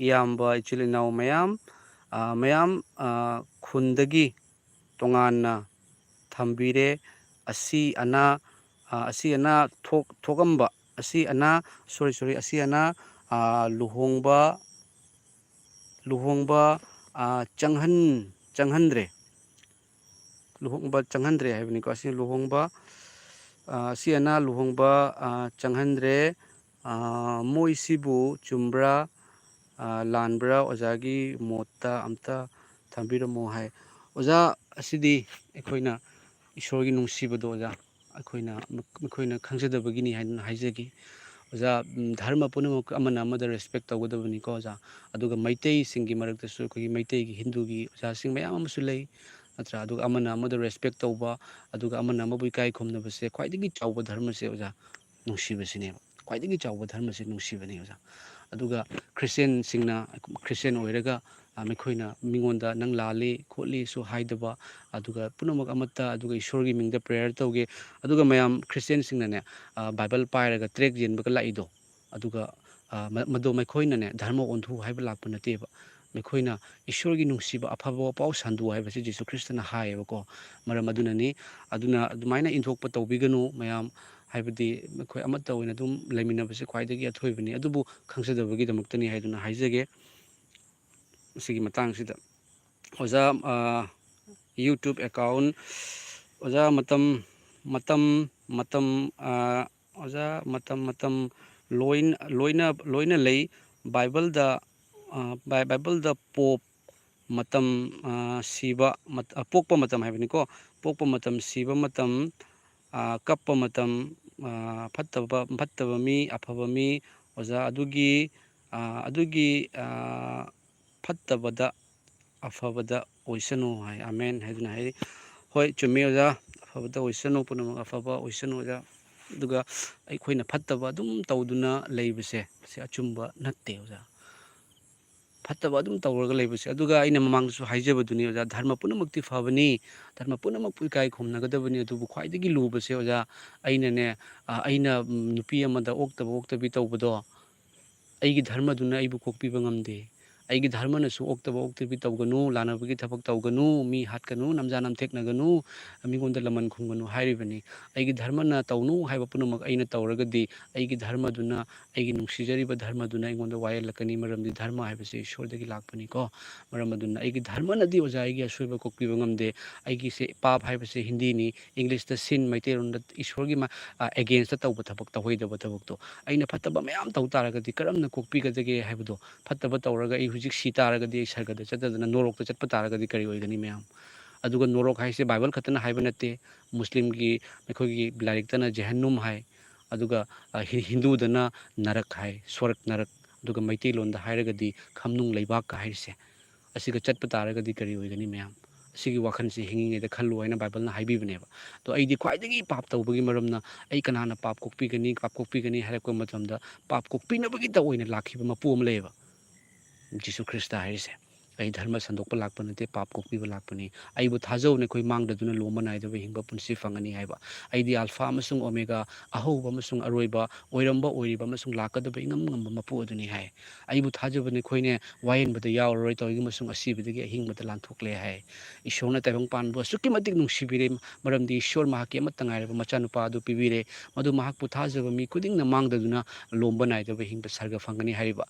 ꯏꯌꯥꯝꯕ ꯏꯆꯤꯜ ꯏꯅꯥꯎ ꯃꯌꯥꯝ, ꯑ, ꯃꯌꯥꯝ, ꯑ, ꯈꯨꯟꯗꯒꯤ ꯇꯣꯉꯥꯟꯅ ꯊꯝꯕꯤꯔꯦ꯫ ꯑꯁꯤ ꯑꯅꯥ, ꯑ, ꯑꯁꯤ ꯑꯅꯥ ꯊꯣꯛ-, ꯊꯣꯛꯑꯝꯕ, ꯑꯁꯤ ꯑꯅꯥ, sorry, sorry, ꯑꯁꯤ ꯑꯅꯥ, ꯑ, ꯂꯨꯍꯣꯡꯕ, ꯂꯨꯍꯣꯡꯕ, ꯑ, ꯆꯪꯍꯟ-, ꯆꯪꯍꯟꯗ꯭ꯔꯦ꯫ ꯂꯨꯍꯣꯡꯕ ꯆꯪꯍꯟꯗ꯭ꯔꯦ ꯍꯥꯏꯕꯅꯤꯀꯣ꯫ ꯑꯁꯤ ꯂꯨꯍꯣꯡꯕ, ꯑ, ꯑꯁꯤ ꯑꯅꯥ ꯂꯨꯍꯣꯡꯕ, ꯑ, ꯆꯪꯍꯟꯗ꯭ꯔꯦ꯫ ꯑ, ꯃꯣꯏꯁꯤꯕꯨ ꯆꯨꯝꯕ꯭ꯔꯥ, ꯑ, ꯂꯥꯟꯕ꯭ꯔꯥ? ꯑꯣꯖꯥꯒꯤ ꯃꯣꯠꯇ ꯑꯝꯇ ꯊꯝꯕꯤꯔꯝꯃꯣ ꯍꯥꯏ꯫ ꯑꯣꯖꯥ, ꯑꯁꯤꯗꯤ ꯑꯩꯈꯣꯏꯅ ꯏꯁꯣꯔꯒꯤ ꯅꯨꯡꯁꯤꯕꯗꯣ, ꯑꯣꯖꯥ, ꯑꯩꯈꯣꯏꯅ, ꯃꯈꯣꯏꯅ ꯈꯪꯖꯗꯕꯒꯤꯅꯤ ꯍꯥꯏꯗꯨꯅ ꯍꯥꯏꯖꯒꯦ꯫ ꯑꯣꯖꯥ, ꯎꯝ, ꯙꯔꯃ ꯄꯨꯝꯅꯃꯛ ꯑꯃꯅ ꯑꯃꯗ respect ꯇꯧꯒꯗꯕꯅꯤꯀꯣ, ꯑꯣꯖꯥ꯫ ꯑꯗꯨꯒ ꯃꯩꯇꯩꯁꯤꯡꯒꯤ ꯃꯔꯛꯇꯁꯨ ꯑꯩꯈꯣꯏꯒꯤ ꯃꯩꯇꯩꯒꯤ ꯍꯤꯟꯗꯨꯒꯤ ꯑꯣꯖꯥꯁꯤꯡ ꯃꯌꯥꯝ ꯑꯃꯁꯨ ꯂꯩ, ꯅꯠꯇ꯭ꯔꯥ? ꯑꯗꯨꯒ ꯑꯃꯅ ꯑꯃꯗ respect ꯇꯧꯕ, ꯑꯗꯨꯒ ꯑꯃꯅ ꯑꯃꯕꯨ ꯏꯀꯥꯏ ꯈꯨꯝꯅꯕꯁꯦ ꯈ꯭ꯋꯥꯏꯗꯒꯤ ꯆꯥꯎꯕ ꯙꯔꯃꯁꯦ, ꯑꯣꯖꯥ, ꯅꯨꯡꯁꯤꯕꯁꯤꯅꯦꯕ꯫ ꯈ꯭ꯋꯥꯏꯗꯒꯤ ꯆꯥꯎꯕ ꯙꯔꯃꯁꯦ ꯅꯨꯡꯁꯤꯕꯅꯤ, ꯑꯣꯖꯥ꯫ ꯑꯗꯨꯒ ꯈ꯭ꯔꯤꯁꯇꯦꯟꯁꯤꯡꯅ, ꯈ꯭ꯔꯤꯁꯇꯦꯟ ꯑꯣꯏꯔꯒ, ꯑ, ꯃꯈꯣꯏꯅ ꯃꯤꯉꯣꯟꯗ "ꯅꯪ ꯂꯥꯜꯂꯤ, ꯈꯣꯠꯂꯤꯁꯨ" ꯍꯥꯏꯗꯕ, ꯑꯗꯨꯒ ꯄꯨꯝꯅꯃꯛ ꯑꯃꯠꯇ, ꯑꯗꯨꯒ ꯏꯁꯣꯔꯒꯤ ꯃꯤꯡꯗ prayer ꯇꯧꯒꯦ꯫ ꯑꯗꯨꯒ ꯃꯌꯥꯝ ꯈ꯭ꯔꯤꯁꯇꯦꯟꯁꯤꯡꯅꯅꯦ, ꯑ, ꯕꯥꯏꯕꯜ ꯄꯥꯏꯔꯒ tract ꯌꯦꯟꯕꯒ ꯂꯥꯛꯏꯗꯣ, ꯑꯗꯨꯒ, ꯑ, ꯃ-, ꯃꯗꯣ ꯃꯈꯣꯏꯅꯅꯦ ꯙꯔꯃ ꯑꯣꯟꯊꯣꯛꯎ ꯍꯥꯏꯕ ꯂꯥꯛꯄ ꯅꯠꯇꯦꯕ꯫ ꯃꯈꯣꯏꯅ ꯏꯁꯣꯔꯒꯤ ꯅꯨꯡꯁꯤꯕ ꯑꯐꯕ ꯄꯥꯎ ꯁꯟꯗꯣꯛꯎ ꯍꯥꯏꯕꯁꯤ ꯖꯤꯁꯨ ꯈ꯭ꯔꯤꯁꯇꯅ ꯍꯥꯏꯌꯦꯕꯀꯣ꯫ ꯃꯔꯝ ꯑꯗꯨꯅꯅꯤ꯫ ꯑꯗꯨꯅ ꯑꯗꯨꯃꯥꯏꯅ ꯏꯟꯊꯣꯛꯄ ꯇꯧꯕꯤꯒꯅꯨ ꯃꯌꯥꯝ, ꯍꯥꯏꯕꯗꯤ ꯑꯩꯈꯣꯏ ꯑꯃꯠꯇ ꯑꯣꯏꯅ ꯑꯗꯨꯝ ꯂꯩꯃꯤꯟꯅꯕꯁꯦ ꯈ꯭ꯋꯥꯏꯗꯒꯤ ꯑꯊꯣꯏꯕꯅꯤ꯫ ꯑꯗꯨꯕꯨ ꯈꯪꯖꯗꯕꯒꯤꯗꯃꯛꯇꯅꯤ ꯍꯥꯏꯗꯨꯅ ꯍꯥꯏꯖꯒꯦ꯫ ꯃꯁꯤꯒꯤ ꯃꯇꯥꯡꯁꯤꯗ ꯑꯣꯖꯥ, ꯑ, YouTube account, ꯑꯣꯖꯥ, ꯃꯇꯝ, ꯃꯇꯝ, ꯃꯇꯝ, ꯑ, ꯑꯣꯖꯥ, ꯃꯇꯝ, ꯃꯇꯝ ꯂꯣꯏꯅ, ꯂꯣꯏꯅ, ꯂꯣꯏꯅ ꯂꯩ꯫ ꯕꯥꯏꯕꯜꯗ, ꯑ, ꯕꯥꯏ-, ꯕꯥꯏꯕꯜꯗ ꯄꯣꯞ ꯃꯇꯝ, ꯑ, ꯁꯤꯕ ꯃꯠ-, ꯑ, ꯄꯣꯛꯄ ꯃꯇꯝ ꯍꯥꯏꯕꯅꯤꯀꯣ꯫ ꯄꯣꯛꯄ ꯃꯇꯝ, ꯁꯤꯕ ꯃꯇꯝ, ꯑ, ꯀꯞꯄ ꯃꯇꯝ, ꯑ, ꯐꯠꯇꯕ, ꯐꯠꯇꯕ ꯃꯤ, ꯑꯐꯕ ꯃꯤ, ꯑꯣꯖꯥ, ꯑꯗꯨꯒꯤ, ꯑ, ꯑꯗꯨꯒꯤ, ꯑ, ꯐꯠꯇꯕꯗ ꯑꯐꯕꯗ ꯑꯣꯏꯁꯅꯨ ꯍꯥꯏ꯫ ꯑꯥꯃꯦꯟ ꯍꯥꯏꯗꯨꯅ ꯍꯥꯏꯔꯤ꯫ ꯍꯣꯏ, ꯆꯨꯝꯃꯤ ꯑꯣꯖꯥ, ꯑꯐꯕꯗ ꯑꯣꯏꯁꯅꯨ, ꯄꯨꯝꯅꯃꯛ ꯑꯐꯕ ꯑꯣꯏꯁꯅꯨ ꯑꯣꯖꯥ꯫ ꯑꯗꯨꯒ ꯑꯩꯈꯣꯏꯅ ꯐꯠꯇꯕ ꯑꯗꯨꯝ ꯇꯧꯗꯨꯅ ꯂꯩꯕꯁꯦ, ꯁꯤ ꯑꯆꯨꯝꯕ ꯅꯠꯇꯦ ꯑꯣꯖꯥ꯫ ꯐꯠꯇꯕ ꯑꯗꯨꯝ ꯇꯧꯔꯒ ꯂꯩꯕꯁꯦ꯫ ꯑꯗꯨꯒ ꯑꯩꯅ ꯃꯃꯥꯡꯗꯁꯨ ꯍꯥꯏꯖꯕꯗꯨꯅꯤ ꯑꯣꯖꯥ, ꯙꯔꯃ ꯄꯨꯝꯅꯃꯛꯇꯤ ꯐꯕꯅꯤ, ꯙꯔꯃ ꯄꯨꯝꯅꯃꯛꯄꯨ ꯏꯀꯥꯏ ꯈꯨꯝꯅꯒꯗꯕꯅꯤ, ꯑꯗꯨꯕꯨ ꯈ꯭ꯋꯥꯏꯗꯒꯤ ꯂꯨꯕꯁꯦ ꯑꯣꯖꯥ, ꯑꯩꯅꯅꯦ, ꯑ, ꯑꯩꯅ, ꯎꯝ, ꯅꯨꯄꯤ ꯑꯃꯗ ꯑꯣꯛꯇꯕ ꯑꯣꯛꯇꯕꯤ ꯇꯧꯕꯗꯣ, ꯑꯩꯒꯤ ꯙꯔꯃꯗꯨꯅ ꯑꯩꯕꯨ ꯀꯣꯛꯄꯤꯕ ꯉꯝꯗꯦ꯫ ꯑꯩꯒꯤ ꯙꯔꯃꯅꯁꯨ ꯑꯣꯛꯇꯕ ꯑꯣꯛꯇꯕꯤ ꯇꯧꯒꯅꯨ, ꯂꯥꯟꯅꯕꯒꯤ ꯊꯕꯛ ꯇꯧꯒꯅꯨ, ꯃꯤ ꯍꯥꯠꯀꯅꯨ, ꯅꯝꯖꯥ ꯅꯝꯊꯦꯛꯅꯒꯅꯨ, ꯃꯤꯉꯣꯟꯗ ꯂꯃꯟ ꯈꯨꯝꯒꯅꯨ ꯍꯥꯏꯔꯤꯕꯅꯤ꯫ ꯑꯩꯒꯤ ꯙꯔꯃꯅ ꯇꯧꯅꯨ ꯍꯥꯏꯕ ꯄꯨꯝꯅꯃꯛ ꯑꯩꯅ ꯇꯧꯔꯒꯗꯤ, ꯑꯩꯒꯤ ꯙꯔꯃꯗꯨꯅ, ꯑꯩꯒꯤ ꯅꯨꯡꯁꯤꯖꯔꯤꯕ ꯙꯔꯃꯗꯨꯅ ꯑꯩꯉꯣꯟꯗ ꯋꯥꯌꯦꯜꯂꯛꯀꯅꯤ, ꯃꯔꯝꯗꯤ ꯙꯔꯃ ꯍꯥꯏꯕꯁꯤ ꯏꯁꯣꯔꯗꯒꯤ ꯂꯥꯛꯄꯅꯤꯀꯣ꯫ ꯃꯔꯝ ꯑꯗꯨꯅ ꯑꯩꯒꯤ ꯙꯔꯃꯅꯗꯤ ꯑꯣꯖꯥ ꯑꯩꯒꯤ ꯑꯁꯣꯏꯕ ꯀꯣꯛꯄꯤꯕ ꯉꯝꯗꯦ, ꯑꯩꯒꯤꯁꯦ ꯄꯥꯞ ꯍꯥꯏꯕꯁꯦ ꯍꯤꯟꯗꯤꯅꯤ, ꯏꯪꯂꯤꯁꯇ ꯁꯤꯟ, ꯃꯩꯇꯩꯂꯣꯟꯗ ꯏꯁꯣꯔꯒꯤ ꯃ-, ꯑ, against ꯇꯧꯕ ꯊꯕꯛ, ꯇꯧꯍꯩꯗꯕ ꯊꯕꯛꯇꯣ꯫ ꯑꯩꯅ ꯐꯠꯇꯕ ꯃꯌꯥꯝ ꯇꯧ ꯇꯥꯔꯒꯗꯤ ꯀꯔꯝꯅ ꯀꯣꯛꯄꯤꯒꯗꯒꯦ ꯍꯥꯏꯕꯗꯣ, ꯐꯠꯇꯕ ꯇꯧꯔꯒ ꯑꯩ ꯍꯧꯖꯤꯛ ꯁꯤ ꯇꯥꯔꯒꯗꯤ, ꯑꯩ ꯁꯔꯒꯗ ꯆꯠꯇꯗꯅ ꯅꯣꯔꯣꯛꯇ ꯆꯠꯄ ꯇꯥꯔꯒꯗꯤ ꯀꯔꯤ ꯑꯣꯏꯒꯅꯤ ꯃꯌꯥꯝ? ꯑꯗꯨꯒ ꯅꯣꯔꯣꯛ ꯍꯥꯏꯁꯦ ꯕꯥꯏꯕꯜ ꯈꯛꯇꯅ ꯍꯥꯏꯕ ꯅꯠꯇꯦ, ꯃꯨꯁꯂꯤꯝꯒꯤ ꯑꯩꯈꯣꯏꯒꯤ ꯂꯥꯏꯔꯤꯛꯇꯅ ꯖꯦꯍꯟꯅꯨꯝ ꯍꯥꯏ, ꯑꯗꯨꯒ, ꯑ, ꯍꯤ-, ꯍꯤꯟꯗꯨꯗꯅ ꯅꯔꯛ ꯍꯥꯏ, ꯁ꯭ꯋꯔꯛ ꯅꯔꯛ, ꯑꯗꯨꯒ ꯃꯩꯇꯩꯂꯣꯟꯗ ꯍꯥꯏꯔꯒꯗꯤ ꯈꯝꯅꯨꯡ ꯂꯩꯕꯥꯛꯀ ꯍꯥꯏꯔꯤꯁꯦ, ꯑꯁꯤꯒ ꯆꯠꯄ ꯇꯥꯔꯒꯗꯤ ꯀꯔꯤ ꯑꯣꯏꯒꯅꯤ ꯃꯌꯥꯝ? ꯑꯁꯤꯒꯤ ꯋꯥꯈꯜꯁꯦ ꯍꯤꯡꯉꯤꯉꯩꯗ ꯈꯜꯂꯨ ꯍꯥꯏꯅ ꯕꯥꯏꯕꯜꯅ ꯍꯥꯏꯕꯤꯕꯅꯦꯕ꯫ ꯑꯗꯣ ꯑꯩꯗꯤ ꯈ꯭ꯋꯥꯏꯗꯒꯤ ꯄꯥꯞ ꯇꯧꯕꯒꯤ ꯃꯔꯝꯅ, ꯑꯩ ꯀꯅꯥꯅ ꯄꯥꯞ ꯀꯣꯛꯄꯤꯒꯅꯤ, ꯄꯥꯞ ꯀꯣꯛꯄꯤꯒꯅꯤ ꯍꯥꯏꯔꯛꯄ ꯃꯇꯝꯗ, ꯄꯥꯞ ꯀꯣꯛꯄꯤꯅꯕꯒꯤꯗ ꯑꯣꯏꯅ ꯂꯥꯛꯈꯤꯕ ꯃꯄꯨ ꯑꯃ ꯂꯩꯌꯦꯕ, ꯖꯤꯁꯨ ꯈ꯭ꯔꯤꯁꯇ ꯍꯥꯏꯔꯤꯁꯦ꯫ "ꯑꯩ ꯙꯔꯃ ꯁꯟꯗꯣꯛꯄ ꯂꯥꯛꯄ ꯅꯠꯇꯦ, ꯄꯥꯞ ꯀꯣꯛꯄꯤꯕ ꯂꯥꯛꯄꯅꯤ꯫ ꯑꯩꯕꯨ ꯊꯥꯖꯧ, ꯅꯈꯣꯏ ꯃꯥꯡꯗꯗꯨꯅ ꯂꯣꯝꯕ ꯅꯥꯏꯗꯕ ꯍꯤꯡꯕ ꯄꯨꯟꯁꯤ ꯐꯪꯒꯅꯤ" ꯍꯥꯏꯕ꯫ "ꯑꯩꯗꯤ ꯑꯜꯐꯥ ꯑꯃꯁꯨꯡ ꯑꯣꯃꯦꯒꯥ, ꯑꯍꯧꯕ ꯑꯃꯁꯨꯡ ꯑꯔꯣꯏꯕ, ꯑꯣꯏꯔꯝꯕ, ꯑꯣꯏꯔꯤꯕ ꯑꯃꯁꯨꯡ ꯂꯥꯛꯀꯗꯕ ꯏꯉꯝ ꯉꯝꯕ ꯃꯄꯨ ꯑꯗꯨꯅꯤ" ꯍꯥꯏ꯫ "ꯑꯩꯕꯨ ꯊꯥꯖꯕ ꯅꯈꯣꯏꯅ ꯋꯥꯌꯦꯟꯕꯗ ꯌꯥꯎꯔꯔꯣꯏ, ꯇꯧꯏꯒꯨꯝꯕꯁꯨꯡ ꯑꯁꯤꯕꯗꯒꯤ ꯑꯍꯤꯡꯕꯗ ꯂꯥꯟꯊꯣꯛꯂꯦ" ꯍꯥꯏ꯫ ꯏꯁꯣꯔꯅ ꯇꯥꯏꯕꯪ ꯄꯥꯟꯕꯕꯨ ꯑꯁꯨꯛꯀꯤ ꯃꯇꯤꯛ ꯅꯨꯡꯁꯤꯕꯤꯔꯦ, ꯃꯔꯝꯗꯤ ꯏꯁꯣꯔ ꯃꯍꯥꯛꯀꯤ ꯑꯃꯠꯇ ꯉꯥꯏꯔꯕ ꯃꯆꯥꯅꯨꯄꯥ ꯑꯗꯨ ꯄꯤꯕꯤꯔꯦ, ꯃꯗꯨ ꯃꯍꯥꯛꯄꯨ ꯊꯥꯖꯕ ꯃꯤ ꯈꯨꯗꯤꯡꯅ ꯃꯥꯡꯗꯗꯨꯅ ꯂꯣꯝꯕ ꯅꯥꯏꯗꯕ ꯍꯤꯡꯕ ꯁꯔꯒ ꯐꯪꯒꯅꯤ ꯍꯥꯏꯔꯤꯕ꯫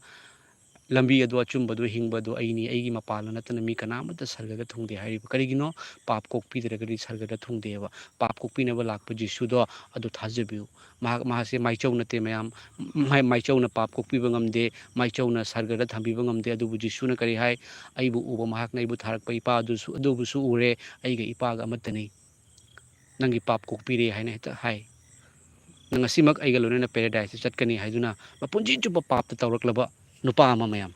ꯂꯝꯕꯤ ꯑꯗꯨ ꯑꯆꯨꯝꯕꯗꯨ ꯍꯤꯡꯕ ꯑꯗꯨ ꯑꯩꯅꯤ, ꯑꯩꯒꯤ ꯃꯄꯥꯜꯅ ꯅꯠꯇꯅ ꯃꯤ ꯀꯅꯥꯃꯠꯇ ꯁꯔꯒꯗ ꯊꯨꯡꯗꯦ ꯍꯥꯏꯔꯤꯕ꯫ ꯀꯔꯤꯒꯤꯅꯣ? ꯄꯥꯞ ꯀꯣꯛꯄꯤꯗ꯭ꯔꯒꯗꯤ ꯁꯔꯒꯗ ꯊꯨꯡꯗꯦꯕ꯫ ꯄꯥꯞ ꯀꯣꯛꯄꯤꯅꯕ ꯂꯥꯛꯄ ꯖꯤꯁꯨꯗꯣ ꯑꯗꯨ ꯊꯥꯖꯕꯤꯌꯨ꯫ ꯃꯍꯥꯛ, ꯃꯍꯥꯛꯁꯦ ꯃꯥꯏꯆꯧ ꯅꯠꯇꯦ ꯃꯌꯥꯝ, ꯃꯥꯏ-, ꯃꯥꯏꯆꯧꯅ ꯄꯥꯞ ꯀꯣꯛꯄꯤꯕ ꯉꯝꯗꯦ, ꯃꯥꯏꯆꯧꯅ ꯁꯔꯒꯗ ꯊꯝꯕꯤꯕ ꯉꯝꯗꯦ, ꯑꯗꯨꯕꯨ ꯖꯤꯁꯨꯅ ꯀꯔꯤ ꯍꯥꯏ? "ꯑꯩꯕꯨ ꯎꯕ ꯃꯍꯥꯛꯅ ꯑꯩꯕꯨ ꯊꯥꯔꯛꯄ ꯏꯄꯥ ꯑꯗꯨꯁꯨ, ꯑꯗꯨꯕꯨꯁꯨ ꯎꯔꯦ, ꯑꯩꯒ ꯏꯄꯥꯒ ꯑꯃꯠꯇꯅꯤ꯫ ꯅꯪꯒꯤ ꯄꯥꯞ ꯀꯣꯛꯄꯤꯔꯦ" ꯍꯥꯏꯅ ꯍꯦꯛꯇ ꯍꯥꯏ꯫ "ꯅꯪ ꯉꯁꯤꯃꯛ ꯑꯩꯒ ꯂꯣꯏꯅꯅ ꯄꯦꯔꯦꯗꯥꯏꯁꯇ ꯆꯠꯀꯅꯤ" ꯍꯥꯏꯗꯨꯅ ꯃꯄꯨꯟꯁꯤ ꯆꯨꯞꯄ ꯄꯥꯞꯇ ꯇꯧꯔꯛꯂꯕ ꯅꯨꯄꯥ ꯑꯃ ꯃꯌꯥꯝ,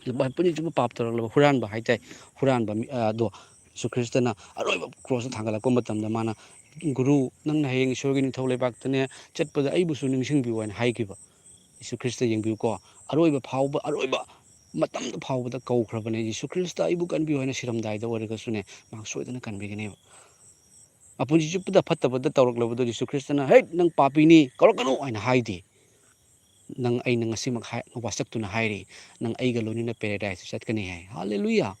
ꯃꯄꯨꯟꯁꯤ ꯆꯨꯞꯄ ꯄꯥꯞ ꯇꯧꯔꯛꯂꯕ ꯍꯨꯔꯥꯟꯕ ꯍꯥꯏꯇꯥꯔꯦ, ꯍꯨꯔꯥꯟꯕ ꯃꯤ, ꯑ, ꯑꯗꯣ ꯖꯤꯁꯨ ꯈ꯭ꯔꯤꯁꯇꯅ ꯑꯔꯣꯏꯕ ꯀ꯭ꯔꯣꯁꯇ ꯊꯥꯡꯒꯠꯂꯛꯄ ꯃꯇꯝꯗ ꯃꯥꯅ, "ꯒꯨꯔꯨ, ꯅꯪꯅ ꯍꯌꯦꯡ ꯏꯁꯣꯔꯒꯤ ꯅꯤꯡꯊꯧ ꯂꯩꯕꯥꯛꯇꯅꯦ ꯆꯠꯄꯗ ꯑꯩꯕꯨꯁꯨ ꯅꯤꯡꯁꯤꯡꯕꯤꯌꯨ" ꯍꯥꯏꯅ ꯍꯥꯏꯈꯤꯕ꯫ ꯖꯤꯁꯨ ꯈ꯭ꯔꯤꯁꯇ ꯌꯦꯡꯕꯤꯌꯨꯀꯣ, ꯑꯔꯣꯏꯕ ꯐꯥꯎꯕ, ꯑꯔꯣꯏꯕ ꯃꯇꯝꯗ ꯐꯥꯎꯕꯗ ꯀꯧꯈ꯭ꯔꯕꯅꯦ꯫ "ꯖꯤꯁꯨ ꯈ꯭ꯔꯤꯁꯇ ꯑꯩꯕꯨ ꯀꯟꯕꯤꯌꯨ" ꯍꯥꯏꯅ ꯁꯤꯔꯝꯗꯥꯏꯗ ꯑꯣꯏꯔꯒꯁꯨꯅꯦ, ꯃꯍꯥꯛ ꯁꯣꯏꯗꯅ ꯀꯟꯕꯤꯒꯅꯦꯕ꯫ ꯃꯄꯨꯟꯁꯤ ꯆꯨꯞꯄꯗ ꯐꯠꯇꯕꯗ ꯇꯧꯔꯛꯂꯕꯗꯣ ꯖꯤꯁꯨ ꯈ꯭ꯔꯤꯁꯇꯅ, "ꯍꯦ, ꯅꯪ ꯄꯥꯄꯤꯅꯤ, ꯀꯧꯔꯛꯀꯅꯨ" ꯍꯥꯏꯅ ꯍꯥꯏꯗꯦ꯫ ꯅꯪ ꯑꯩꯅ ꯉꯁꯤꯃꯛ ꯍꯥꯏ-, ꯋꯥꯁꯛꯇꯨꯅ ꯍꯥꯏꯔꯤ, "ꯅꯪ ꯑꯩꯒ ꯂꯣꯏꯅꯅ paradise ꯇ ꯆꯠꯀꯅꯤ" ꯍꯥꯏ꯫ ꯍꯥꯂꯦꯂꯨꯌꯥ!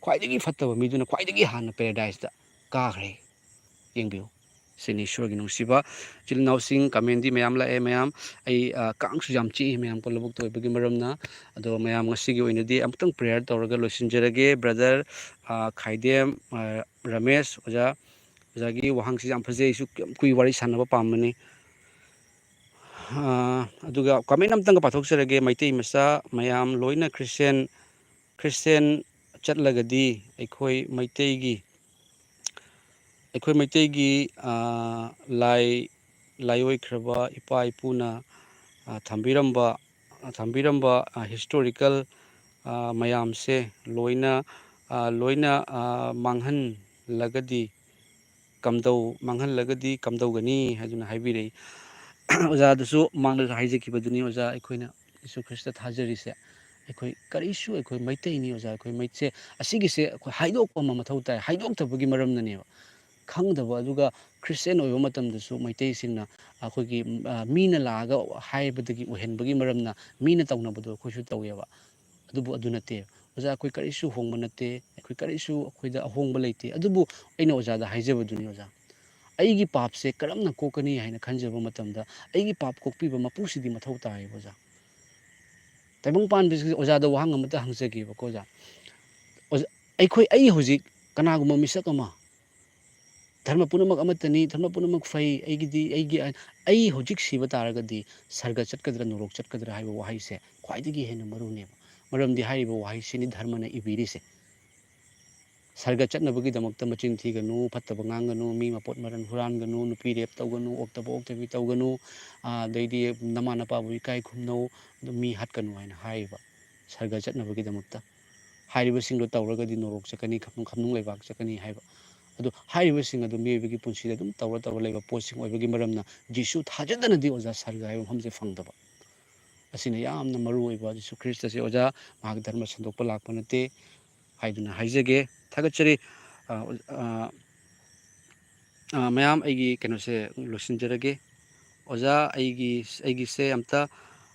ꯈ꯭ꯋꯥꯏꯗꯒꯤ ꯐꯠꯇꯕ ꯃꯤꯗꯨꯅ ꯈ꯭ꯋꯥꯏꯗꯒꯤ ꯍꯥꯟꯅ paradise ꯇ ꯀꯥꯈ꯭ꯔꯦ꯫ ꯌꯦꯡꯕꯤꯌꯨ꯫ ꯁꯤꯅꯤ ꯏꯁꯣꯔꯒꯤ ꯅꯨꯡꯁꯤꯕ꯫ ꯏꯆꯤꯜ ꯏꯅꯥꯎꯁꯤꯡ, comment ꯗꯤ ꯃꯌꯥꯝ ꯂꯥꯛꯑꯦ ꯃꯌꯥꯝ꯫ ꯑꯩ, ꯑ, ꯀꯥꯡꯁꯨ ꯌꯥꯝ ꯆꯤꯛꯏ ꯃꯌꯥꯝ ꯀꯣ, ꯂꯧꯕꯨꯛꯇ ꯑꯣꯏꯕꯒꯤ ꯃꯔꯝꯅ꯫ ꯑꯗꯣ ꯃꯌꯥꯝ ꯉꯁꯤꯒꯤ ꯑꯣꯏꯅꯗꯤ ꯑꯃꯨꯛꯇꯪ prayer ꯇꯧꯔꯒ ꯂꯣꯏꯁꯤꯟꯖꯔꯒꯦ꯫ Brother, ꯑ, ꯈꯥꯏꯗꯦꯝ, ꯑ, ꯔꯃꯦꯁ, ꯑꯣꯖꯥ, ꯑꯣꯖꯥꯒꯤ ꯋꯥꯍꯪꯁꯤ ꯌꯥꯝ ꯐꯖꯩ꯫ ꯑꯩꯁꯨ ꯌꯥꯝ ꯀꯨꯏ ꯋꯥꯔꯤ ꯁꯥꯟꯅꯕ ꯄꯥꯝꯕꯅꯤ꯫ ꯑ, ꯑꯗꯨꯒ comment ꯑꯝꯇꯪꯒ ꯄꯥꯊꯣꯛꯆꯔꯒꯦ꯫ "ꯃꯩꯇꯩ ꯃꯆꯥ ꯃꯌꯥꯝ ꯂꯣꯏꯅ Christian, Christian ꯆꯠꯂꯒꯗꯤ ꯑꯩꯈꯣꯏ ꯃꯩꯇꯩꯒꯤ, ꯑꯩꯈꯣꯏ ꯃꯩꯇꯩꯒꯤ, ꯑ, ꯂꯥꯏ, ꯂꯥꯏꯑꯣꯏꯈ꯭ꯔꯕ ꯏꯄꯥ ꯏꯄꯨꯅ, ꯑ, ꯊꯝꯕꯤꯔꯝꯕ, ꯑ, ꯊꯝꯕꯤꯔꯝꯕ, ꯑ, historical, ꯑ, ꯃꯌꯥꯝꯁꯦ ꯂꯣꯏꯅ, ꯑ, ꯂꯣꯏꯅ, ꯑ, ꯃꯥꯡꯍꯜꯂꯒꯗꯤ ꯀꯝꯗꯧ-, ꯃꯥꯡꯍꯜꯂꯒꯗꯤ ꯀꯝꯗꯧꯒꯅꯤ?" ꯍꯥꯏꯗꯨꯅ ꯍꯥꯏꯕꯤꯔꯛꯏ꯫ ꯑꯣꯖꯥꯗꯁꯨ ꯃꯃꯥꯡꯗꯁꯨ ꯍꯥꯏꯖꯈꯤꯕꯗꯨꯅꯤ ꯑꯣꯖꯥ, ꯑꯩꯈꯣꯏꯅ ꯖꯤꯁꯨ ꯈ꯭ꯔꯤꯁꯇ ꯊꯥꯖꯔꯤꯁꯦ, ꯑꯩꯈꯣꯏ ꯀꯔꯤꯁꯨ, ꯑꯩꯈꯣꯏ ꯃꯩꯇꯩꯅꯤ ꯑꯣꯖꯥ, ꯑꯩꯈꯣꯏ ꯃꯩꯇꯩ-, ꯑꯁꯤꯒꯤꯁꯦ ꯑꯩꯈꯣꯏ ꯍꯥꯏꯗꯣꯛꯄ ꯑꯃ ꯃꯊꯧ ꯇꯥꯏ꯫ ꯍꯥꯏꯗꯣꯛꯇꯕꯒꯤ ꯃꯔꯝꯅꯅꯦꯕ꯫ ꯈꯪꯗꯕ, ꯑꯗꯨꯒ Christian ꯑꯣꯏꯕ ꯃꯇꯝꯗꯁꯨ ꯃꯩꯇꯩꯁꯤꯡꯅ ꯑꯩꯈꯣꯏꯒꯤ, ꯑ, ꯃꯤꯅ ꯂꯥꯛꯑꯒ ꯍꯥꯏꯕꯗꯒꯤ ꯑꯣꯏꯍꯟꯕꯒꯤ ꯃꯔꯝꯅ ꯃꯤꯅ ꯇꯧꯅꯕꯗꯣ ꯑꯩꯈꯣꯏꯁꯨ ꯇꯧꯋꯦꯕ꯫ ꯑꯗꯨꯕꯨ ꯑꯗꯨ ꯅꯠꯇꯦ꯫ "ꯑꯣꯖꯥ, ꯑꯩꯈꯣꯏ ꯀꯔꯤꯁꯨ ꯍꯣꯡꯕ ꯅꯠꯇꯦ, ꯑꯩꯈꯣꯏ ꯀꯔꯤꯁꯨ ꯑꯩꯈꯣꯏꯗ ꯑꯍꯣꯡꯕ ꯂꯩꯇꯦ"꯫ ꯑꯗꯨꯕꯨ ꯑꯩꯅ ꯑꯣꯖꯥꯗ ꯍꯥꯏꯖꯕꯗꯨꯅꯤ, "ꯑꯣꯖꯥ, ꯑꯩꯒꯤ ꯄꯥꯞꯁꯦ ꯀꯔꯝꯅ ꯀꯣꯛꯀꯅꯤ?" ꯍꯥꯏꯅ ꯈꯟꯖꯕ ꯃꯇꯝꯗ, "ꯑꯩꯒꯤ ꯄꯥꯞ ꯀꯣꯛꯄꯤꯕ ꯃꯄꯨꯁꯤꯗꯤ ꯃꯊꯧ ꯇꯥꯏꯌꯦꯕ ꯑꯣꯖꯥ"꯫ ꯇꯥꯏꯕꯪ ꯄꯥꯟꯕꯁꯤꯗ ꯑꯣꯖꯥꯗ ꯋꯥꯍꯪ ꯑꯃꯇ ꯍꯪꯖꯒꯦꯕꯀꯣ ꯑꯣꯖꯥ꯫ ꯑꯣꯖꯥ, ꯑꯩꯈꯣꯏ, ꯑꯩ ꯍꯧꯖꯤꯛ ꯀꯅꯥꯒꯨꯝꯕ ꯃꯤꯁꯛ ꯑꯃ, ꯙꯔꯃ ꯄꯨꯝꯅꯃꯛ ꯑꯃꯠꯇꯅꯤ, ꯙꯔꯃ ꯄꯨꯝꯅꯃꯛ ꯐꯩ, ꯑꯩꯒꯤꯗꯤ, ꯑꯩꯒꯤ, ꯑꯩ ꯍꯧꯖꯤꯛ ꯁꯤꯕ ꯇꯥꯔꯒꯗꯤ ꯁꯔꯒ ꯆꯠꯀꯗ꯭ꯔꯥ, ꯅꯣꯔꯣꯛ ꯆꯠꯀꯗ꯭ꯔꯥ ꯍꯥꯏꯕ ꯋꯥꯍꯩꯁꯦ ꯈ꯭ꯋꯥꯏꯗꯒꯤ ꯍꯦꯟꯅ ꯃꯔꯨꯅꯦꯕ꯫ ꯃꯔꯝꯗꯤ ꯍꯥꯏꯔꯤꯕ ꯋꯥꯍꯩꯁꯤꯅꯤ ꯙꯔꯃꯅ ꯏꯕꯤꯔꯤꯁꯦ꯫ ꯁꯔꯒ ꯆꯠꯅꯕꯒꯤꯗꯃꯛꯇ ꯃꯆꯤꯟ ꯊꯤꯒꯅꯨ, ꯐꯠꯇꯕ ꯉꯥꯡꯒꯅꯨ, ꯃꯤ ꯃꯄꯣꯠ ꯃꯔꯟ ꯍꯨꯔꯥꯟꯒꯅꯨ, ꯅꯨꯄꯤ rape ꯇꯧꯒꯅꯨ, ꯑꯣꯛꯇꯕ ꯑꯣꯛꯇꯕꯤ ꯇꯧꯒꯅꯨ, ꯑꯗꯩꯗꯤ ꯅꯃꯥ ꯅꯄꯥꯕꯨ ꯏꯀꯥꯏ ꯈꯨꯝꯅꯧ, ꯑꯗꯨ ꯃꯤ ꯍꯥꯠꯀꯅꯨ ꯍꯥꯏꯅ ꯍꯥꯏꯔꯤꯕ ꯁꯔꯒ ꯆꯠꯅꯕꯒꯤꯗꯃꯛꯇ꯫ ꯍꯥꯏꯔꯤꯕꯁꯤꯡꯗꯣ ꯇꯧꯔꯒꯗꯤ ꯅꯣꯔꯣꯛ ꯆꯠꯀꯅꯤ, ꯈꯝꯅꯨꯡ, ꯈꯝꯅꯨꯡ ꯂꯩꯕꯥꯛ ꯆꯠꯀꯅꯤ ꯍꯥꯏꯕ꯫ ꯑꯗꯣ ꯍꯥꯏꯔꯤꯕꯁꯤꯡ ꯑꯗꯨ ꯃꯤꯑꯣꯏꯕꯒꯤ ꯄꯨꯟꯁꯤꯗ ꯑꯗꯨꯝ ꯇꯧꯔ ꯇꯧꯔ ꯂꯩꯕ ꯄꯣꯠꯁꯤꯡ ꯑꯣꯏꯕꯒꯤ ꯃꯔꯝꯅ ꯖꯤꯁꯨ ꯊꯥꯖꯗꯅꯗꯤ ꯑꯣꯖꯥ ꯁꯔꯒ ꯍꯥꯏꯕ ꯃꯐꯝꯁꯦ ꯐꯪꯗꯕ꯫ ꯑꯁꯤꯅ ꯌꯥꯝꯅ ꯃꯔꯨ ꯑꯣꯏꯕ꯫ ꯖꯤꯁꯨ ꯈ꯭ꯔꯤꯁꯇꯁꯦ ꯑꯣꯖꯥ ꯃꯍꯥꯛ ꯙꯔꯃ ꯁꯟꯗꯣꯛꯄ ꯂꯥꯛꯄ ꯅꯠꯇꯦ ꯍꯥꯏꯗꯨꯅ ꯍꯥꯏꯖꯒꯦ꯫ ꯊꯥꯒꯠꯆꯔꯤ꯫ ꯑ, ꯑ, ꯑ, ꯃꯌꯥꯝ ꯑꯩꯒꯤ ꯀꯩꯅꯣꯁꯦ ꯂꯣꯏꯁꯤꯟꯖꯔꯒꯦ꯫ ꯑꯣꯖꯥ ꯑꯩꯒꯤ, ꯑꯩꯒꯤꯁꯦ ꯑꯝꯇ,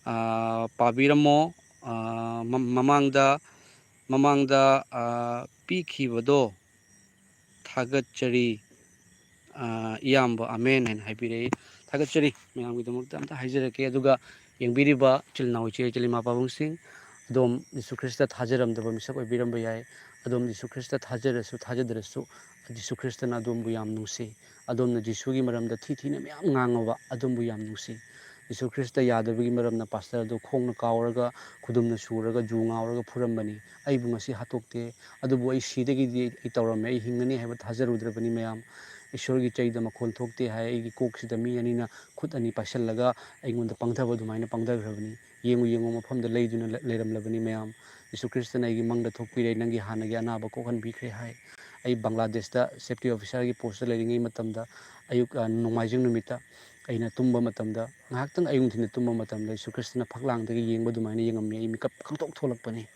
ꯑꯥ, ꯄꯥꯕꯤꯔꯝꯃꯣ꯫ ꯑꯥ, ꯃ-, ꯃꯃꯥꯡꯗ, ꯃꯃꯥꯡꯗ, ꯑꯥ, ꯄꯤꯈꯤꯕꯗꯣ ꯊꯥꯒꯠꯆꯔꯤ, ꯑꯥ, ꯏꯌꯥꯝꯕ ꯑꯃꯦꯟ ꯍꯥꯏꯅ ꯍꯥꯏꯕꯤꯔꯛꯏ꯫ ꯊꯥꯒꯠꯆꯔꯤ꯫ ꯃꯌꯥꯝꯒꯤꯗꯃꯛꯇ ꯑꯝꯇ ꯍꯥꯏꯖꯔꯛꯀꯦ꯫ ꯑꯗꯨꯒ ꯌꯦꯡꯕꯤꯔꯤꯕ ꯏꯆꯤꯜ ꯏꯅꯥꯎ, ꯏꯆꯦ ꯏꯆꯤꯜ, ꯏꯃꯥ ꯄꯥꯕꯨꯡꯁꯤꯡ, ꯑꯗꯣꯝ ꯖꯤꯁꯨ ꯈ꯭ꯔꯤꯁꯇ ꯊꯥꯖꯔꯝꯗꯕ ꯃꯤꯁꯛ ꯑꯣꯏꯕꯤꯔꯝꯕ ꯌꯥꯏ꯫ ꯑꯗꯣꯝ ꯖꯤꯁꯨ ꯈ꯭ꯔꯤꯁꯇ ꯊꯥꯖꯔꯁꯨ ꯊꯥꯖꯗ꯭ꯔꯁꯨ, ꯖꯤꯁꯨ ꯈ꯭ꯔꯤꯁꯇꯅ ꯑꯗꯣꯝꯕꯨ ꯌꯥꯝ ꯅꯨꯡꯁꯤ꯫ ꯑꯗꯣꯝꯅ ꯖꯤꯁꯨꯒꯤ ꯃꯔꯝꯗ ꯊꯤ ꯊꯤꯅ ꯃꯌꯥꯝ ꯉꯥꯡꯉꯕ, ꯑꯗꯣꯝꯕꯨ ꯌꯥꯝ ꯅꯨꯡꯁꯤ꯫ ꯖꯤꯁꯨ ꯈ꯭ꯔꯤꯁꯇ ꯌꯥꯗꯕꯒꯤ ꯃꯔꯝꯅ ꯄꯥꯁꯇꯔ ꯑꯗꯨ ꯈꯣꯡꯅ ꯀꯥꯎꯔꯒ, ꯈꯨꯗꯨꯝꯅ ꯁꯨꯔꯒ, ꯖꯨ ꯉꯥꯎꯔꯒ ꯐꯨꯔꯝꯕꯅꯤ꯫ ꯑꯩꯕꯨ ꯉꯁꯤ ꯍꯥꯠꯇꯣꯛꯇꯦ, ꯑꯗꯨꯕꯨ ꯑꯩ ꯁꯤꯗꯒꯤꯗꯤ ꯑꯩ ꯇꯧꯔꯝꯃꯦ, ꯑꯩ ꯍꯤꯡꯒꯅꯤ ꯍꯥꯏꯕ ꯊꯥꯖꯔꯨꯗ꯭ꯔꯕꯅꯤ ꯃꯌꯥꯝ꯫ ꯏꯁꯣꯔꯒꯤ ꯆꯩꯗ ꯃꯈꯣꯟ ꯊꯣꯛꯇꯦ ꯍꯥꯏ꯫ ꯑꯩꯒꯤ ꯀꯣꯛꯁꯤꯗ ꯃꯤ ꯑꯅꯤꯅ ꯈꯨꯠ ꯑꯅꯤ ꯄꯥꯏꯁꯜꯂꯒ ꯑꯩꯉꯣꯟꯗ ꯄꯪꯊꯕ ꯑꯗꯨꯃꯥꯏꯅ ꯄꯪꯊꯈ꯭ꯔꯕꯅꯤ꯫ ꯌꯦꯡꯉꯨ ꯌꯦꯡꯉꯨ ꯃꯐꯝꯗ ꯂꯩꯗꯨꯅ ꯂ-, ꯂꯩꯔꯝꯂꯕꯅꯤ ꯃꯌꯥꯝ꯫ ꯖꯤꯁꯨ ꯈ꯭ꯔꯤꯁꯇꯅ ꯑꯩꯒꯤ ꯃꯪꯗ ꯊꯣꯛꯄꯤꯔꯦ, "ꯅꯪꯒꯤ ꯍꯥꯟꯅꯒꯤ ꯑꯅꯥꯕ ꯀꯣꯛꯍꯟꯕꯤꯈ꯭ꯔꯦ" ꯍꯥꯏ꯫ ꯑꯩ ꯕꯪꯒ꯭ꯂꯥꯗꯦꯁꯇ ꯁꯦꯐꯇꯤ ꯑꯣꯐꯤꯁꯥꯔꯒꯤ ꯄꯣꯁꯇ ꯂꯩꯔꯤꯉꯩ ꯃꯇꯝꯗ ꯑꯌꯨꯛ, ꯑ, ꯅꯣꯡꯃꯥꯏꯖꯤꯡ ꯅꯨꯃꯤꯠꯇ ꯑꯩꯅ ꯇꯨꯝꯕ ꯃꯇꯝꯗ, ꯉꯥꯏꯍꯥꯛꯇꯪ ꯑꯌꯨꯛ ꯅꯨꯡꯊꯤꯜꯗ ꯇꯨꯝꯕ ꯃꯇꯝꯗ ꯖꯤꯁꯨ ꯈ꯭ꯔꯤꯁꯇꯅ ꯐꯛꯂꯥꯡꯗꯒꯤ ꯌꯦꯡꯕ ꯑꯗꯨꯃꯥꯏꯅ ꯌꯦꯡꯉꯝꯃꯤ꯫ ꯑꯩ ꯃꯤꯀꯞ ꯈꯪꯊꯣꯛ ꯊꯣꯛꯂꯛꯄꯅꯤ꯫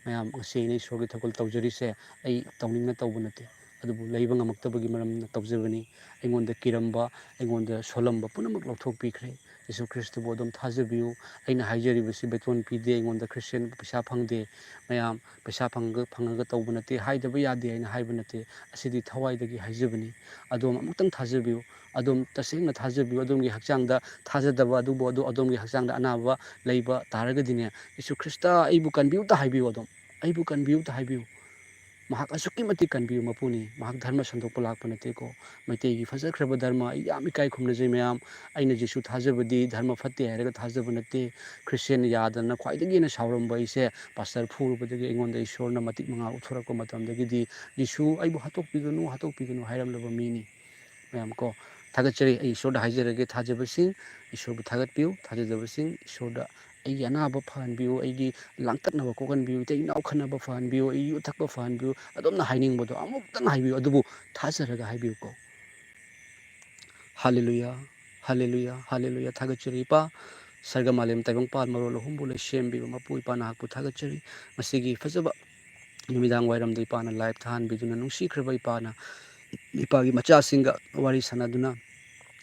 ꯃꯌꯥꯝ, ꯉꯁꯤ ꯑꯩꯅ ꯏꯁꯣꯔꯒꯤ ꯊꯧꯒꯜ ꯇꯧꯖꯔꯤꯁꯦ ꯑꯩ ꯇꯧꯅꯤꯡꯅ ꯇꯧꯕ ꯅꯠꯇꯦ, ꯑꯗꯨꯕꯨ ꯂꯩꯕ ꯉꯝꯃꯛꯇꯕꯒꯤ ꯃꯔꯝꯅ ꯇꯧꯖꯕꯅꯤ꯫ ꯑꯩꯉꯣꯟꯗ ꯀꯤꯔꯝꯕ, ꯑꯩꯉꯣꯟꯗ ꯁꯣꯜꯂꯝꯕ ꯄꯨꯝꯅꯃꯛ ꯂꯧꯊꯣꯛꯄꯤꯈ꯭ꯔꯦ꯫ ꯖꯤꯁꯨ ꯈ꯭ꯔꯤꯁꯇꯕꯨ ꯑꯗꯨꯝ ꯊꯥꯖꯕꯤꯌꯨ꯫ ꯑꯩꯅ ꯍꯥꯏꯖꯔꯤꯕꯁꯤ ꯕꯦꯇꯣꯟ ꯄꯤꯗꯦ, ꯑꯩꯉꯣꯟꯗ ꯈ꯭ꯔꯤꯁꯇꯤꯌꯥꯟ ꯄꯩꯁꯥ ꯐꯪꯗꯦ꯫ ꯃꯌꯥꯝ, ꯄꯩꯁꯥ ꯐꯪꯉꯒ, ꯐꯪꯉꯒ ꯇꯧꯕ ꯅꯠꯇꯦ, ꯍꯥꯏꯗꯕ ꯌꯥꯗꯦ ꯍꯥꯏꯅ ꯍꯥꯏꯕ ꯅꯠꯇꯦ꯫ ꯑꯁꯤꯗꯤ ꯊꯋꯥꯏꯗꯒꯤ ꯍꯥꯏꯖꯕꯅꯤ꯫ ꯑꯗꯣꯝ ꯑꯃꯨꯛꯇꯪ ꯊꯥꯖꯕꯤꯌꯨ꯫ ꯑꯗꯣꯝ ꯇꯁꯦꯡꯅ ꯊꯥꯖꯕꯤꯌꯨ꯫ ꯑꯗꯣꯝꯒꯤ ꯍꯛꯆꯥꯡꯗ ꯊꯥꯖꯗꯕ ꯑꯗꯨꯕꯨ ꯑꯗꯨ, ꯑꯗꯣꯝꯒꯤ ꯍꯛꯆꯥꯡꯗ ꯑꯅꯥꯕ ꯂꯩꯕ ꯇꯥꯔꯒꯗꯤꯅꯦ, "ꯖꯤꯁꯨ ꯈ꯭ꯔꯤꯁꯇ, ꯑꯩꯕꯨ ꯀꯟꯕꯤꯌꯨ" ꯇ ꯍꯥꯏꯕꯤꯌꯨ꯫ ꯑꯗꯣꯝ, "ꯑꯩꯕꯨ ꯀꯟꯕꯤꯌꯨ" ꯇ ꯍꯥꯏꯕꯤꯌꯨ꯫ ꯃꯍꯥꯛ ꯑꯁꯨꯛꯀꯤ ꯃꯇꯤꯛ ꯀꯟꯕꯤꯌꯨ ꯃꯄꯨꯅꯤ꯫ ꯃꯍꯥꯛ ꯙꯔꯃ ꯁꯟꯗꯣꯛꯄ ꯂꯥꯛꯄ ꯅꯠꯇꯦꯀꯣ꯫ ꯃꯩꯇꯩꯒꯤ ꯐꯖꯈ꯭ꯔꯕ ꯙꯔꯃ, ꯑꯩ ꯌꯥꯝ ꯏꯀꯥꯏ ꯈꯨꯝꯅꯖꯩ ꯃꯌꯥꯝ꯫ ꯑꯩꯅ ꯖꯤꯁꯨ ꯊꯥꯖꯕꯗꯤ ꯙꯔꯃ ꯐꯠꯇꯦ ꯍꯥꯏꯔꯒ ꯊꯥꯖꯕ ꯅꯠꯇꯦ꯫ ꯈ꯭ꯔꯤꯁꯇꯤꯌꯥꯟ ꯌꯥꯗꯅ ꯈ꯭ꯋꯥꯏꯗꯒꯤ ꯍꯦꯟꯅ ꯁꯥꯎꯔꯝꯕ ꯑꯩꯁꯦ, ꯄꯥꯁꯇꯔ ꯐꯨꯔꯨꯕꯗꯒꯤ ꯑꯩꯉꯣꯟꯗ ꯏꯁꯣꯔꯅ ꯃꯇꯤꯛ ꯃꯉꯥ ꯎꯠꯊꯣꯔꯛꯄ ꯃꯇꯝꯗꯒꯤꯗꯤ, "ꯖꯤꯁꯨ, ꯑꯩꯕꯨ ꯍꯥꯠꯇꯣꯛꯄꯤꯒꯅꯨ, ꯍꯥꯠꯇꯣꯛꯄꯤꯒꯅꯨ" ꯍꯥꯏꯔꯝꯂꯕ ꯃꯤꯅꯤ꯫ ꯃꯌꯥꯝ ꯀꯣ, ꯊꯥꯒꯠꯆꯔꯤ꯫ ꯑꯩ ꯏꯁꯣꯔꯗ ꯍꯥꯏꯖꯔꯒꯦ, ꯊꯥꯖꯕꯁꯤꯡ, ꯏꯁꯣꯔꯕꯨ ꯊꯥꯒꯠꯄꯤꯌꯨ꯫ ꯊꯥꯖꯗꯕꯁꯤꯡ, ꯏꯁꯣꯔꯗ ꯑꯩꯒꯤ ꯑꯅꯥꯕ ꯐꯍꯟꯕꯤꯌꯨ, ꯑꯩꯒꯤ ꯂꯥꯡꯇꯛꯅꯕ ꯀꯣꯛꯍꯟꯕꯤꯌꯨ, ꯏꯇꯩ ꯏꯅꯥꯎ ꯈꯠꯅꯕ ꯐꯍꯟꯕꯤꯌꯨ, ꯑꯩ ꯌꯨ ꯊꯛꯄ ꯐꯍꯟꯕꯤꯌꯨ, ꯑꯗꯣꯝꯅ ꯍꯥꯏꯅꯤꯡꯕꯗꯣ ꯑꯃꯨꯛꯇꯪ ꯍꯥꯏꯕꯤꯌꯨ, ꯑꯗꯨꯕꯨ ꯊꯥꯖꯔꯒ ꯍꯥꯏꯕꯤꯌꯨꯀꯣ꯫ ꯍꯥꯂꯦꯂꯨꯌꯥ, ꯍꯥꯂꯦꯂꯨꯌꯥ, ꯍꯥꯂꯦꯂꯨꯌꯥ꯫ ꯊꯥꯒꯠꯆꯔꯤ ꯏꯄꯥ, ꯁꯔꯒ ꯃꯥꯂꯦꯝ ꯇꯥꯏꯕꯪꯄꯥꯟ ꯃꯔꯣꯜ ꯑꯍꯨꯝꯕꯨ ꯂꯩꯁꯦꯝꯕꯤꯕ ꯃꯄꯨ ꯏꯄꯥ ꯅꯍꯥꯛꯄꯨ ꯊꯥꯒꯠꯆꯔꯤ꯫ ꯃꯁꯤꯒꯤ ꯐꯖꯕ ꯅꯨꯃꯤꯗꯥꯡ ꯋꯥꯏꯔꯝꯗ ꯏꯄꯥꯅ ꯂꯥꯏꯚ ꯊꯥꯍꯟꯕꯤꯗꯨꯅ, ꯅꯨꯡꯁꯤꯈ꯭ꯔꯕ ꯏꯄꯥꯅ ꯏꯄꯥꯒꯤ ꯃꯆꯥꯁꯤꯡꯒ ꯋꯥꯔꯤ ꯁꯥꯟꯅꯗꯨꯅ,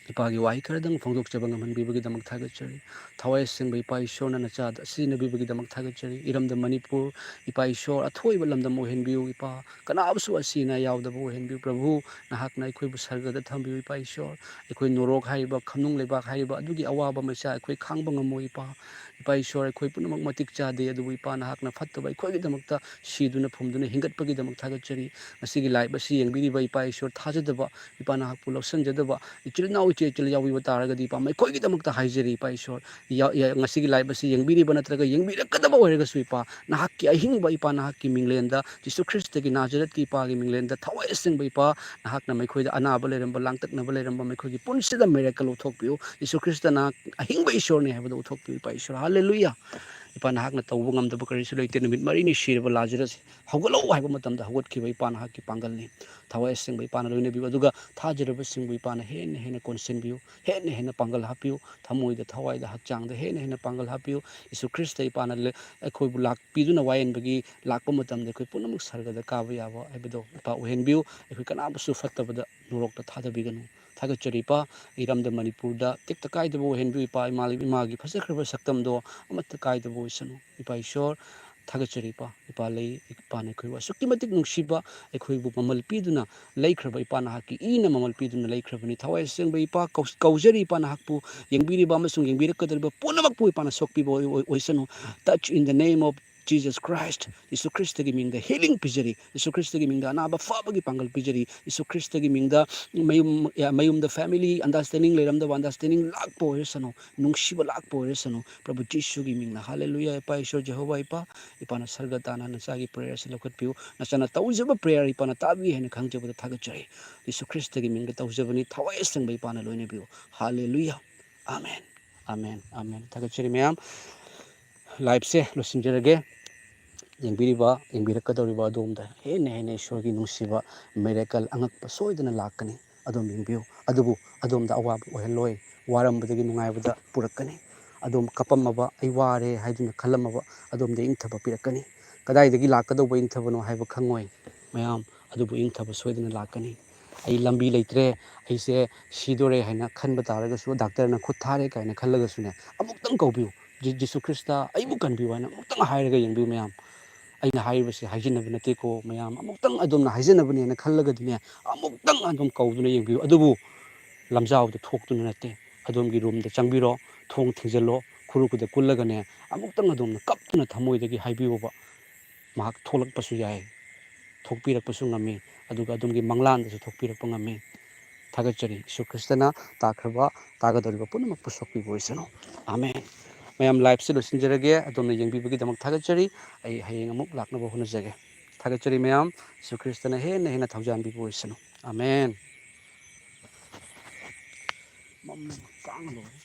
ꯏꯄꯥꯒꯤ ꯋꯥꯍꯩ ꯈꯔꯗꯪ ꯐꯣꯡꯗꯣꯛꯆꯕ ꯉꯝꯍꯟꯕꯤꯕꯒꯤꯗꯃꯛ ꯊꯥꯒꯠꯆꯔꯤ꯫ ꯊꯋꯥꯏ ꯑꯁꯦꯡꯕ ꯏꯄꯥ ꯏꯁꯣꯔꯅ ꯅꯆꯥꯗ ꯁꯤꯖꯤꯟꯅꯕꯤꯕꯒꯤꯗꯃꯛ ꯊꯥꯒꯠꯆꯔꯤ꯫ ꯏꯔꯝꯗꯝ ꯃꯅꯤꯄꯨꯔ, ꯏꯄꯥ ꯏꯁꯣꯔ, ꯑꯊꯣꯏꯕ ꯂꯝꯗꯝ ꯑꯣꯏꯍꯟꯕꯤꯌꯨ꯫ ꯏꯄꯥ, ꯀꯅꯥꯕꯨꯁꯨ ꯑꯁꯤ ꯑꯅꯥ ꯌꯥꯎꯗꯕ ꯑꯣꯏꯍꯟꯕꯤꯌꯨ꯫ ꯄ꯭ꯔꯚꯨ, ꯅꯍꯥꯛꯅ ꯑꯩꯈꯣꯏꯕꯨ ꯁꯔꯒꯗ ꯊꯝꯕꯤꯌꯨ꯫ ꯏꯄꯥ ꯏꯁꯣꯔ, ꯑꯩꯈꯣꯏ ꯅꯣꯔꯣꯛ ꯍꯥꯏꯔꯤꯕ, ꯈꯝꯅꯨꯡ ꯂꯩꯕꯥꯛ ꯍꯥꯏꯔꯤꯕ ꯑꯗꯨꯒꯤ ꯑꯋꯥꯕ ꯃꯩꯁꯥ ꯑꯩꯈꯣꯏ ꯈꯥꯡꯕ ꯉꯝꯃꯣꯏ꯫ ꯏꯄꯥ, ꯏꯄꯥ ꯏꯁꯣꯔ, ꯑꯩꯈꯣꯏ ꯄꯨꯝꯅꯃꯛ ꯃꯇꯤꯛ ꯆꯥꯗꯦ, ꯑꯗꯨꯕꯨ ꯏꯄꯥ, ꯅꯍꯥꯛꯅ ꯐꯠꯇꯕ ꯑꯩꯈꯣꯏꯒꯤꯗꯃꯛꯇ ꯁꯤꯗꯨꯅ ꯐꯨꯝꯗꯨꯅ ꯍꯤꯡꯒꯠꯄꯒꯤꯗꯃꯛ ꯊꯥꯒꯠꯆꯔꯤ꯫ ꯉꯁꯤꯒꯤ live ꯑꯁꯤ ꯌꯦꯡꯕꯤꯔꯤꯕ ꯏꯄꯥ ꯏꯁꯣꯔ, ꯊꯥꯖꯗꯕ, ꯏꯄꯥ ꯅꯍꯥꯛꯄꯨ ꯂꯧꯁꯟꯖꯗꯕ ꯏꯆꯤꯜ ꯏꯅꯥꯎ ꯏꯆꯦ ꯏꯆꯜ ꯌꯥꯎꯕꯤꯕ ꯇꯥꯔꯒꯗꯤ, ꯏꯄꯥ, ꯃꯈꯣꯏꯒꯤꯗꯃꯛꯇ ꯍꯥꯏꯖꯔꯤ, ꯏꯄꯥ ꯏꯁꯣꯔ꯫ ꯌꯥ-, ꯌꯥ-, ꯉꯁꯤꯒꯤ live ꯑꯁꯤ ꯌꯦꯡꯕꯤꯔꯤꯕ ꯅꯠꯇ꯭ꯔꯒ ꯌꯦꯡꯕꯤꯔꯛꯀꯗꯕ ꯑꯣꯏꯔꯒꯁꯨ, ꯏꯄꯥ, ꯅꯍꯥꯛꯀꯤ ꯑꯍꯤꯡꯕ, ꯏꯄꯥ, ꯅꯍꯥꯛꯀꯤ ꯃꯤꯡꯂꯦꯟꯗ, ꯖꯤꯁꯨ ꯈ꯭ꯔꯤꯁꯇꯒꯤ ꯅꯥꯖꯔꯦꯠꯀꯤ ꯏꯄꯥꯒꯤ ꯃꯤꯡꯂꯦꯟꯗ, ꯊꯋꯥꯏ ꯑꯁꯦꯡꯕ ꯏꯄꯥ, ꯅꯍꯥꯛꯅ ꯃꯈꯣꯏꯗ ꯑꯅꯥꯕ ꯂꯩꯔꯝꯕ, ꯂꯥꯡꯇꯛꯅꯕ ꯂꯩꯔꯝꯕ, ꯃꯈꯣꯏꯒꯤ ꯄꯨꯟꯁꯤꯗ miracle ꯎꯠꯊꯣꯛꯄꯤꯌꯨ꯫ ꯖꯤꯁꯨ ꯈ꯭ꯔꯤꯁꯇ ꯅꯍꯥꯛ ꯑꯍꯤꯡꯕ ꯏꯁꯣꯔꯅꯤ ꯍꯥꯏꯕꯗꯨ ꯎꯠꯊꯣꯛꯄꯤꯌꯨ, ꯏꯄꯥ ꯏꯁꯣꯔ꯫ ꯍꯥꯂꯦꯂꯨꯌꯥ! ꯏꯄꯥ, ꯅꯍꯥꯛꯅ ꯇꯧꯕ ꯉꯝꯗꯕ ꯀꯔꯤꯁꯨ ꯂꯩꯇꯦ꯫ ꯅꯨꯃꯤꯠ ꯃꯔꯤꯅꯤ ꯁꯤꯔꯕ ꯂꯥꯖꯔꯁ ꯍꯧꯒꯠꯂꯛꯎ ꯍꯥꯏꯕ ꯃꯇꯝꯗ ꯍꯧꯒꯠꯈꯤꯕ ꯏꯄꯥ ꯅꯍꯥꯛꯀꯤ ꯄꯥꯡꯒꯜꯅꯤ꯫ ꯊꯋꯥꯏ ꯑꯁꯦꯡꯕ ꯏꯄꯥꯅ ꯂꯣꯏꯅꯕꯤꯌꯨ, ꯑꯗꯨꯒ ꯊꯥꯖꯔꯕꯁꯤꯡꯕꯨ ꯏꯄꯥꯅ ꯍꯦꯟꯅ ꯍꯦꯟꯅ ꯀꯣꯟꯁꯤꯟꯕꯤꯌꯨ, ꯍꯦꯟꯅ ꯍꯦꯟꯅ ꯄꯥꯡꯒꯜ ꯍꯥꯞꯄꯤꯌꯨ, ꯊꯃꯣꯏꯗ, ꯊꯋꯥꯏꯗ, ꯍꯛꯆꯥꯡꯗ ꯍꯦꯟꯅ ꯍꯦꯟꯅ ꯄꯥꯡꯒꯜ ꯍꯥꯞꯄꯤꯌꯨ꯫ ꯖꯤꯁꯨ ꯈ꯭ꯔꯤꯁꯇ ꯏꯄꯥꯅ ꯂꯦ-, ꯑꯩꯈꯣꯏꯕꯨ ꯂꯥꯛꯄꯤꯗꯨꯅ ꯋꯥꯌꯦꯟꯕꯒꯤ ꯂꯥꯛꯄ ꯃꯇꯝꯗ ꯑꯩꯈꯣꯏ ꯄꯨꯝꯅꯃꯛ ꯁꯔꯒꯗ ꯀꯥꯕ ꯌꯥꯕ ꯍꯥꯏꯕꯗꯣ ꯏꯄꯥ ꯑꯣꯏꯍꯟꯕꯤꯌꯨ꯫ ꯑꯩꯈꯣꯏ ꯀꯅꯥꯕꯨꯁꯨ ꯐꯠꯇꯕꯗ ꯅꯣꯔꯣꯛꯇ ꯊꯥꯗꯕꯤꯒꯅꯨ꯫ ꯊꯥꯒꯠꯆꯔꯤ ꯏꯄꯥ, ꯏꯔꯝꯗꯝ ꯃꯅꯤꯄꯨꯔꯗ ꯇꯦꯛꯇ ꯀꯥꯏꯗꯕ ꯑꯣꯏꯍꯟꯕꯤꯌꯨ ꯏꯄꯥ꯫ ꯏꯃꯥ, ꯏꯃꯥꯒꯤ ꯐꯖꯈ꯭ꯔꯕ ꯁꯛꯇꯝꯗꯣ ꯑꯃꯠꯇ ꯀꯥꯏꯗꯕ ꯑꯣꯏꯁꯅꯨ꯫ ꯏꯄꯥ ꯏꯁꯣꯔ, ꯊꯥꯒꯠꯆꯔꯤ ꯏꯄꯥ꯫ ꯏꯄꯥ ꯂꯩ, ꯏꯄꯥꯅ ꯑꯩꯈꯣꯏꯕꯨ ꯑꯁꯨꯛꯀꯤ ꯃꯇꯤꯛ ꯅꯨꯡꯁꯤꯕ, ꯑꯩꯈꯣꯏꯕꯨ ꯃꯃꯜ ꯄꯤꯗꯨꯅ ꯂꯩꯈ꯭ꯔꯕ ꯏꯄꯥ, ꯅꯍꯥꯛꯀꯤ ꯏꯅ ꯃꯃꯜ ꯄꯤꯗꯨꯅ ꯂꯩꯈ꯭ꯔꯕꯅꯤ꯫ ꯊꯋꯥꯏ ꯑꯁꯦꯡꯕ ꯏꯄꯥ, ꯀꯧ-, ꯀꯧꯖꯔꯤ ꯏꯄꯥ, ꯅꯍꯥꯛꯄꯨ ꯌꯦꯡꯕꯤꯔꯤꯕ ꯑꯃꯁꯨꯡ ꯌꯦꯡꯕꯤꯔꯛꯀꯗꯧꯔꯤꯕ ꯄꯨꯝꯅꯃꯛꯄꯨ ꯏꯄꯥꯅ ꯁꯣꯛꯄꯤꯕ ꯑꯣꯏ-, ꯑꯣꯏ-, ꯑꯣꯏꯁꯅꯨ꯫ Touch in the name of Jesus Christ. ꯖꯤꯁꯨ ꯈ꯭ꯔꯤꯁꯇꯒꯤ ꯃꯤꯡꯗ healing ꯄꯤꯖꯔꯤ꯫ ꯖꯤꯁꯨ ꯈ꯭ꯔꯤꯁꯇꯒꯤ ꯃꯤꯡꯗ ꯑꯅꯥꯕ ꯐꯕꯒꯤ ꯄꯥꯡꯒꯜ ꯄꯤꯖꯔꯤ꯫ ꯖꯤꯁꯨ ꯈ꯭ꯔꯤꯁꯇꯒꯤ ꯃꯤꯡꯗ ꯃꯌꯨꯝ, ꯃꯌꯨꯝꯗ family understanding ꯂꯩꯔꯝꯗꯕ understanding ꯂꯥꯛꯄ ꯑꯣꯏꯔꯁꯅꯨ, ꯅꯨꯡꯁꯤꯕ ꯂꯥꯛꯄ ꯑꯣꯏꯔꯁꯅꯨ꯫ ꯄ꯭ꯔꯚꯨ ꯖꯤꯁꯨꯒꯤ ꯃꯤꯡꯅ, ꯍꯥꯂꯦꯂꯨꯌꯥ꯫ ꯏꯄꯥ ꯏꯁꯣꯔ ꯖꯦꯍꯣꯚꯥ ꯏꯄꯥ, ꯏꯄꯥꯅ ꯁꯔꯒ ꯇꯥꯅ ꯅꯆꯥꯒꯤ prayer ꯑꯁꯤ ꯂꯧꯈꯠꯄꯤꯌꯨ꯫ ꯅꯆꯥꯅ ꯇꯧꯖꯕ prayer ꯏꯄꯥꯅ ꯇꯥꯕꯤ ꯍꯥꯏꯅ ꯈꯪꯖꯕꯗ ꯊꯥꯒꯠꯆꯔꯤ꯫ ꯖꯤꯁꯨ ꯈ꯭ꯔꯤꯁꯇꯒꯤ ꯃꯤꯡꯗ ꯇꯧꯖꯕꯅꯤ꯫ ꯊꯋꯥꯏ ꯑꯁꯦꯡꯕ ꯏꯄꯥꯅ ꯂꯣꯏꯅꯕꯤꯌꯨ꯫ ꯍꯥꯂꯦꯂꯨꯌꯥ꯫ ꯑꯥꯃꯦꯟ꯫ ꯑꯥꯃꯦꯟ꯫ ꯑꯥꯃꯦꯟ꯫ ꯊꯥꯒꯠꯆꯔꯤ ꯃꯌꯥꯝ꯫ Liveꯁꯦ ꯂꯣꯏꯁꯤꯟꯖꯔꯒꯦ꯫ ꯌꯦꯡꯕꯤꯔꯤꯕ, ꯌꯦꯡꯕꯤꯔꯛꯀꯗꯧꯔꯤꯕ ꯑꯗꯣꯝꯗ ꯍꯦꯟꯅ ꯍꯦꯟꯅ ꯏꯁꯣꯔꯒꯤ ꯅꯨꯡꯁꯤꯕ miracle, ꯑꯉꯛꯄ ꯁꯣꯏꯗꯅ ꯂꯥꯛꯀꯅꯤ꯫ ꯑꯗꯣꯝ ꯌꯦꯡꯕꯤꯌꯨ꯫ ꯑꯗꯨꯕꯨ ꯑꯗꯣꯝꯗ ꯑꯋꯥꯕ ꯑꯣꯏꯍꯜꯂꯣꯏ, ꯋꯥꯔꯝꯕꯗꯒꯤ ꯅꯨꯡꯉꯥꯏꯕꯗ ꯄꯨꯔꯛꯀꯅꯤ꯫ ꯑꯗꯣꯝ ꯀꯞꯄꯝꯃꯕ, "ꯑꯩ ꯋꯥꯔꯦ" ꯍꯥꯏꯗꯨꯅ ꯈꯜꯂꯝꯃꯕ, ꯑꯗꯣꯝꯗ ꯏꯪꯊꯕ ꯄꯤꯔꯛꯀꯅꯤ꯫ ꯀꯗꯥꯏꯗꯒꯤ ꯂꯥꯛꯀꯗꯧꯕ ꯏꯪꯊꯕꯅꯣ ꯍꯥꯏꯕ ꯈꯪꯉꯣꯏ ꯃꯌꯥꯝ, ꯑꯗꯨꯕꯨ ꯏꯪꯊꯕ ꯁꯣꯏꯗꯅ ꯂꯥꯛꯀꯅꯤ꯫ ꯑꯩ ꯂꯝꯕꯤ ꯂꯩꯇ꯭ꯔꯦ, ꯑꯩꯁꯦ ꯁꯤꯗꯣꯔꯦ ꯍꯥꯏꯅ ꯈꯟꯕ ꯇꯥꯔꯒꯁꯨ, ꯗꯥꯛꯇꯔꯅ ꯈꯨꯠ ꯊꯥꯔꯦ ꯀꯥꯏꯅ ꯈꯜꯂꯒꯁꯨꯅꯦ, ꯑꯃꯨꯛꯇꯪ ꯀꯧꯕꯤꯌꯨ꯫ "ꯖꯤ-, ꯖꯤꯁꯨ ꯈ꯭ꯔꯤꯁꯇ, ꯑꯩꯕꯨ ꯀꯟꯕꯤꯌꯨ" ꯍꯥꯏꯅ ꯑꯃꯨꯛꯇꯪ ꯍꯥꯏꯔꯒ ꯌꯦꯡꯕꯤꯌꯨ ꯃꯌꯥꯝ꯫ ꯑꯩꯅ ꯍꯥꯏꯔꯤꯕꯁꯤ ꯍꯥꯏꯖꯤꯟꯅꯕ ꯅꯠꯇꯦꯀꯣ ꯃꯌꯥꯝ, ꯑꯃꯨꯛꯇꯪ ꯑꯗꯣꯝꯅ ꯍꯥꯏꯖꯟꯅꯕꯅꯦꯅ ꯈꯜꯂꯒꯗꯤꯅꯦ, ꯑꯃꯨꯛꯇꯪ ꯑꯗꯨꯝ ꯀꯧꯗꯨꯅ ꯌꯦꯡꯕꯤꯌꯨ꯫ ꯑꯗꯨꯕꯨ ꯂꯝꯖꯥꯎꯗ ꯊꯣꯛꯇꯨꯅ ꯅꯠꯇꯦ, ꯑꯗꯣꯝꯒꯤ ꯔꯨꯝꯗ ꯆꯪꯕꯤꯔꯣ, ꯊꯣꯡ ꯊꯤꯡꯖꯤꯜꯂꯣ, ꯈꯨꯔꯨ ꯈꯨꯗ ꯀꯨꯜꯂꯒꯅꯦ, ꯑꯃꯨꯛꯇꯪ ꯑꯗꯣꯝꯅ ꯀꯞꯇꯨꯅ ꯊꯃꯣꯏꯗꯒꯤ ꯍꯥꯏꯕꯤꯌꯣꯕ꯫ ꯃꯍꯥꯛ ꯊꯣꯛꯂꯛꯄꯁꯨ ꯌꯥꯏ, ꯊꯣꯛꯄꯤꯔꯛꯄꯁꯨ ꯉꯝꯃꯤ, ꯑꯗꯨꯒ ꯑꯗꯣꯝꯒꯤ ꯃꯪꯂꯥꯟꯗꯁꯨ ꯊꯣꯛꯄꯤꯔꯛꯄ ꯉꯝꯃꯤ꯫ ꯊꯥꯒꯠꯆꯔꯤ꯫ ꯌꯤꯁꯨ ꯈ꯭ꯔꯤꯁꯇꯅ ꯇꯥꯈ꯭ꯔꯕ, ꯇꯥꯒꯗꯧꯔꯤꯕ ꯄꯨꯝꯅꯃꯛꯄꯨ ꯁꯣꯛꯄꯤꯕ ꯑꯣꯏꯁꯅꯨ꯫ ꯑꯥꯃꯦꯟ꯫ ꯃꯌꯥꯝ, live ꯁꯤ ꯂꯣꯏꯁꯤꯟꯖꯔꯒꯦ꯫ ꯑꯗꯣꯝꯅ ꯌꯦꯡꯕꯤꯕꯒꯤꯗꯃꯛ ꯊꯥꯒꯠꯆꯔꯤ꯫ ꯑꯩ ꯍꯌꯦꯡ ꯑꯃꯨꯛ ꯂꯥꯛꯅꯕ ꯍꯣꯠꯅꯖꯒꯦ꯫ ꯊꯥꯒꯠꯆꯔꯤ ꯃꯌꯥꯝ꯫ ꯌꯤꯁꯨ ꯈ꯭ꯔꯤꯁꯇꯅ ꯍꯦꯟꯅ ꯍꯦꯟꯅ ꯊꯧꯖꯥꯟꯕꯤꯕ ꯑꯣꯏꯁꯅꯨ꯫ ꯑꯥꯃꯦꯟ꯫ ꯃꯝꯃꯦ, ꯀꯥꯡꯅ ꯂꯣꯏꯔꯦ꯫